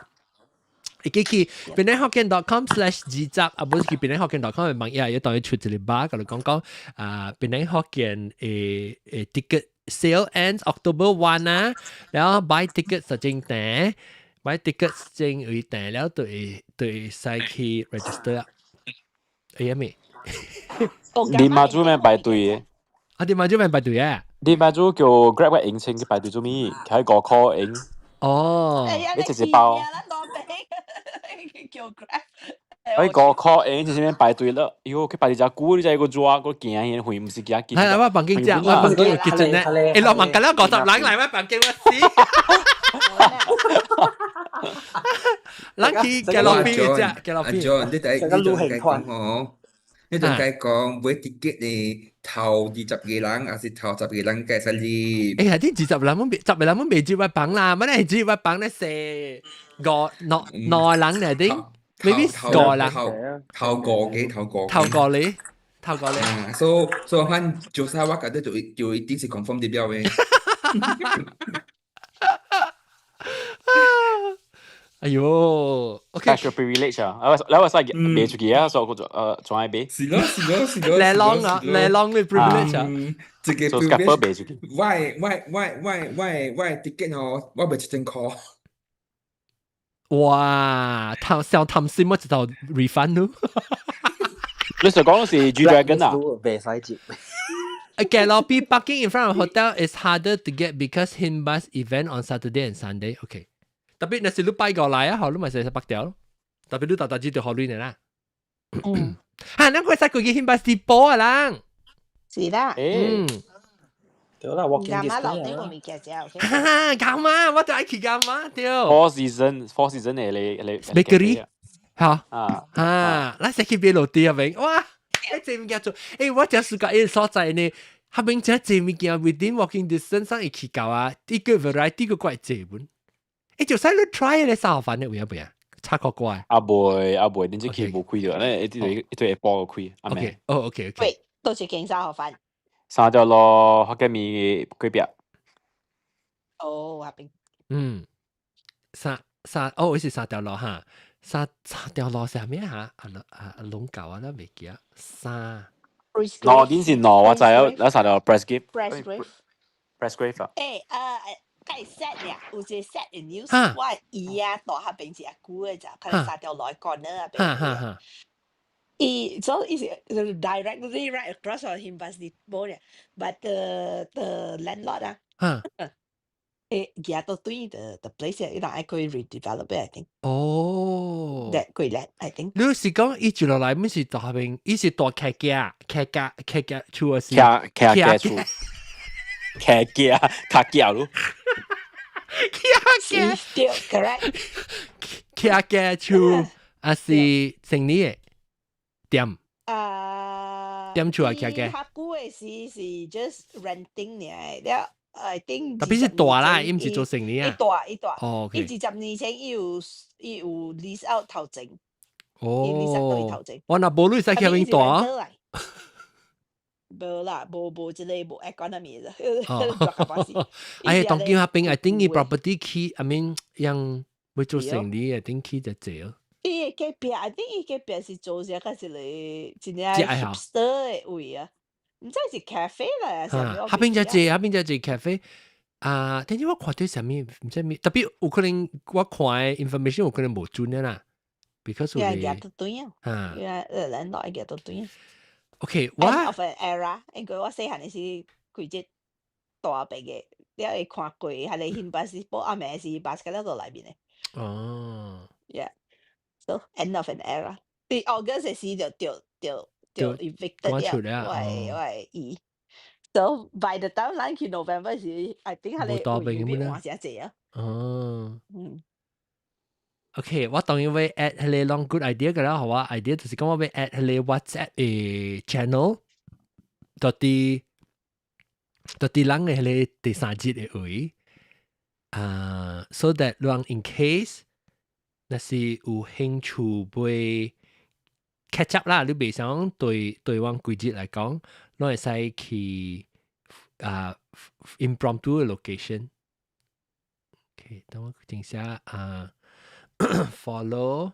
會記去 penanghokkien.com/20啊，無是去 penanghokkien.com 的網頁，伊當伊出一個 bar，共你講講啊，檳城福建的的 ticket sale ends October 1 啊，然後 buy ticket 就正訂，buy ticket 正會訂了就會就會使去 register 啊。會咩？你媽祖咩排隊嘅？啊，你媽祖咩排隊啊？你媽祖叫 Grab 嘅引擎去排隊做咩？喺個 call 影。哦，你直接包。叫 Grab。喺個 call 影就是咩排隊了？喲，佢排隊只久，你知個抓個行遠遠，毋是行近。係我房間食，我房間有結陣咧。欸，落問緊啦，50人來我房間我死。人去街路邊食，街路阿邊。 John，你第你仲計講哦，你仲計講買 ticket 呢頭20個人，還是頭十個人計使入？欸，係啲20人，阮十個人阮未入我房啦，乜咧入我房咧四五兩兩個人嚟啲，maybe 五個人。頭頭五個，頭五個。頭五個，頭五個。啊，所所以反就是我覺得就就一定是 confirm 得了的。哎喲，OK。 Special privilege 啊！我我使賣出去啊，所以我就仲愛買。是咯是咯是咯。嚟啷啊，嚟啷嘅 privilege 啊！這個做 scalper 賣出去。我我我我我我 ticket 哦，我賣1000塊。哇！貪小貪心，我一頭 refund 咯。你所講的是 G Dragon 啊？袂使接。 Okay, lobby parking in front of hotel is harder to get because Hinbus event on Saturday and Sunday. Okay. 特別若是你拜過來啊，好，你咪使使白掉咯。特別你大大只就好亂的啦。嗯。嚇，咱可以使過去 Hinbus 啲波啊，人。是啦。嗯。對啦，walking 伽馬樓 distance 頂個物件食，OK。哈哈，伽馬，我就愛去伽馬對。 Four Season Four Season 的你你 bakery 嚇啊啊，咱先去買落地啊，明哇！這物件做，我真是個伊所在呢，彼邊真濟物件 within walking distance 上會去到啊，一個 variety 個怪濟本。就使你 try 咧沙河飯咧，有影未啊？差個怪。阿妹阿妹，恁這期無開著，咧一堆一堆下晡開。阿妹。哦，OK OK。喂，倒一間沙河飯。三條路福建麵隔壁。哦，彼邊。嗯，三三哦，是三條路哈，三條路是啥物哈？啊啊啊，龍舊啊，咱袂記啊。三。喏，恁是喏，我知影，咱三條 Presgrave。 Presgrave。 Presgrave 啊。欸，較 sad 咧，有一個 sad news，我姨啊，住彼邊是阿久的就，佢三條路 corner 彼邊。哈哈哈。伊所以是 directly right across from him bus depot 咧，but the landlord 啊，欸，舉到對 the place 伊人愛去 redevelop I think。哦。 That 幾叻，I think。你是講伊住落來，毋是大邊，伊是大客家，客家客家厝啊是？客客家厝。客家客家咯。客家對，correct。客家厝還是生意的店？啊，店厝還客家？較久的時是 just renting 爾，了 I think 特別是大啦，伊毋是做生意啊。伊大伊大。哦，伊20年前伊有 lease out 頭前。哦。我若無你使去彼邊大。無啦，無無這個無 economy 啦。哦。哎，當今彼邊，I think 伊 property 起，I mean 樣欲做生意，I think 起就濟哦。伊的隔壁，I think 伊隔壁是做啥個一個真正 hipster 的位啊，毋知是 cafe 啦，啥物？彼邊才濟，彼邊才濟 cafe。啊，但是我看到啥物，毋知物，特別有可能我看的 information 有可能無準的啦，because 有舉到對啊，啊，人來舉到對啊。 OK，我 End of an era，因為我細漢的時規隻大白嘅，你會看過，彼個新巴士報暗暝時巴士了到內面的。哦。 Yeah，so end of an era。佇 August 的時就就就就 evicted 了，我的姨。So by the time 咱去 November 時，I think 彼個位變換誠濟啊。哦。嗯。 OK，我當然會 add 彼個攏 good idea 個啦，好啊，idea 就是講我欲 add 彼個 WhatsApp 的 channel，到底人的彼個第三節的位，啊，so that 人 in case 若是有興趣欲 catch up 啦，你袂想對對阮季節來講，攏會使去啊 impromptu 的 location。OK，等我靜下啊。Follow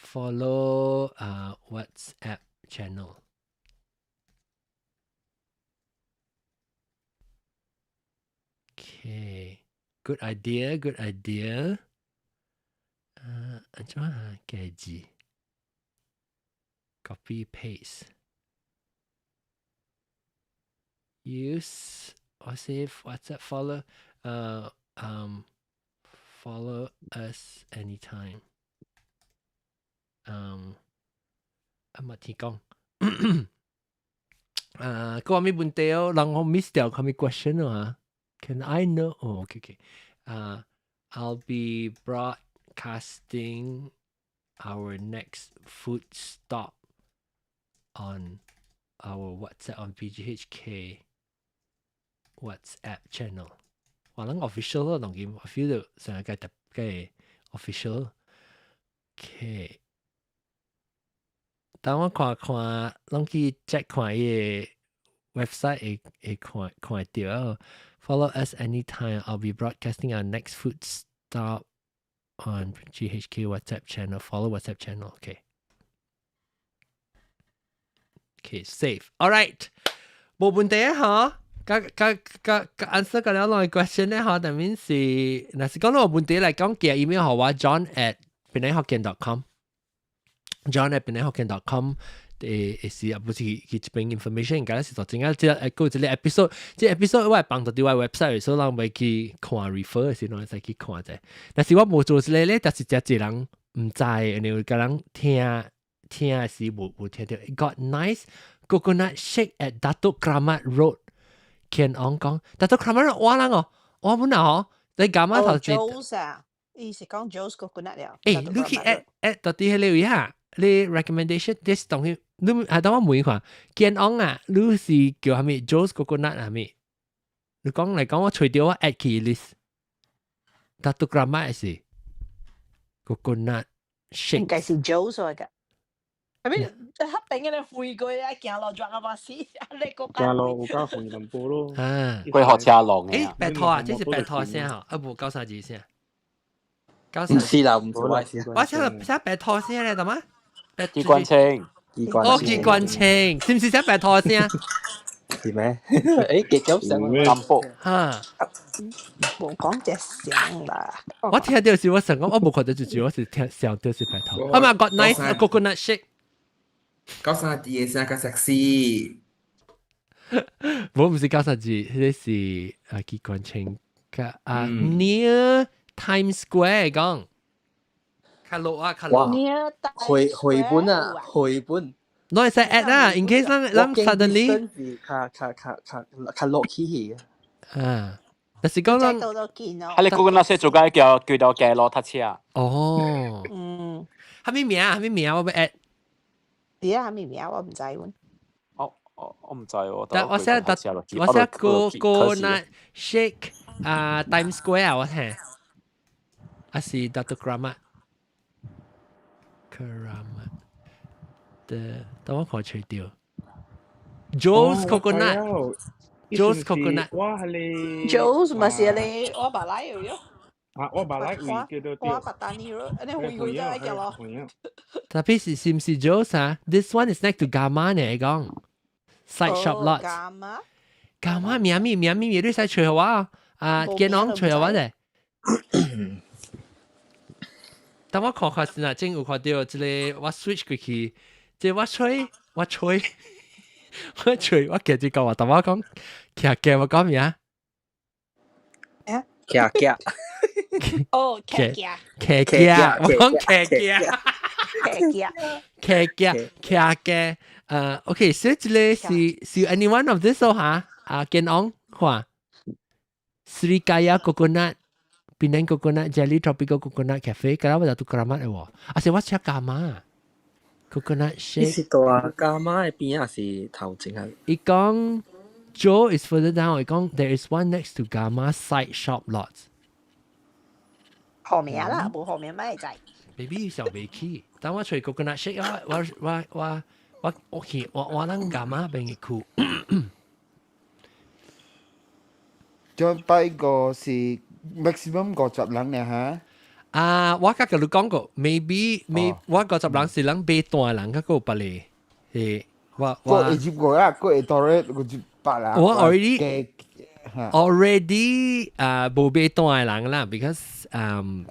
WhatsApp channel。Okay, good idea, good idea. 啊，按怎啊？記字，copy paste。 Use 我 save WhatsApp follow follow us anytime。嗯，啊嘛天講，啊，個咩問題哦？人我 miss 掉個咩 question 啊？Can I know? Oh, okay, okay. I'll be broadcasting our next food stop on our WhatsApp on PGHK WhatsApp channel。話咱 official 咯，當今我 feel 到成日計特計 official。OK，等我看看，攏去 check 看伊個 website 會會看看會到。Follow us anytime. I'll be broadcasting our next food stop on GHK WhatsApp channel. Follow WhatsApp channel. Okay. Okay, save. All right. 無問題啊，嗬。甲甲甲甲 answer 個了兩個 question 咧，嗬，但面是，若是講到無問題來講，寄 email 予我 john@penanghokkien.com，john@penanghokkien.com 會是啊，不是去這邊 information，應該是做真正這個這個 episode，這 episode 我會放到佇我 website，所以人欲去看 refer 時，攏會使去看者。但是我無做這個咧，但是誠濟人毋知，因為共人聽聽時無聽著。Got nice coconut shake at Datuk Keramat Road。乾翁講，Datuk Keramat Road 我人哦，我本來哦，你幹嘛頭先？ Joe's 啊，伊是講 Joe's coconut 了。欸，你去 add add 到底彼個位哈？你 recommendation this 東西，你係等我問下，健安啊，你是叫啥物 Joe's Coconut 係咪？你講嚟講，我除掉我 add 去 list。Datuk Keramat 是 coconut shake。應該是 Joe's 嚟㗎。I mean，黑頂嘅你飛過啊，行路撞啊嘛死，你國家行路有較遠淡薄咯。啊，過學車路嘅。誒，白拖啊，這是白拖聲嗬，啊無九三字聲。九唔是啦，唔是我是。我寫寫白拖聲咧，得嗎？機關槍。機關哦，機關槍，是唔是寫白拖聲？是咩？誒，幾久聲？淡薄。嚇！冇講隻聲啦。我聽到時我想講，我冇看到就我是聽想到是白拖。啊嘛，got nice coconut shake。九三字嘅聲較 sexy。我唔是九三字，彼個是啊機關槍個啊 near Times Square 講。較落啊，較落。回回本啊，回本。我會使 add 啦，in case 咱咱 suddenly 較較較較較落去去。啊，但是講咱。啊，你嗰個那些做緊叫叫到街路搭車。哦。嗯。啥物名？啥物名？我欲 add。啲啊，啥物名我唔知喎。我唔知喎。但我寫得我寫 coconut shake 啊，Times Square 我聽。還是 Datuk Keramat。Keramat 的，等我看揣著。Joe's Coconut。Joe's Coconut。我係你。 Joe's 咪是你，我爸來有喲。啊，我爸來位叫做我白單呢咯，你回回都係叫咯。特別是是唔是 Joe's 啊？This one is next to Gamma 呢講。Side shop lot。 Gamma。 Gamma 名咪名咪，你使揣予我啊？啊，健康揣予我咧。等我看看先啊，正有看著這个我 switch 過去，這我吹我吹我吹，我記住講話，但我講騎騎我講咩啊？騎騎。哦，騎騎。騎騎，我講騎騎。騎騎。騎騎騎騎，OK，所以這个是是 any one of this 哦哈？啊，健康看，Sri Kaya Coconut。Penang Coconut Jelly Tropical Coconut Cafe，敢若我就 Datuk Keramat 的喎，啊是我食 Gamma Coconut Shake。是蹛 Gamma 的邊還是頭前啊？伊講 Joe is further down，伊講 there is one next to Gamma side shop lot。後面啦，無後面咪會知。 Maybe 小未去，等我揣 Coconut Shake 我我我我我去我我咱 Gamma 邊嘅區。再拜個是 maximum 50人呢嚇？啊，我剛甲你講過，maybe may 我五十人是人買單人，較閣有別个，係我我會入過啦，閣會多咧58啦。我 already already 啊無買單的人啦，because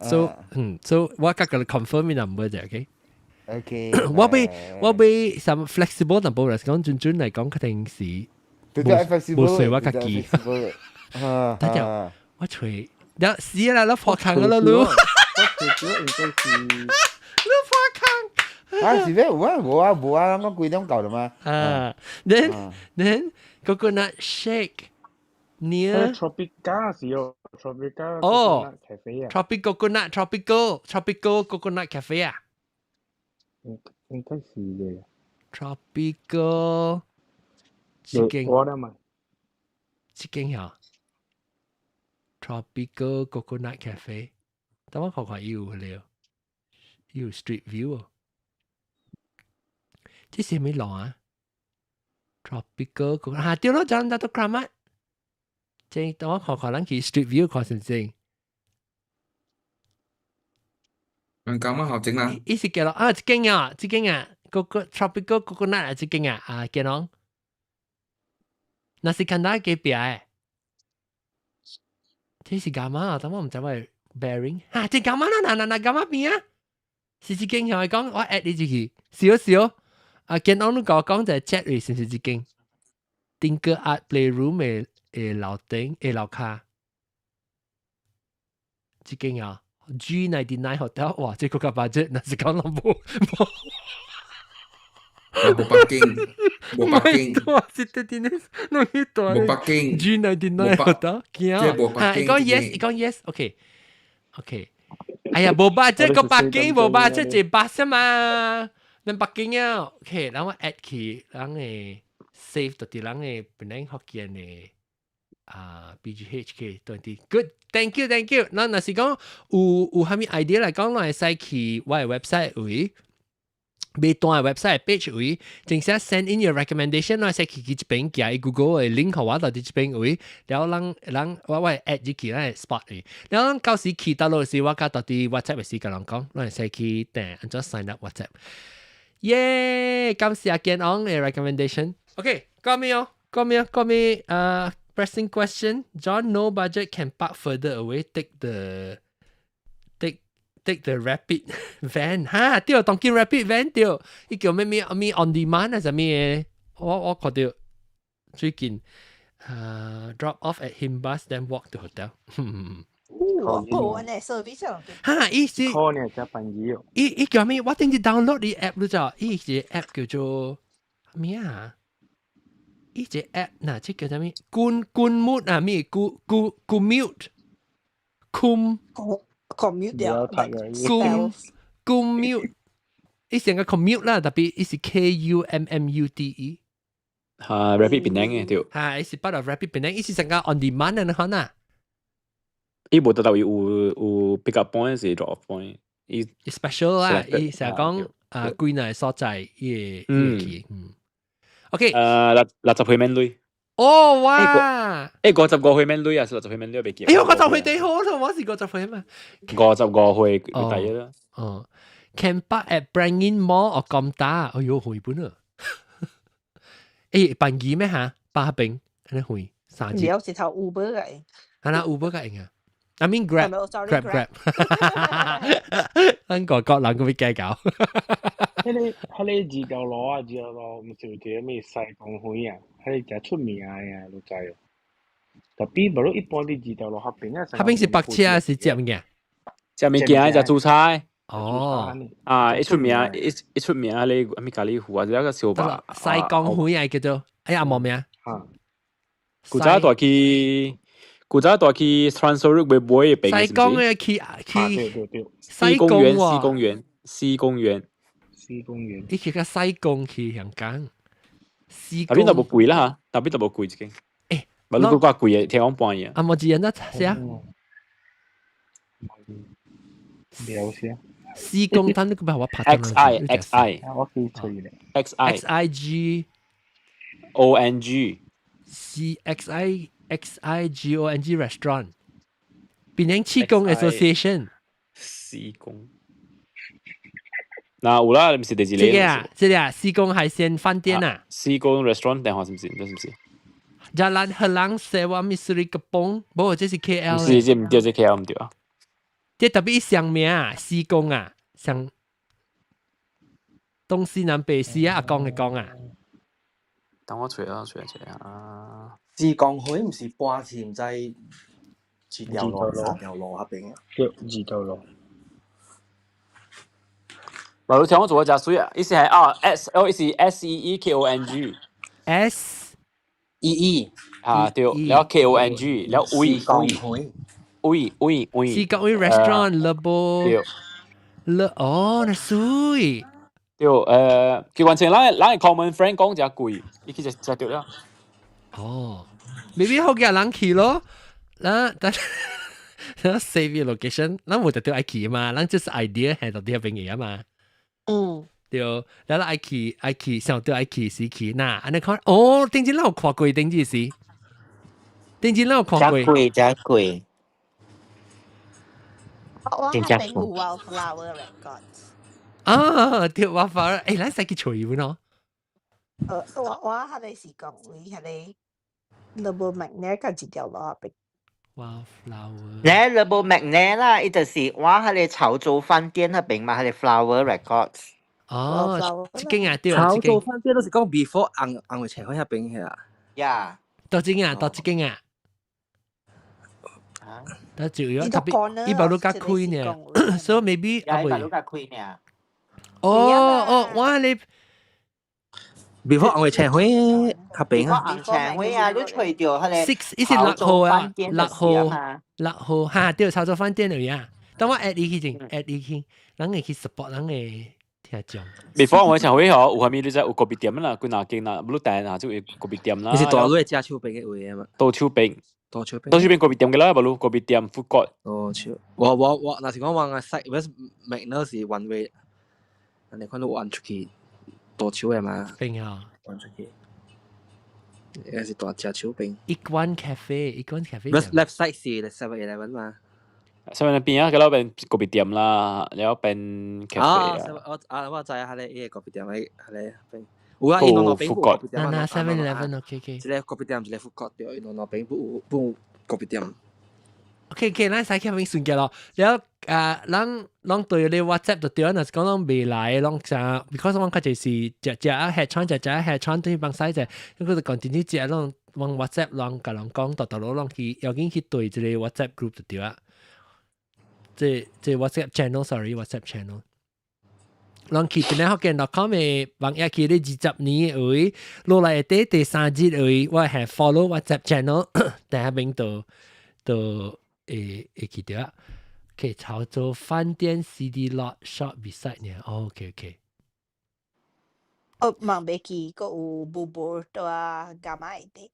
so 嗯 so 我剛甲你 confirm number 啫，OK？ OK。我欲我欲 some flexible number 嚟講，準準嚟講，肯定是無隨我家己。等陣我揣。你死啦！你破坑啦，你！我揣著應該是你破坑。啊是咩？有啊，無啊，無啊，我幾點到了嘛？啊，then coconut shake near Tropica 是哦，Tropica 哦 cafe 啊，tropical coconut tropical tropical coconut cafe 啊，應應該是嘅。 tropical 這間我啦嘛，這間呀。Tropical Coconut Cafe，等我看看伊有了，伊有 Street View 哦。這是啥物路啊？Tropical Coconut 嚇對咯，就 Datuk Keramat。這等我看看，咱去 Street View 看是毋是？嗯，咁啊，好整啦。伊是叫做啊，這間啊，這間啊，個 Tropical Coconut 啊，這間啊，啊，見啷？若是簡單隔壁的。這是幹嘛？但我毋知我 bearing 啊，這幹嘛啦？嗱嗱嗱，幹嘛邊啊？是這間向伊講，我 add 你入去，是哦是哦。啊，健安你甲我講就 chat 裡是毋是這間？Tinker Art Playroom 的的樓頂的樓跤，這間啊，G99 Hotel，哇，這個較 budget，若是講攏無無。無北京，無北京，是得啲呢，攏去大。無北京 G99 Hotel，驚啊！伊講 yes，伊講 yes，OK，OK。哎呀，無 budget 個北京無 budget 一百啫嘛，免北京啊，OK，然後我 add 去，人會 save 到啲人嘅本來福建嘅啊 BGHK 20 good，thank you，thank you。咱若是講有啥物 idea 來講，咱會使去我嘅 website 位。買單嘅 website page 位，正式 send in your recommendation，我使去這邊寄 Google 嘅 link 予我到這邊位，然後咱咱我會 add 入去咱 spot 位，然後咱到時去到落時，我較到佇 WhatsApp 嘅時共人講，咱會使去訂按怎 sign up WhatsApp。耶！感謝建安嘅 recommendation。OK，講咩哦？講咩？講咩？pressing question。John, no budget can park further away. Take the rapid van 哈，對，當見 rapid van 對，伊叫咩咩咩 on demand 啊，啥物嘅？我看到最近啊 drop off at Himbas then walk to hotel。哦，按呢 service 啊。哈，伊是可能才便宜哦。伊叫咩？我頂日 download 啲 app 你知？伊一個 app 叫做咩啊？伊一個 app 嗱，這叫啥物？滚滾 mute 啊，咩？咕咕 commute cum commute 掉，cum commute，伊成個 commute 啦，特別伊是 KUMMUTE。嚇，Rapid Penang 嘅對。嚇，伊是 part of Rapid Penang，伊是成個 on demand 啊，你看啊。伊無特別有 pick up point 是 drop off point，伊 special 啦，伊成日講啊，幾若所在，伊會去，嗯。OK。60歲免鐳。哦哇！55歲免鐳啊，是60歲免鐳，袂記。哎喲，50歲幾好咯，我是50歲嘛。55歲第一啦。哦，Can park at Prangin Mall or Komtar？哎喲，回本啊！欸，便宜咩嚇？巴邊按呢回三字。了是頭 Uber 嘅。係啦，Uber 嘅用啊。I mean Grab Grab Grab。咱外國人個會計較。彼個二條路啊，二條路毋是有一個咩西貢園啊？彼個誠出名的啊，你知哦。特別無論一般佇二條路彼邊啊，彼邊是泊車還是食物件？食物件，食煮菜。哦。啊，一出名，一出名，彼個啥物咖喱糊啊，這個燒肉。西貢園啊，叫做，哎呀，無名。古早帶去，古早帶去 Transurb 買買的西貢嘅去去西公園，西公園，西公園，西公園。你去個西貢去香港。西貢。那邊就無貴啦嚇，那邊就無貴一間。欸，無你閣較貴的，聽講半夜。啊，無一人那啥？了解。西貢等你個俾我拍。 X I X I。我記錯咧。 X I X I G O N G C X I X I G O N G restaurant。檳城氣功 Association。西貢。嗱有啦，你毋是第一個。這個啊，這個啊，西貢海鮮飯店啊。西貢 restaurant 電話是毋是？這是毋是？ Jalan Helang Sewa Misri Kepong，無，這是 KL。毋是，這毋對，這 KL 毋對啊。這特別上名啊，西貢啊，上東西南北西啊，阿公嘅講啊。等我揣啊，揣揣啊。西貢園毋是搬去毋知二條路、三條路彼邊啊？對，二條路。無你聽我做個誠媠啊！伊是係啊 S，哦，伊是 S E E K O N G S E E 啊對，然後 K O N G，然後 V V V V 西貢園 restaurant 了不？對，了哦，那媠。對，佢完全咱 common friend 講誠貴，伊去食食著了。哦，maybe 好嘅人去咯，嗱，但 save your location，咱無特別愛去嘛，咱就是 idea 係到底邊嘅嘛。對，然後愛去愛去，想到愛去時去，嗱，按呢看，哦，頂陣咱有看過頂陣時，頂陣咱有看過。誠貴，誠貴。我彼邊有 Wildflower Records。啊，對，Wildflower，欸，咱使去揣伊喏。我彼個是講位彼個 Lebuh McNair 佮一條路彼邊。 Wildflower。咧 Lebuh McNair 啦，伊就是我彼個潮州飯店彼邊嘛，彼個 Flower Records。哦，這間啊，對，潮州飯店都是講 before 紅紅尾斜彼邊遐。呀。到這間啊，到這間啊。但就有特別，伊把路較開呢，所以 maybe 啊，伊把路較開呢。哦哦，我你 before 紅尾斜彼邊啊。紅斜會啊，你揣著彼個 six，伊是6號啊，6號，6號，哈，對，潮州飯店嚟啊。等我 add 伊去先，add 伊去，咱會去 support 咱嘅聽聽講。 Before 我唱會嗬，有蝦米你知有個別店啦，幾若間啦，不如訂下就有個別店啦。你是大陸嘅食手邊嘅位啊嘛？到手邊，到手邊，到手邊個別店嘅啦，不如個別店 food court。到手，我若是講往個西，我麥那是 one way，你看到彎出去到手嘅嘛？邊啊？彎出去，應該是大食手邊。一關 cafe，一關 cafe。 Left side 是 7-Eleven 嘛？上面邊啊，嗰邊個別店啦，然後邊 cafe 啊，我啊我知啊，係咧，伊個咖啡店喺係咧邊。有啊，伊兩兩邊有咖啡店。嗱嗱 7-Eleven OK。一個咖啡店，一個 food court 對，伊兩兩邊不有咖啡店。 OK，咱使去邊順嘅咯。然後啊，咱攏對你 WhatsApp 就對，若是講攏未來，攏啥？because 我較濟是食食啊，下穿食食下穿對幫使者，佢就講真正食攏往 WhatsApp 攏共人講，逐逐攏攏去，要緊去對一個 WhatsApp group 就對啊。這 WhatsApp channel，sorry，WhatsApp channel。攏去邊個福建 .com 嘅網頁去咧20年位，落來底第三日位，我係 follow WhatsApp channel，等下邊都會記得。OK，潮州飯店 CD lot shop beside 呢。OK。我望袂記，閣有 bubur 對啊，加買的。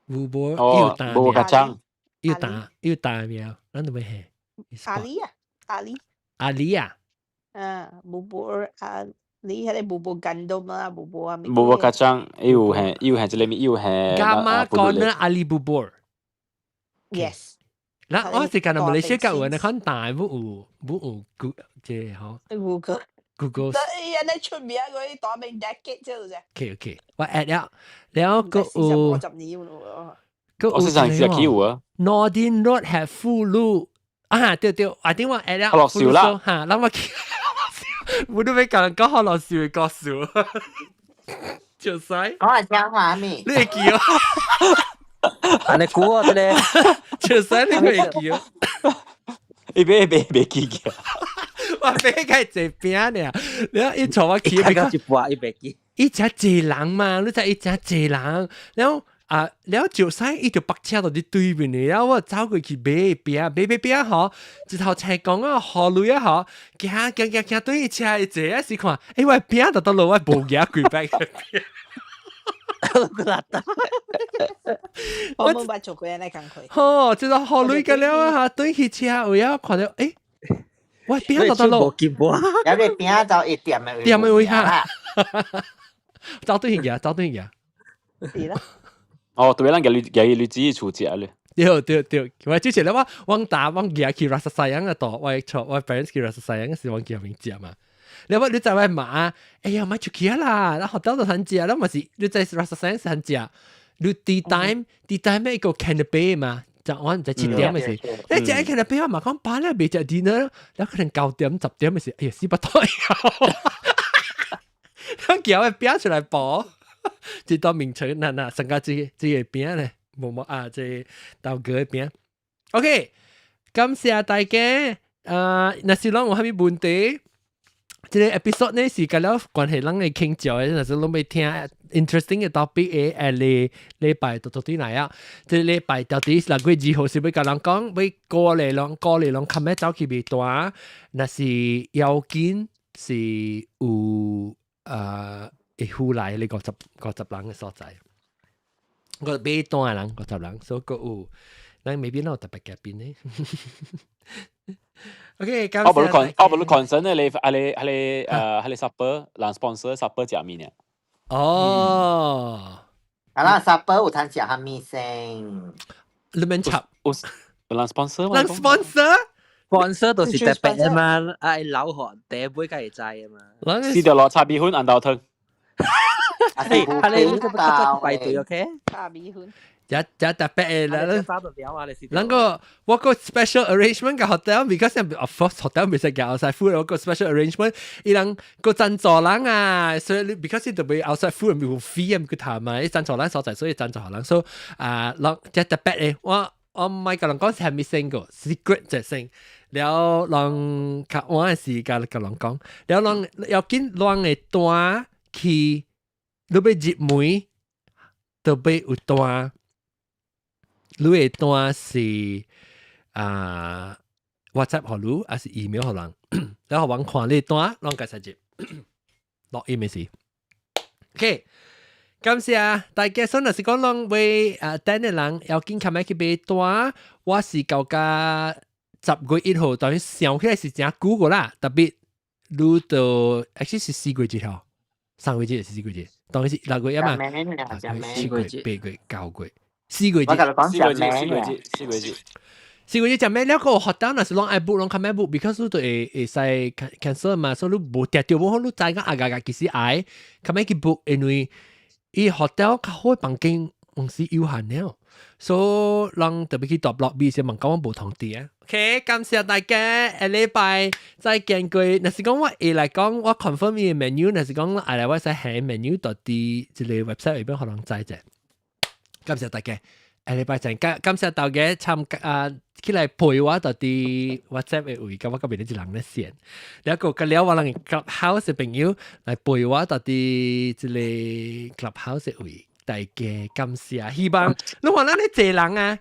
bubur 哦，bubur kacang，又打又打苗，咱都未係。阿里啊，阿里。阿里啊。啊，bubur 阿里，彼个 bubur gandum 啦，bubur 啊。 bubur kacang，又係又係這裡面又係。 Gamma Corner Ali Bubur。 Yes。嗱，我是近來馬來西亞有人看大不有不有 Google 這吼。 Google。 Google。人哋出名嗰啲大名 decade 啫，啫。 OK，我 add 了，了個有。 40年咯。我是上次去有啊。 Noordin Road 係富路啊，對對，I think 我 add 了。樂少啦。嚇，諗我去。我都欲共人講好樂少嘅故事，就使。講下聽話咩？你會記哦？按呢久啊，這個。就使你會記哦？伊別別別記嘅。我別個坐邊呢？你一坐我去，一半伊袂記。伊遮濟人嘛，你知伊遮濟人，然後啊，了就使伊就泊車到佇對面的，然後我走過去買餅，買買餅吼，一頭菜講啊，河鐳啊吼，行行行行對車坐啊時看，欸，我餅就到落，我無行幾百個餅。個我冇捌做過按呢工課。吼，這個河鐳個了啊，對去車位啊，看到欸，我餅就到落，有你餅就一點的點的位哈，走對去行，走對去行。是啦。哦，對，咱家己你自己厝食咧。對對對，我之前咧我往打往行去 Rasa Sayang 個度，我坐我 parents 去 Rasa Sayang 時，我叫面食嘛。你話你在外買，哎呀買出去啦，然後到就很食，咱嘛是你在 Rasa Sayang 是很食。你 tea time tea time 咩一個 canapé 嘛？就我唔知7點嘅時，你食 canapé 我嘛講飽咧，未食 dinner，然後可能9點10點嘅時，哎呀死不妥，咱叫個餅出來補。這道名稱，嗱嗱，成個這個餅咧，無無啊，這豆哥的餅。OK，感謝大家。若是攏有啥物問題，這個 episode 呢是佮了關係咱會傾笑的，若是攏欲聽 interesting 的 topic 的，下禮禮拜就到底來啊。這個禮拜到底6月2號是欲共人講，欲鼓勵人鼓勵人較欲走去賣單，若是要緊是有會付來你50人的所在，我買單的人50人，所以閣有，咱未必有特別嘉賓呢。OK，感謝。我無你我無你 concern 咧，你啊你啊你啊你 supper 人 sponsor supper 食物呢？哦，啊啦，supper 有通食蝦米先？你免插，有人 sponsor 人 sponsor。 sponsor 都是特別啊嘛，啊老學第一杯梗係知啊嘛。四條落炒米粉紅豆湯。啊你你個排隊 OK？炒米粉。這這特別的啦，咱個我個 special arrangement 個 hotel，because of course hotel 袂使叫 outside food，我個 special arrangement，伊人個贊助人啊，所以 because 伊特別 outside food 有 fee 啊，佢談嘛，伊贊助人所在，所以贊助人，所以啊，人這特別的，我唔係共人講是係咪先個 secret 就先，了人較我是共共人講，了人要緊人會單去，你欲入門，都欲有單。你的單是啊， WhatsApp 予你，還是 email 予人，然後我看你單，攏計實接錄音嘅事。OK，感謝大家。所以若是講攏為啊等嘅人要緊較咩去買單，我是到甲10月1號，當然想起來是誠久個啦，特別你到 actually 是4月1號，3月1是4月1，當然是6月一嘛，6月、7月、8月、9月，四月一。我甲你講四月一，四月一，四月一。 4月一食咩了個學單若是攏愛 book 攏較咩 book，because 你都會會使 cancel 嘛，所以你無定著無好，你知講啊個個其實愛較咩去 book，因為伊 hotel 較好房間毋是有限了，所以人特別去搭 lobby 時問講我無通訂啊。OK，感謝大家，下禮拜再見過。若是講我會來講，我 confirm 伊 menu，若是講下來我使下 menu 到佇這個 website 裏邊予人知者。感謝大家，下禮拜見。感感謝大家參加啊，起來陪我到佇 WhatsApp 的位，咁我嗰邊一人咧線。了個個了我人 Clubhouse 的朋友來陪我到佇這個 Clubhouse 的位，大家感謝。希望你話咱咧濟人啊，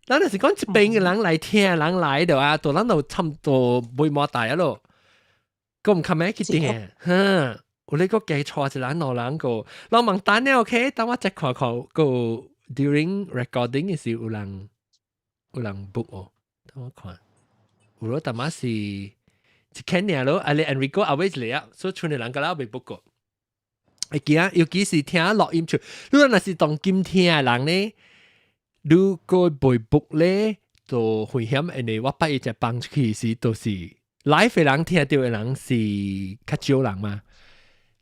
咱就是講一邊嘅人來聽，人來的啊，到咱就差唔多袂無大啊咯。閣毋較咩去訂？哼，有你個加帶一人兩人個，人問等了 OK，等我再看看個 during recording 嘅時有人 book 哦，等我看，有咯，淡仔是一間爾咯，啊你 Enrico 後尾一個啊，所以剩的人個了未 book 過。會記啊，尤其是聽錄音出，你若是當今聽的人咧，你個袂 book 咧，就危險，因為我拜一隻放出去時，都是 live 的人聽到的人是較少人嘛。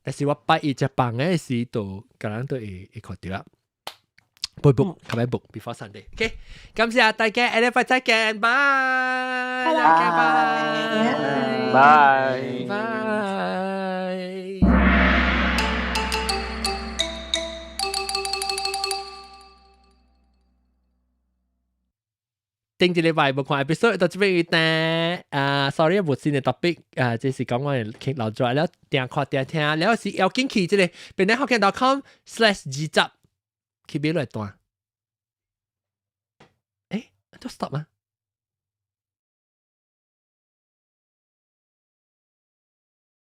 但是我拜一隻放的時，就個人都會會看到啦。袂 book，較快 book before Sunday。OK，感謝大家，下禮拜再見，拜，大家拜，拜拜。頂一禮拜無看 episode 到這邊單啊，sorry 無新的 topic 啊，這是講我傾留咗了，訂看訂聽，了是要緊去這個邊咧福建.com/20去買落單。欸，都 stop 嗎？